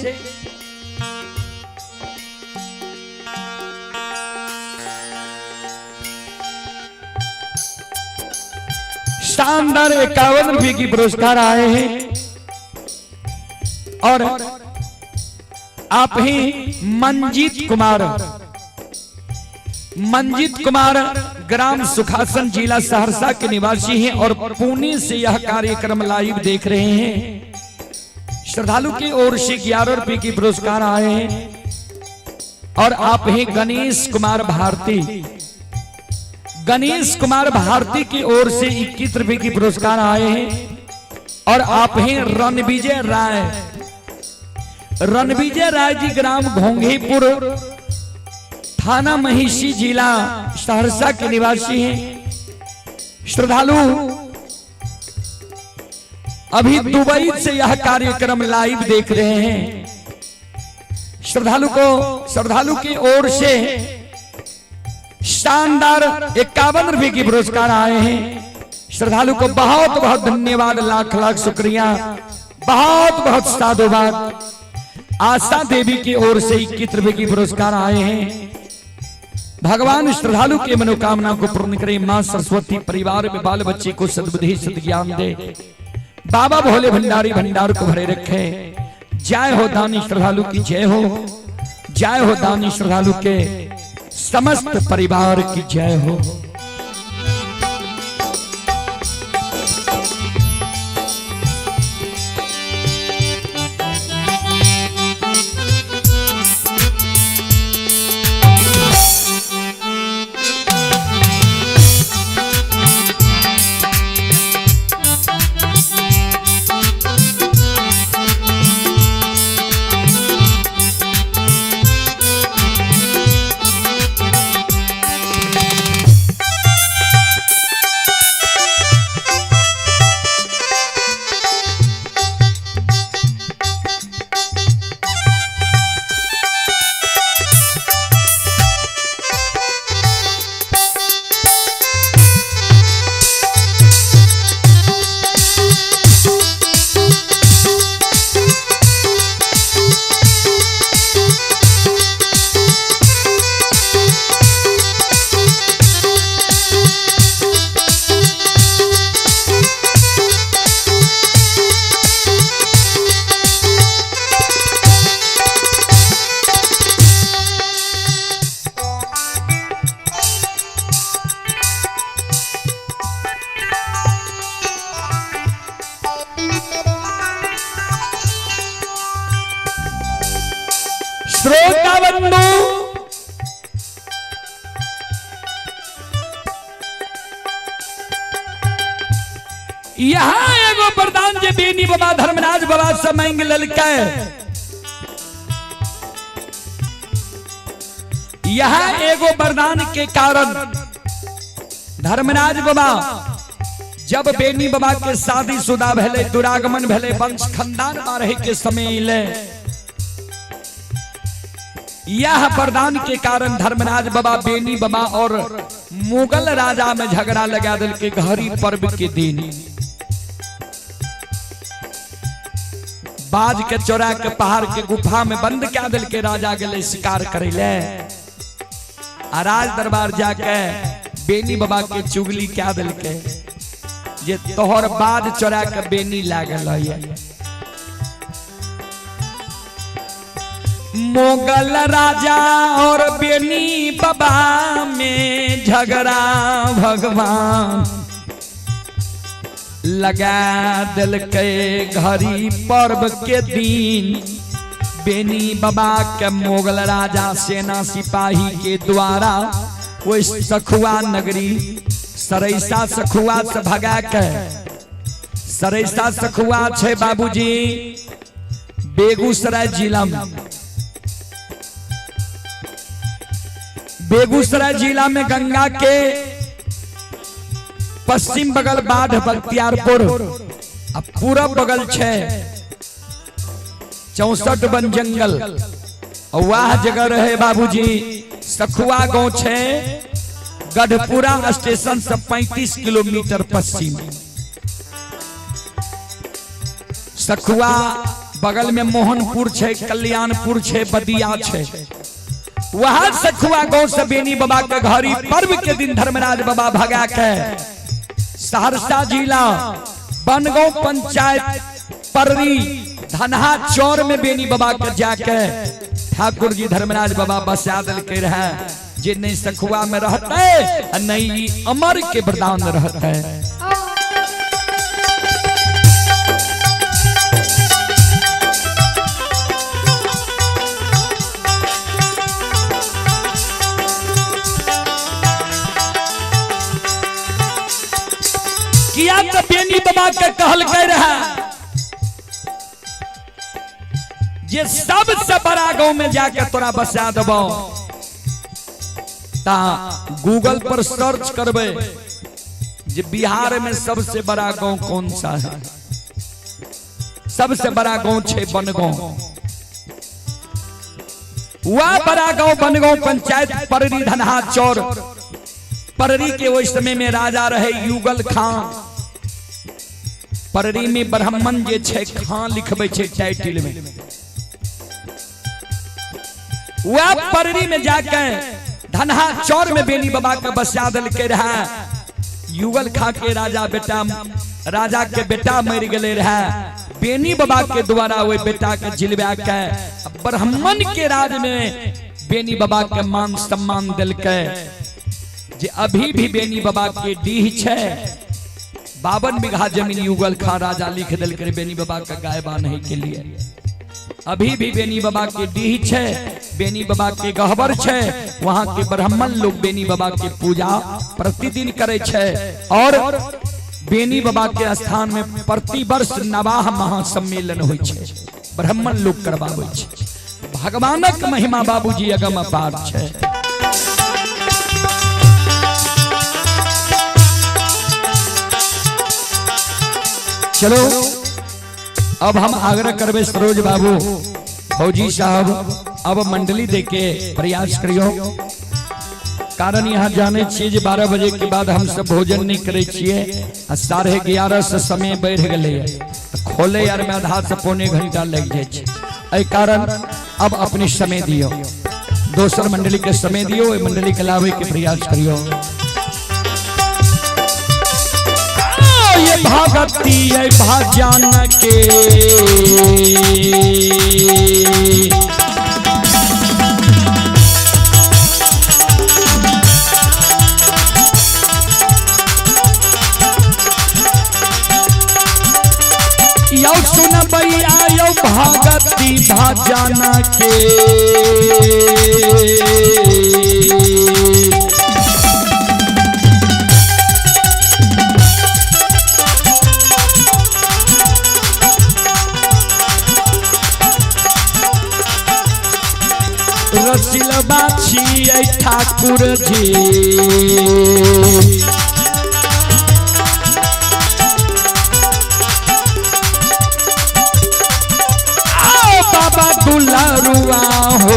शानदार 51 रुपए की पुरस्कार आए हैं। और आप ही मंजीत कुमार, मंजीत कुमार ग्राम सुखासन जिला सहरसा के निवासी हैं और पुणे से यह कार्यक्रम लाइव देख रहे हैं। श्रद्धालु की ओर से 11 रुपए की पुरस्कार आए हैं। और आप ही गणेश कुमार भारती, गणेश कुमार भारती की ओर से 21 रुपए की पुरस्कार आए हैं। और आप ही रणविजय राय, रणविजय राय जी ग्राम घोंघीपुर थाना महिषी जिला सहरसा के निवासी हैं। श्रद्धालु अभी दुबई से यह कार्यक्रम लाइव देख रहे हैं। श्रद्धालु को, श्रद्धालु की ओर से शानदार 51 रुपए की पुरस्कार आए हैं। श्रद्धालु को बहुत बहुत धन्यवाद, लाख लाख शुक्रिया, बहुत बहुत साधुवाद। आशा देवी की ओर से 21 रुपए की पुरस्कार आए हैं। भगवान श्रद्धालु के मनोकामना को पूर्ण करे। मां सरस्वती परिवार में बाल बच्चे को सद्बुद्धि सद्ज्ञान दे। बाबा भोले भंडारी भंडार को भरे रखे। जय हो दानी श्रद्धालु की जय हो, जय हो दानी श्रद्धालु के समस्त परिवार की जय हो। श्रोता बंधु, यहाँ एगो वरदान जे बेनी बाबा धर्मराज बाबा से मांग ललकै, यहाँ एगो वरदान के कारण धर्मराज बाबा जब बेनी बाबा के शादी शुदा भेले, दुरागमन भेले, वंश खानदान बारहे के समय अयलै, यह वरदान के कारण धर्मराज बाबा बेनी बाबा और मुगल राजा में झगड़ा लगा दिल के घड़ी पर्व के दिन बाज के चोरा के पहाड़ के गुफा में बंद क्या दिल के राजा गेले शिकार करे ले आ राज दरबार जाके बेनी बाबा के चुगली क्या दिल के जे तोहर बाज चोरा के बेनी लागल है। मुगल राजा और बेनी बाबा में झगड़ा भगवान लगा दिल के घड़ी पर्व के दिन बेनी बाबा के मुगल राजा सेना सिपाही के द्वारा वो सखुआ नगरी सरैसा सखुआ से भगा के, सरैसा सखुआ छे बाबूजी बेगूसराय जिला में, बेगूसराय जिला में गंगा के पश्चिम बगल बाढ़ बख्तियारपुर आ पूरब बगल छै 64 वन जंगल। और वह जगह रहे बाबूजी सखुआ गांव छै गढ़पुरा स्टेशन से 35 किलोमीटर पश्चिम। सखुआ बगल में मोहनपुर छै, कल्याणपुर छै, बदिया छै। वहां सखुआ गांव से बेनी बाबा के घरी पर्व के दिन धर्मराज बाबा भगा के सहरसा जिला बनगांव पंचायत पररी धनहा चौर में बेनी बाबा के जाके ठाकुर जी धर्मराज बाबा बसा दिलके रहे जे नहीं सखुआ में रहते आ नहीं अमर के वरदान रहते। किया तो बेनी बाबा के कहल के रहा जे सबसे बड़ा गांव में जाके तोरा बसा देबो ता गूगल पर सर्च करबे जे बिहार में सबसे बड़ा गांव कौन सा है। सबसे बड़ा गांव छे बनगांव। वह बड़ा गांव बनगांव पंचायत पररी धनहा चौर। पररी के उस समय में राजा रहे युगल खान। पररी में ब्राह्मण जे छे खान लिखबे छे टाइटल में। वह पररी में जाके धनहा चौर में बेनी बाबा के बसा दिलके रहा। युगल खा के राजा बेटा राजा के बेटा मर गए रहा। बेनी बाबा के द्वारा वही बेटा के जिलवा के ब्राह्मण के राज में बेनी बाबा के मान सम्मान दिलके जे अभी भी बेनी बाबा के डीह छे। 52 बीघा जमीन युगल खा राजा लिख दिलके बेनी बाबा के गाय बांधे के लिए। अभी भी बेनी बाबा के डीह छे, बेनी बाबा के गहबर छे। वहां के ब्राह्मण लोग बेनी बाबा के पूजा प्रतिदिन करे छे और बेनी बाबा के स्थान में प्रतिवर्ष नवाह महासम्मेलन होइ छे, ब्राह्मण लोग करवाबै छे। भगवानक महिमा बाबूजी अगम अपार छे। चलो अब हम आग्रह करबे सरोज बाबू फौजी साहब अब मंडली देके प्रयास करियो। कारण यहाँ जाने छियै जे 12 बजे के बाद हम सब भोजन नहीं करे छियै आ 11:30 से समय बढ़ गए खोले यार में आधा से पौने घंटा लग जाए छै। एहि कारण अब अपने समय दियो, दोसर मंडली के समय दियो, ओहि मंडली के लावे के प्रयास करियो। ये भगती ये भजन के यौ सुनबैया यौ भगती भजन के रसिलबा छियै ठाकुर जी। आओ बाबा दुलारुआ हो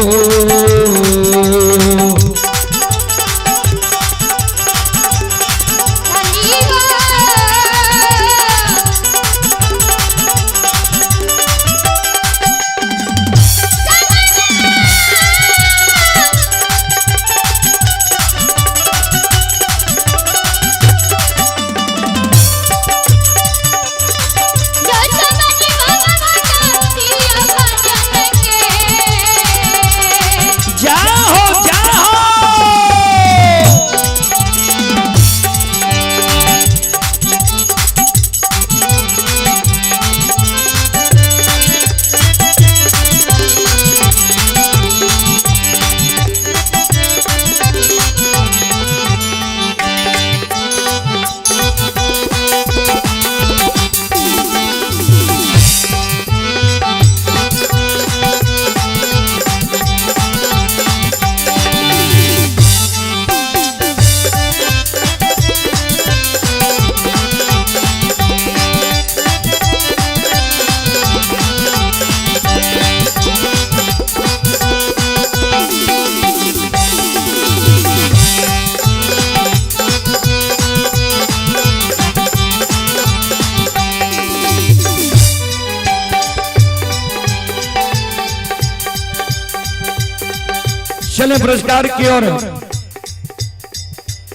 चले पुरस्कार की ओर।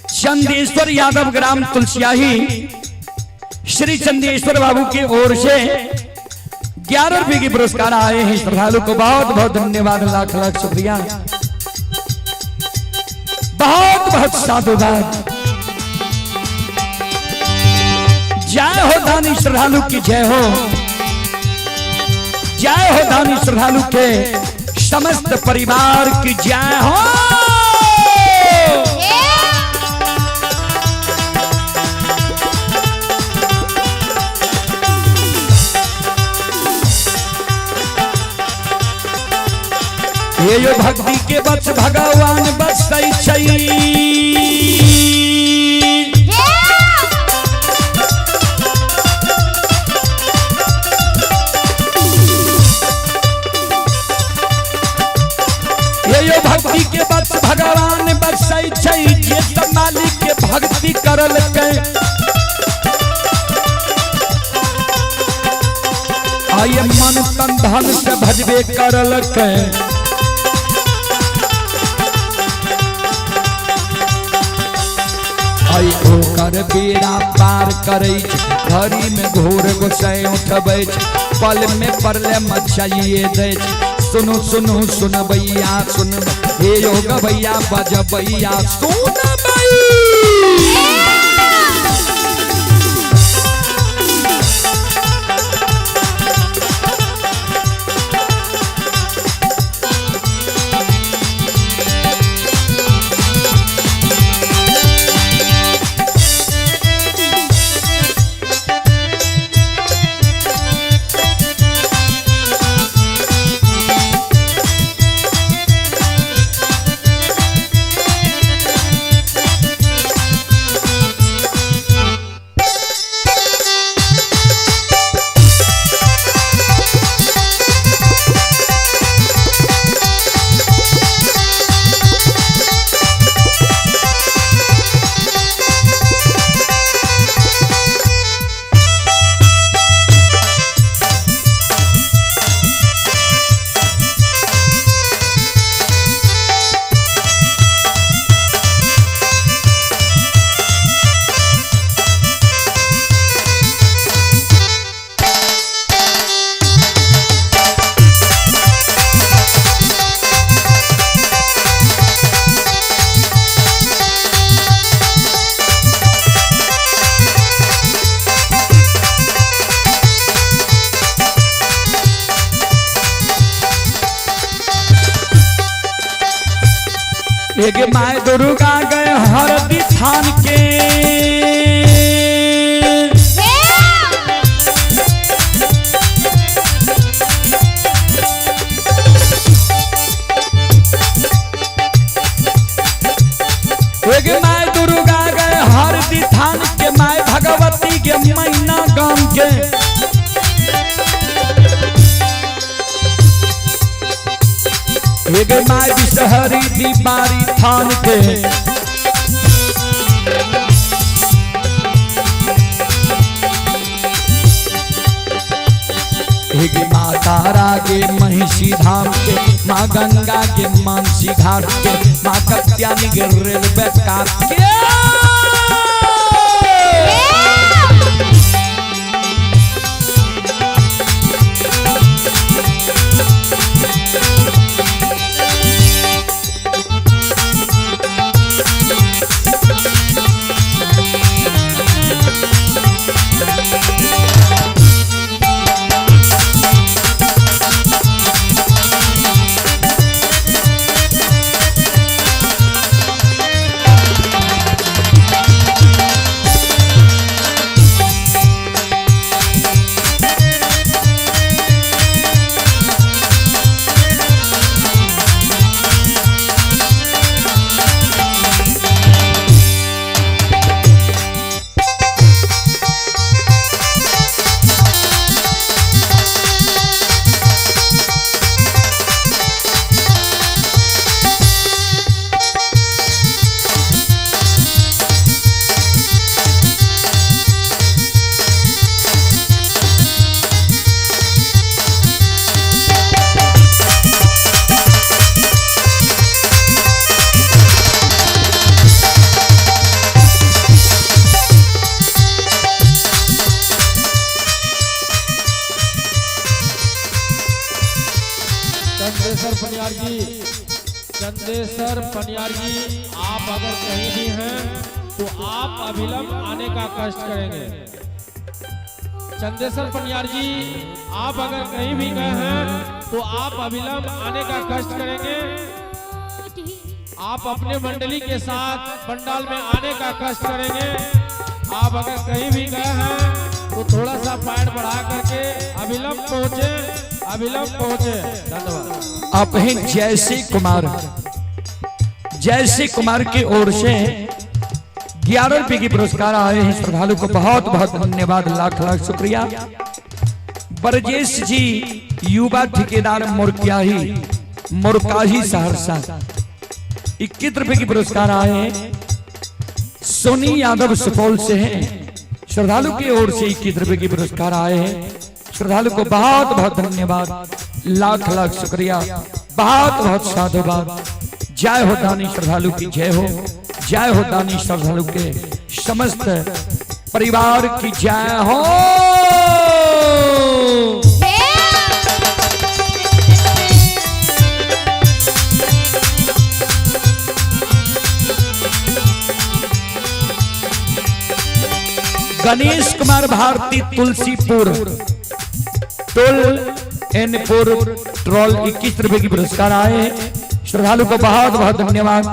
चंदेश्वर यादव ग्राम तुलसियाही श्री चंदेश्वर बाबू की ओर से 11 रुपए के पुरस्कार आए हैं। श्रद्धालु को बहुत बहुत धन्यवाद, लाख लाख शुक्रिया, बहुत बहुत साधुवाद। जय हो दानी श्रद्धालु की जय हो, जय हो दानी श्रद्धालु के समस्त परिवार की जय हो। ये यो भक्ति के बच भगवान बसै छै। ये यो भक्ति के बच भगवान बसै छै, जे सब मालिक के भक्ति करल के आये मन तन धन से भजबे करल के। आई ओकर बेड़ा पार करै छै, घड़ी में घोर गोसाई उठबै छै, पल में परले मचाइए दै छै। सुनु सुनु सुनबैया सुन, हे यो गबैया बजबैया सुनबै। एक my Durga गए हरदी थान के, एक my Durga गए हरदी थान के, my Bhagwati के मैना गाम के। एक my Bishahari दीपारी थान के, एक माँ तारा के महिषी धाम के, माँ गंगा के मानसी घाट के, माँ कत्यानी के रेलवे कार के। चंदेश्वर पनियार जी, चंदेश्वर पनियार जी, आप अगर कहीं भी हैं तो आप अविलंब आने का कष्ट करेंगे। चंदेश्वर पनियार जी, आप अगर कहीं भी गए हैं तो आप अविलंब आने का कष्ट करेंगे। आप अपने मंडली के साथ पंडाल में आने का कष्ट करेंगे। आप अगर कहीं भी गए हैं तो थोड़ा सा पैर बढ़ा करके अविलंब पहुंचे, अविलंब पहुंचे। धन्यवाद। आप हैं जयसी कुमार, जयसी कुमार की ओर से 11 रुपए की पुरस्कार आए हैं। श्रद्धालु को बहुत बहुत धन्यवाद, लाख लाख शुक्रिया। ब्रजेश जी युवा ठेकेदार मुरक्याही मुरकाही सहरसा 21 रुपए की पुरस्कार आए हैं। सोनी यादव सुपौल से हैं, श्रद्धालु की ओर से 21 रुपए की पुरस्कार आए हैं। श्रद्धालु को बहुत बहुत धन्यवाद, लाख लाख शुक्रिया, बहुत बहुत साधुवाद। जय हो दानी श्रद्धालु की जय हो, जय हो दानी श्रद्धालु के समस्त परिवार की जय हो। गणेश कुमार भारती तुलसीपुर टोल एनपुर ट्रोल 21 रुपए की पुरस्कार आए हैं। श्रद्धालु को बहुत बहुत धन्यवाद।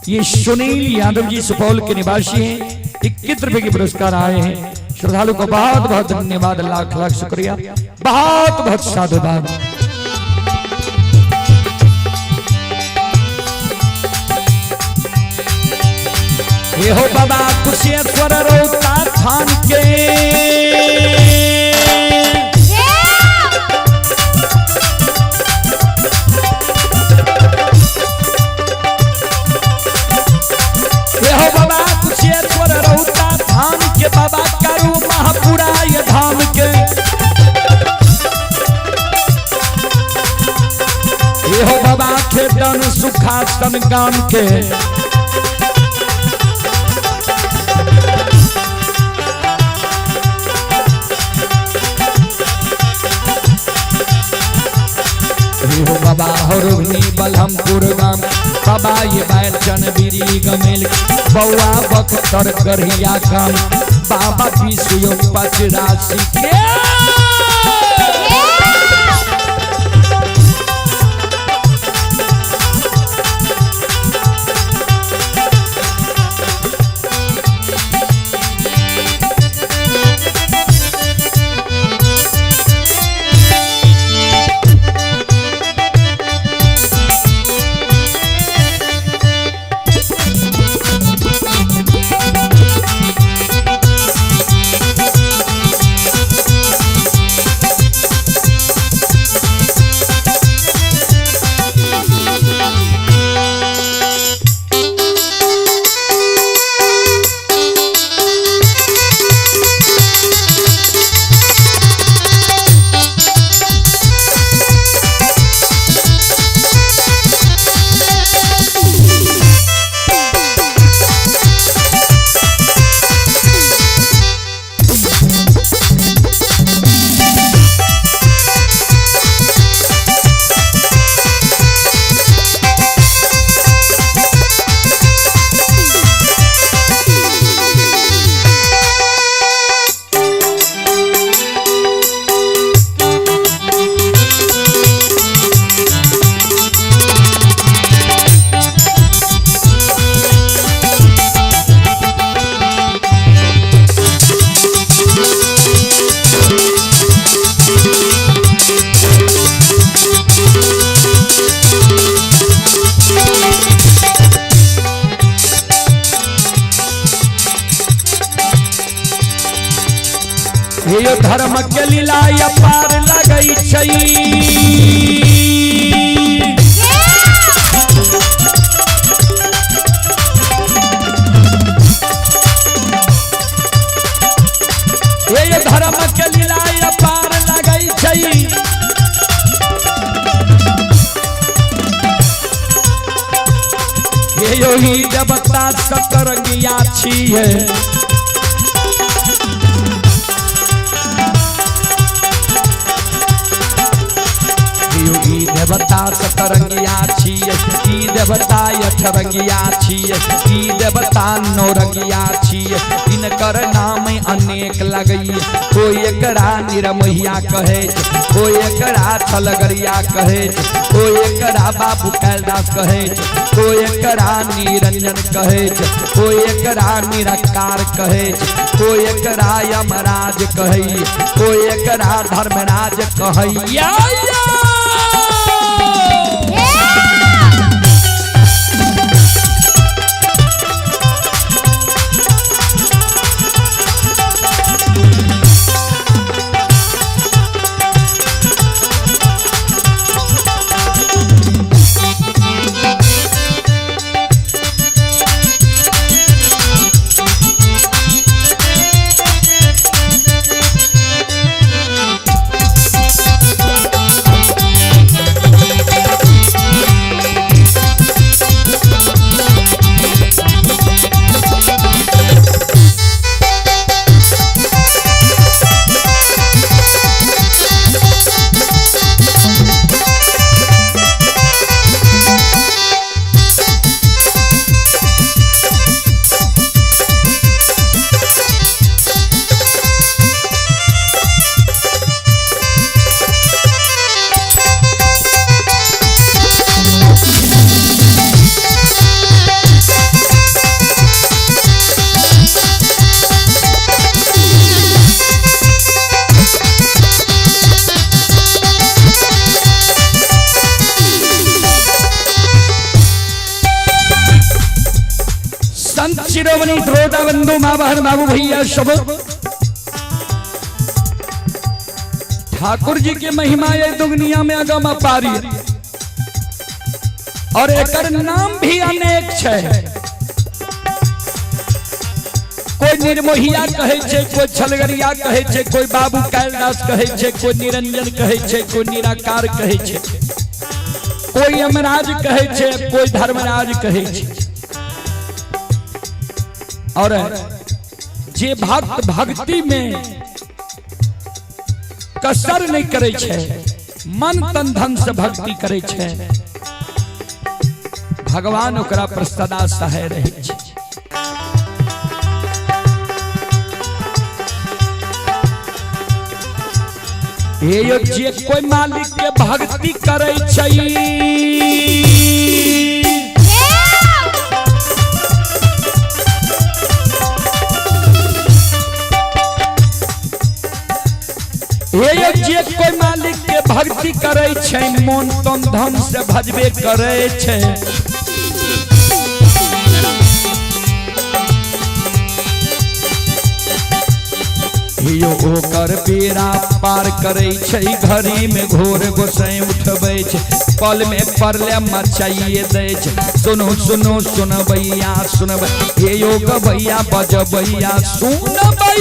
ये सुनील यादव जी सुपौल के निवासी हैं, 21 रुपए के पुरस्कार आए हैं। श्रद्धालु को बहुत बहुत धन्यवाद, लाख लाख शुक्रिया, बहुत बहुत साधुवाद। ये हो बाबा कुशेश्वर रौता थान के, ये हो बाबा कुशेश्वर रौता थान के, बाबा करू महापुराय धाम के। ये हो बाबा खेतन सुखासन गाम के। हो बाबा हरुनी बलहमपुर गाम, बाबा ये बैचन बीरी गमेल, बउआ बख्तर गढ़िया काम, बाबा विश्व पचरासी के। हे धर्म के लीला अपार लगई छै, हे धर्म के लीला अपार लगई छै, हे योगी देवता सतरंगिया छियै। देवता सतरंगिया छियै, ई देवता अठरंगिया छियै, ई देवता नौरंगिया छियै। इनकर नाम अनेक लगैया, कोई एकरा निरमोहिया कहै छै, कोई एकरा छलगरिया कहै छै, कोई एकरा बाबू कैलदास कहै छै, कोई एकरा निरंजन कहै छै, कोई एकरा निराकार कहै छै, कोई एकरा यमराज कहै, कोई एकरा धर्मराज कहैया। संत शिरोमणि श्रोता बंधु माँ बहन बाबू भैया सब, ठाकुर जी के महिमा ये दुनिया में अगम अपारी और एकर नाम भी अनेक छै। कोई निर्मोहिया कहै छै, कोई छलगरिया कहै छै, कोई बाबू कैलदास कहै छै, कोई निरंजन कहै छै, कोई निराकार कहै छै, कोई यमराज कहै छै, कोई धर्मराज कहै छै। और जे भक्त भक्ति में कसर नहीं करे छै, मन तन धन से भक्ति करे छै, भगवान ओकरा पर सदा सहाय रहे छै। हे यो जे कोई मालिक के भक्ति करे छै, हे जे कोई मालिक के भक्ति करे छै, मन तन धन से भजबे करे छै। यो ओकर बेड़ा पार करे छै, घड़ी में घोर गोसाई उठबै छै, पल में परले मचाइए दै छै। सुनो सुनो सुनबैया सुनबै, हे यो गबैया बजबैया सुनबै।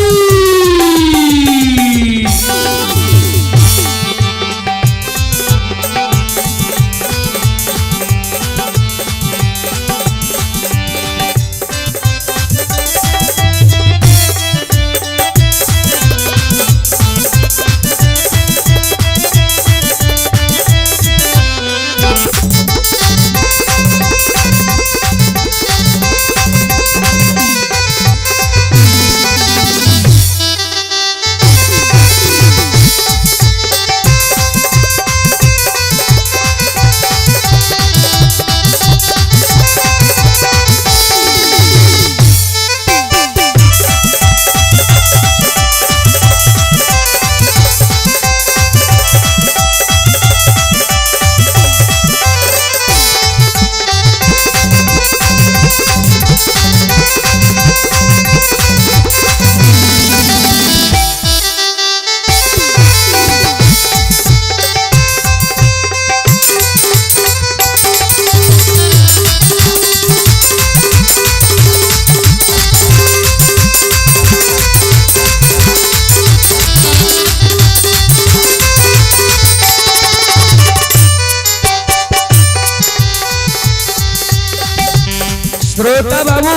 श्रोता बाबू,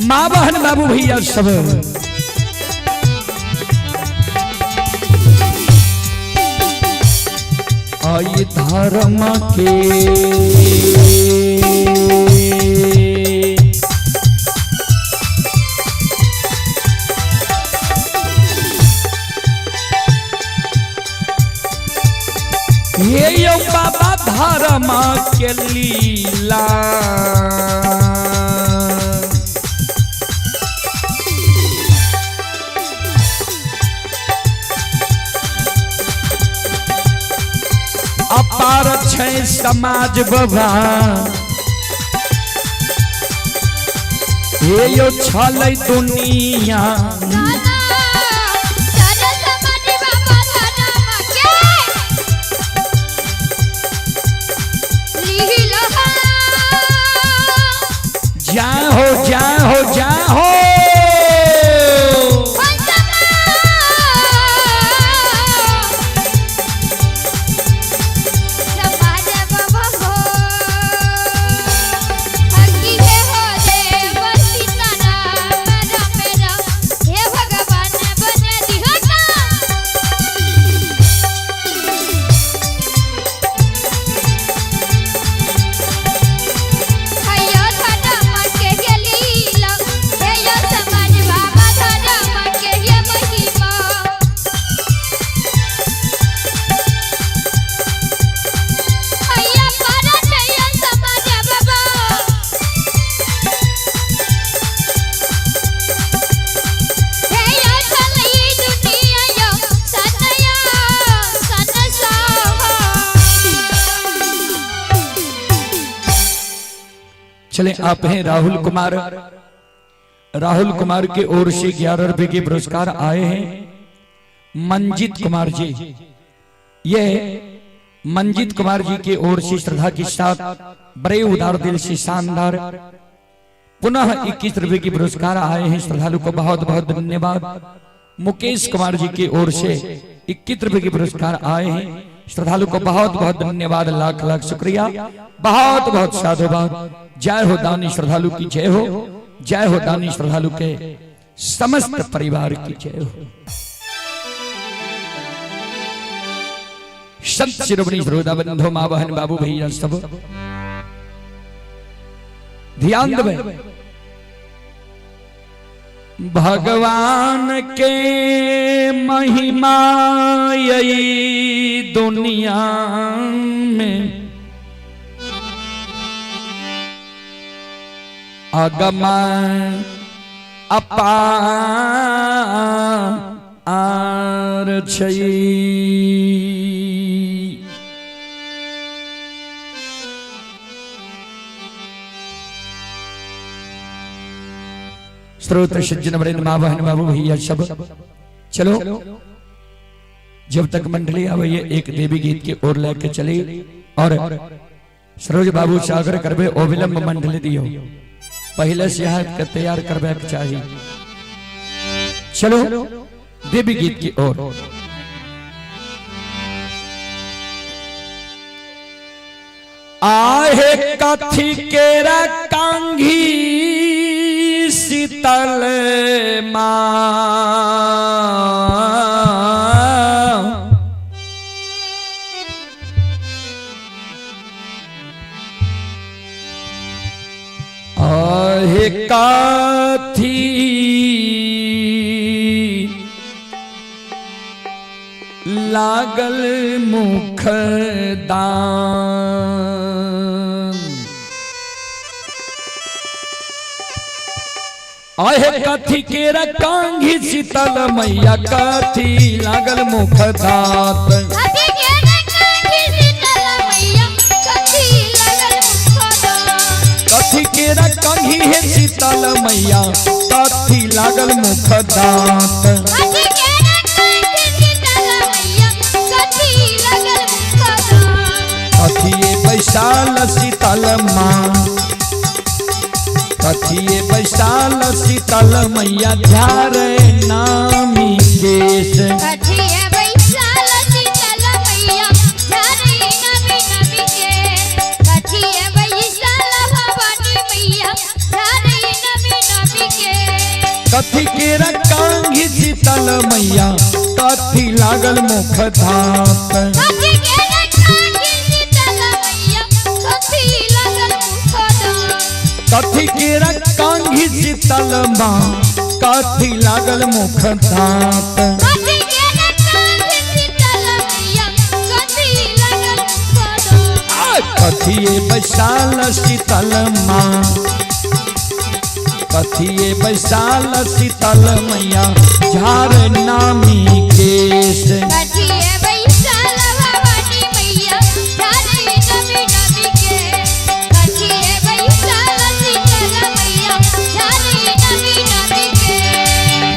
माँ बहन बाबू भैया सब, आई धर्म के ये यो बाबा धर्म के लीला अपार छै समाज बाबा हे यो छलै दुनिया दादा दादा समाज बाबा धर्म के लीला जा हो जा हो जा हो समाज बाबा हो हकी हे हो देव सीताराम राम राम हे भगवान बन दिहता। हैयो धर्म के ये लीला, हैयो समाज बाबा धर्म के ये महिमा। हैया परत हैया समाज बाबा। हैया छलई दुनिया यो सनया सनसावा। चले आप हैं राहुल कुमार। राहुल कुमार के ओर से 11 रुपए के पुरस्कार आए हैं। मंजीत कुमार जी, ये मंजीत कुमार जी के ओर से श्रद्धा के साथ बड़े उदार दिल से शानदार पुनः 21 रुपए के पुरस्कार आए हैं। श्रद्धालु को बहुत बहुत धन्यवाद। मुकेश कुमार जी की ओर से 21 रुपए के पुरस्कार आए हैं। श्रद्धालु को बहुत बहुत धन्यवाद, लाख लाख शुक्रिया, बहुत बहुत साधुवाद। जय हो दानी श्रद्धालु की जय हो, जय हो दानी श्रद्धालु के समस्त परिवार की जय हो। संत शिरोमणि श्रोता बंधु माँ बहन बाबू भैया सब ध्यान देवे। भगवान के महिमा यही दुनिया में अगम अपार छै। स्रोत सज्जन वरेण्य माँ बहन बाबू भैया सब चलो, जब तक मंडली आवे ये एक देवी गीत की ओर लेके चली और सरोज बाबू सागर करबे अविलंब मंडली दियो, पहले से यहाँ के तैयार करबे के चाहिए। चलो देवी गीत की ओर। आहे कथी केरा कांघी शीतल माँ, आहे काथी लागल मुख दान, आहे कथी केरा कांघी शीतल मैया कथी लागल मुख दात। कथी केरा कांघी शीतल मैया कथी लागल मुख दात। कथी केरा कांघी हे शीतल मैया कथी लागल मुख दात। कथी केरा कांघी शीतल मैया कथी लागल मुख दात। कथिए बैसाल शीतल माँ, कथिए बैसाल शीतल मैया झारे नामी केश। कथिए बैसाल शीतल मैया झारे नामी नामी केश। कथिए बैसाल भवानी मैया झारे नामी नामी केश। कथी केरा कांघी शीतल मैया कथी लागल मुख धात। कथी केरा कांघी कथी केरा कांघी शीतल माँ कथी लागल मुख दांत। कथी केरा कांघी शीतल मैया कथी लागल मुख दांत। कथिए बैसाल शीतल माँ कथिए बैसाल शीतल मैया झार नामी केश। कथिए बैसाल भवानी मैया झारी नमी नमी केश। कथिए बैसाल शीतल मैया झारी नमी नमी केश।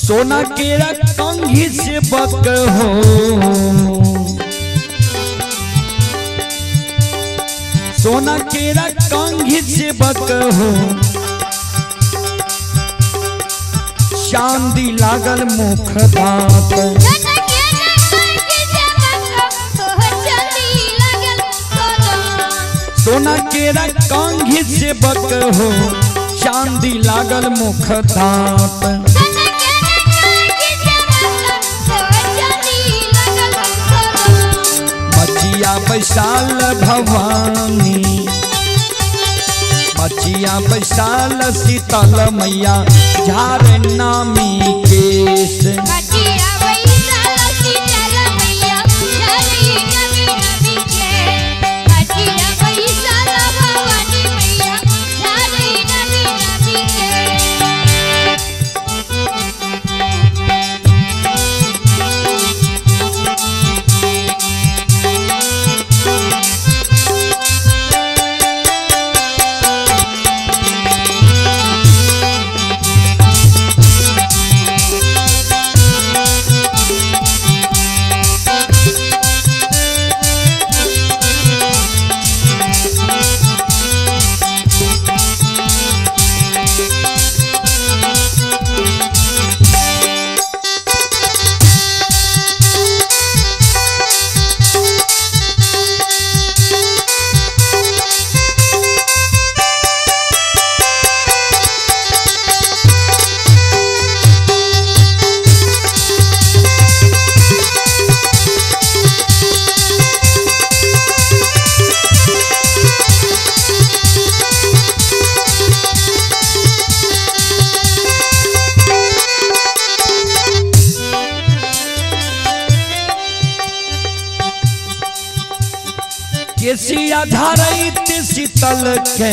सोना केरा कंघी से बक हो सोना केरा कंघी से बक हो चांदी लागल मुख दांत। सोना केरा कंघी से बक हो चांदी लागल मुख दांत। सोना केरा कंघी से बक हो चांदी लागल मुख दांत। सोना केरा कंघी से बक हो चांदी लागल मुख दांत। मचिया बैसाल भवानी मचिया बैसाल शीतल मैया झार नामी केश। मचिया बैसाल शीतल मैया झारी नमी नमी केश। मचिया बैसाल भवानी मैया झारी नमी नमी केश। केसिया धारैत शीतल के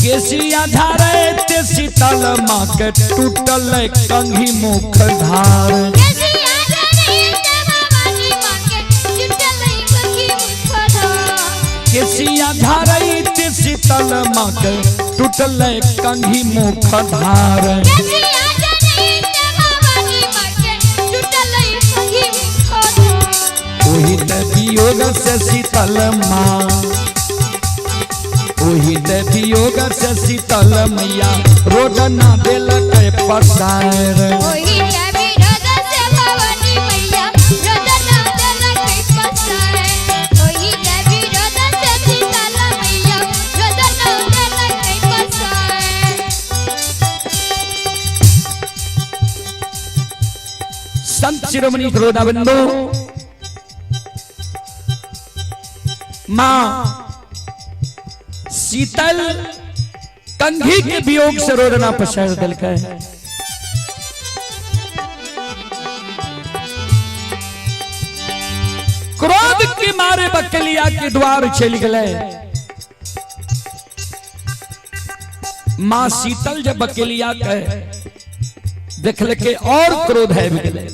केसिया धारैत शीतल माँ के टूटल कंघी मुख धार। केसिया धारैत भवानी माँ के टूटल कंघी मुख धार। केसिया धारैत शीतल माँ के टूटल कंघी मुख धार। केसिया धारैत भवानी माँ के टूटल कंघी मुख धार। ओही वियोग से शीतल माँ ओही वियोग से शीतल मैया रोड ना देलक पसार। ओही विरोध से भवानी मैया रोड ना देलक पसार। ओही विरोध से शीतल मैया रोड ना देलक पसार। संत शिरोमणि रोदाबंधु माँ शीतल कंघी के वियोग से रोदना पसार दिलकै। क्रोध के मारे बकलिया के द्वार चल गए। मां शीतल जब बकलिया के देखल के और क्रोध है गए।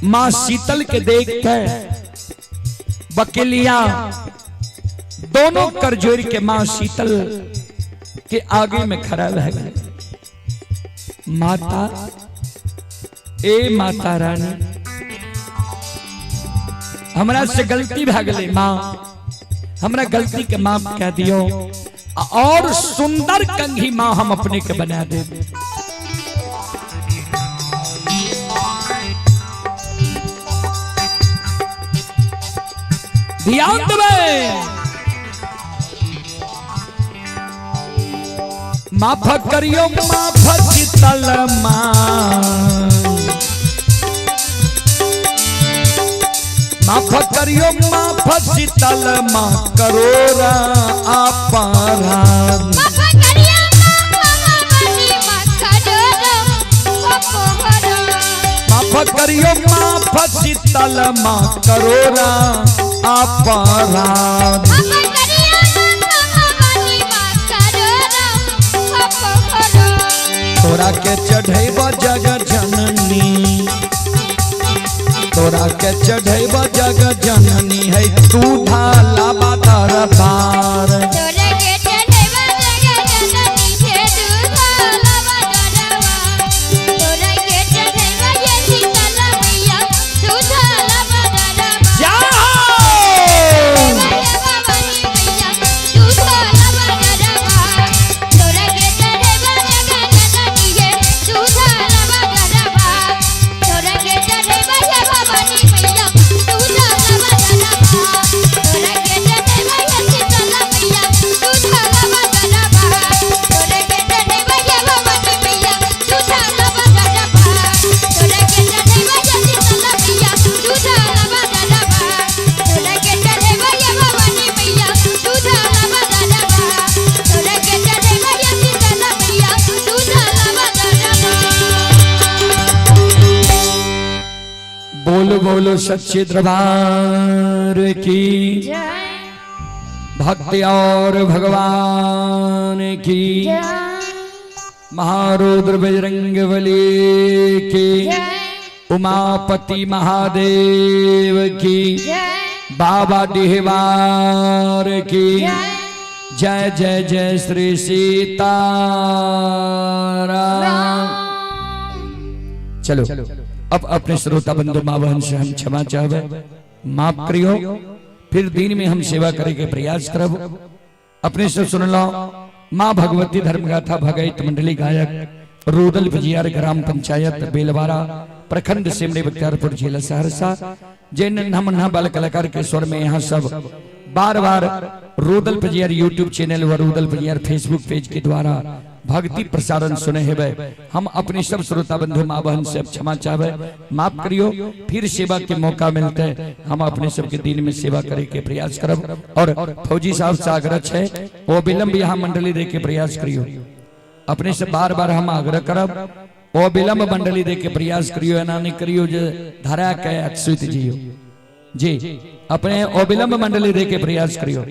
मां शीतल के देख के बकलिया दोनों कर जोड़ के माँ शीतल के आगे में खड़ा रह गए। माता, ए माता रानी, हमरा से गलती भए गेलै माँ, हमरा गलती के माफ कह दियो और सुंदर कंघी माँ हम अपने के बना देब। ध्यान देबै, माफ करियो माफ शीतल माँ, माफ करियो माफ शीतल माँ करोरा अपराध। माफ करियो माफ भवानी माँ करोरा अपराध। माफ करियो माफ शीतल माँ करोरा अपराध। माफ करियो माफ भवानी माँ करोरा अपराध। तोरा के चढ़ैब जग जननी, तोरा के चढ़ैब जग जननी है तू ढाला दरबार। तोरा के चढ़ैब जग जननी हे तू ढाला दरबार। तोरा के चढ़ैब ये शीतल मैया तू ढाला दरबार। जाओ भवानी मैया तू ढाला दरबार। तोरा के चढ़ैब जग जननी हे तू ढाला दरबार। तोरा के चढ़ैब ये भवानी मैया तू ढाला दरबार। तोरा के चढ़ैब ये शीतल मैया तू ढाला दरबार। तोरा के चढ़ैब ये भवानी मैया तू ढाला दरबार। तोरा के चढ़ैब ये शीतल मैया तू ढाला दरबार। तोरा के चढ़ैब ये भवानी मैया तू ढाला दरबार। तोरा के चढ़ैब ये शीतल मैया तू ढाला दरबार। बोलो बोलो सच्चे दरबार की, भक्ति और भगवान की, महारुद्र बजरंग बली की, उमापति महादेव की, बाबा डिहवार की जय जय जय श्री सीताराम। चलो अब अपने श्रोता बंधु माँ बहन से हम क्षमा चाहबे, माफ करियो, फिर दिन में हम सेवा करे के प्रयास करब। अपने से सुन लो माँ भगवती धर्मगाथा भगैत मंडली गायक रूदल विजयार ग्राम पंचायत बेलवारा प्रखंड सिमरी बख्तियारपुर जिला सहरसा, जे नन्हा मन्हा बाल कलाकार के स्वर में यहाँ सब बार बार रूदल पजियार यूट्यूब चैनल व रूदल पजियार फेसबुक पेज के द्वारा भक्ति प्रसारण सुने हेबे। हम अपने सब श्रोता बंधु माँ बहन से क्षमा चाहबे, माफ करियो, फिर सेवा के मौका मिलते हम अपने सबके दिन में सेवा करे के प्रयास करब। और फौजी साहब से आग्रह है वो विलंब यहाँ मंडली दे के प्रयास करियो, अपने से बार बार हम आग्रह करब वो विलंब मंडली दे के प्रयास करियो, एना नहीं करियो जे धरा के सुत जियो जी, अपने अविलंब मंडली दे के प्रयास करियो।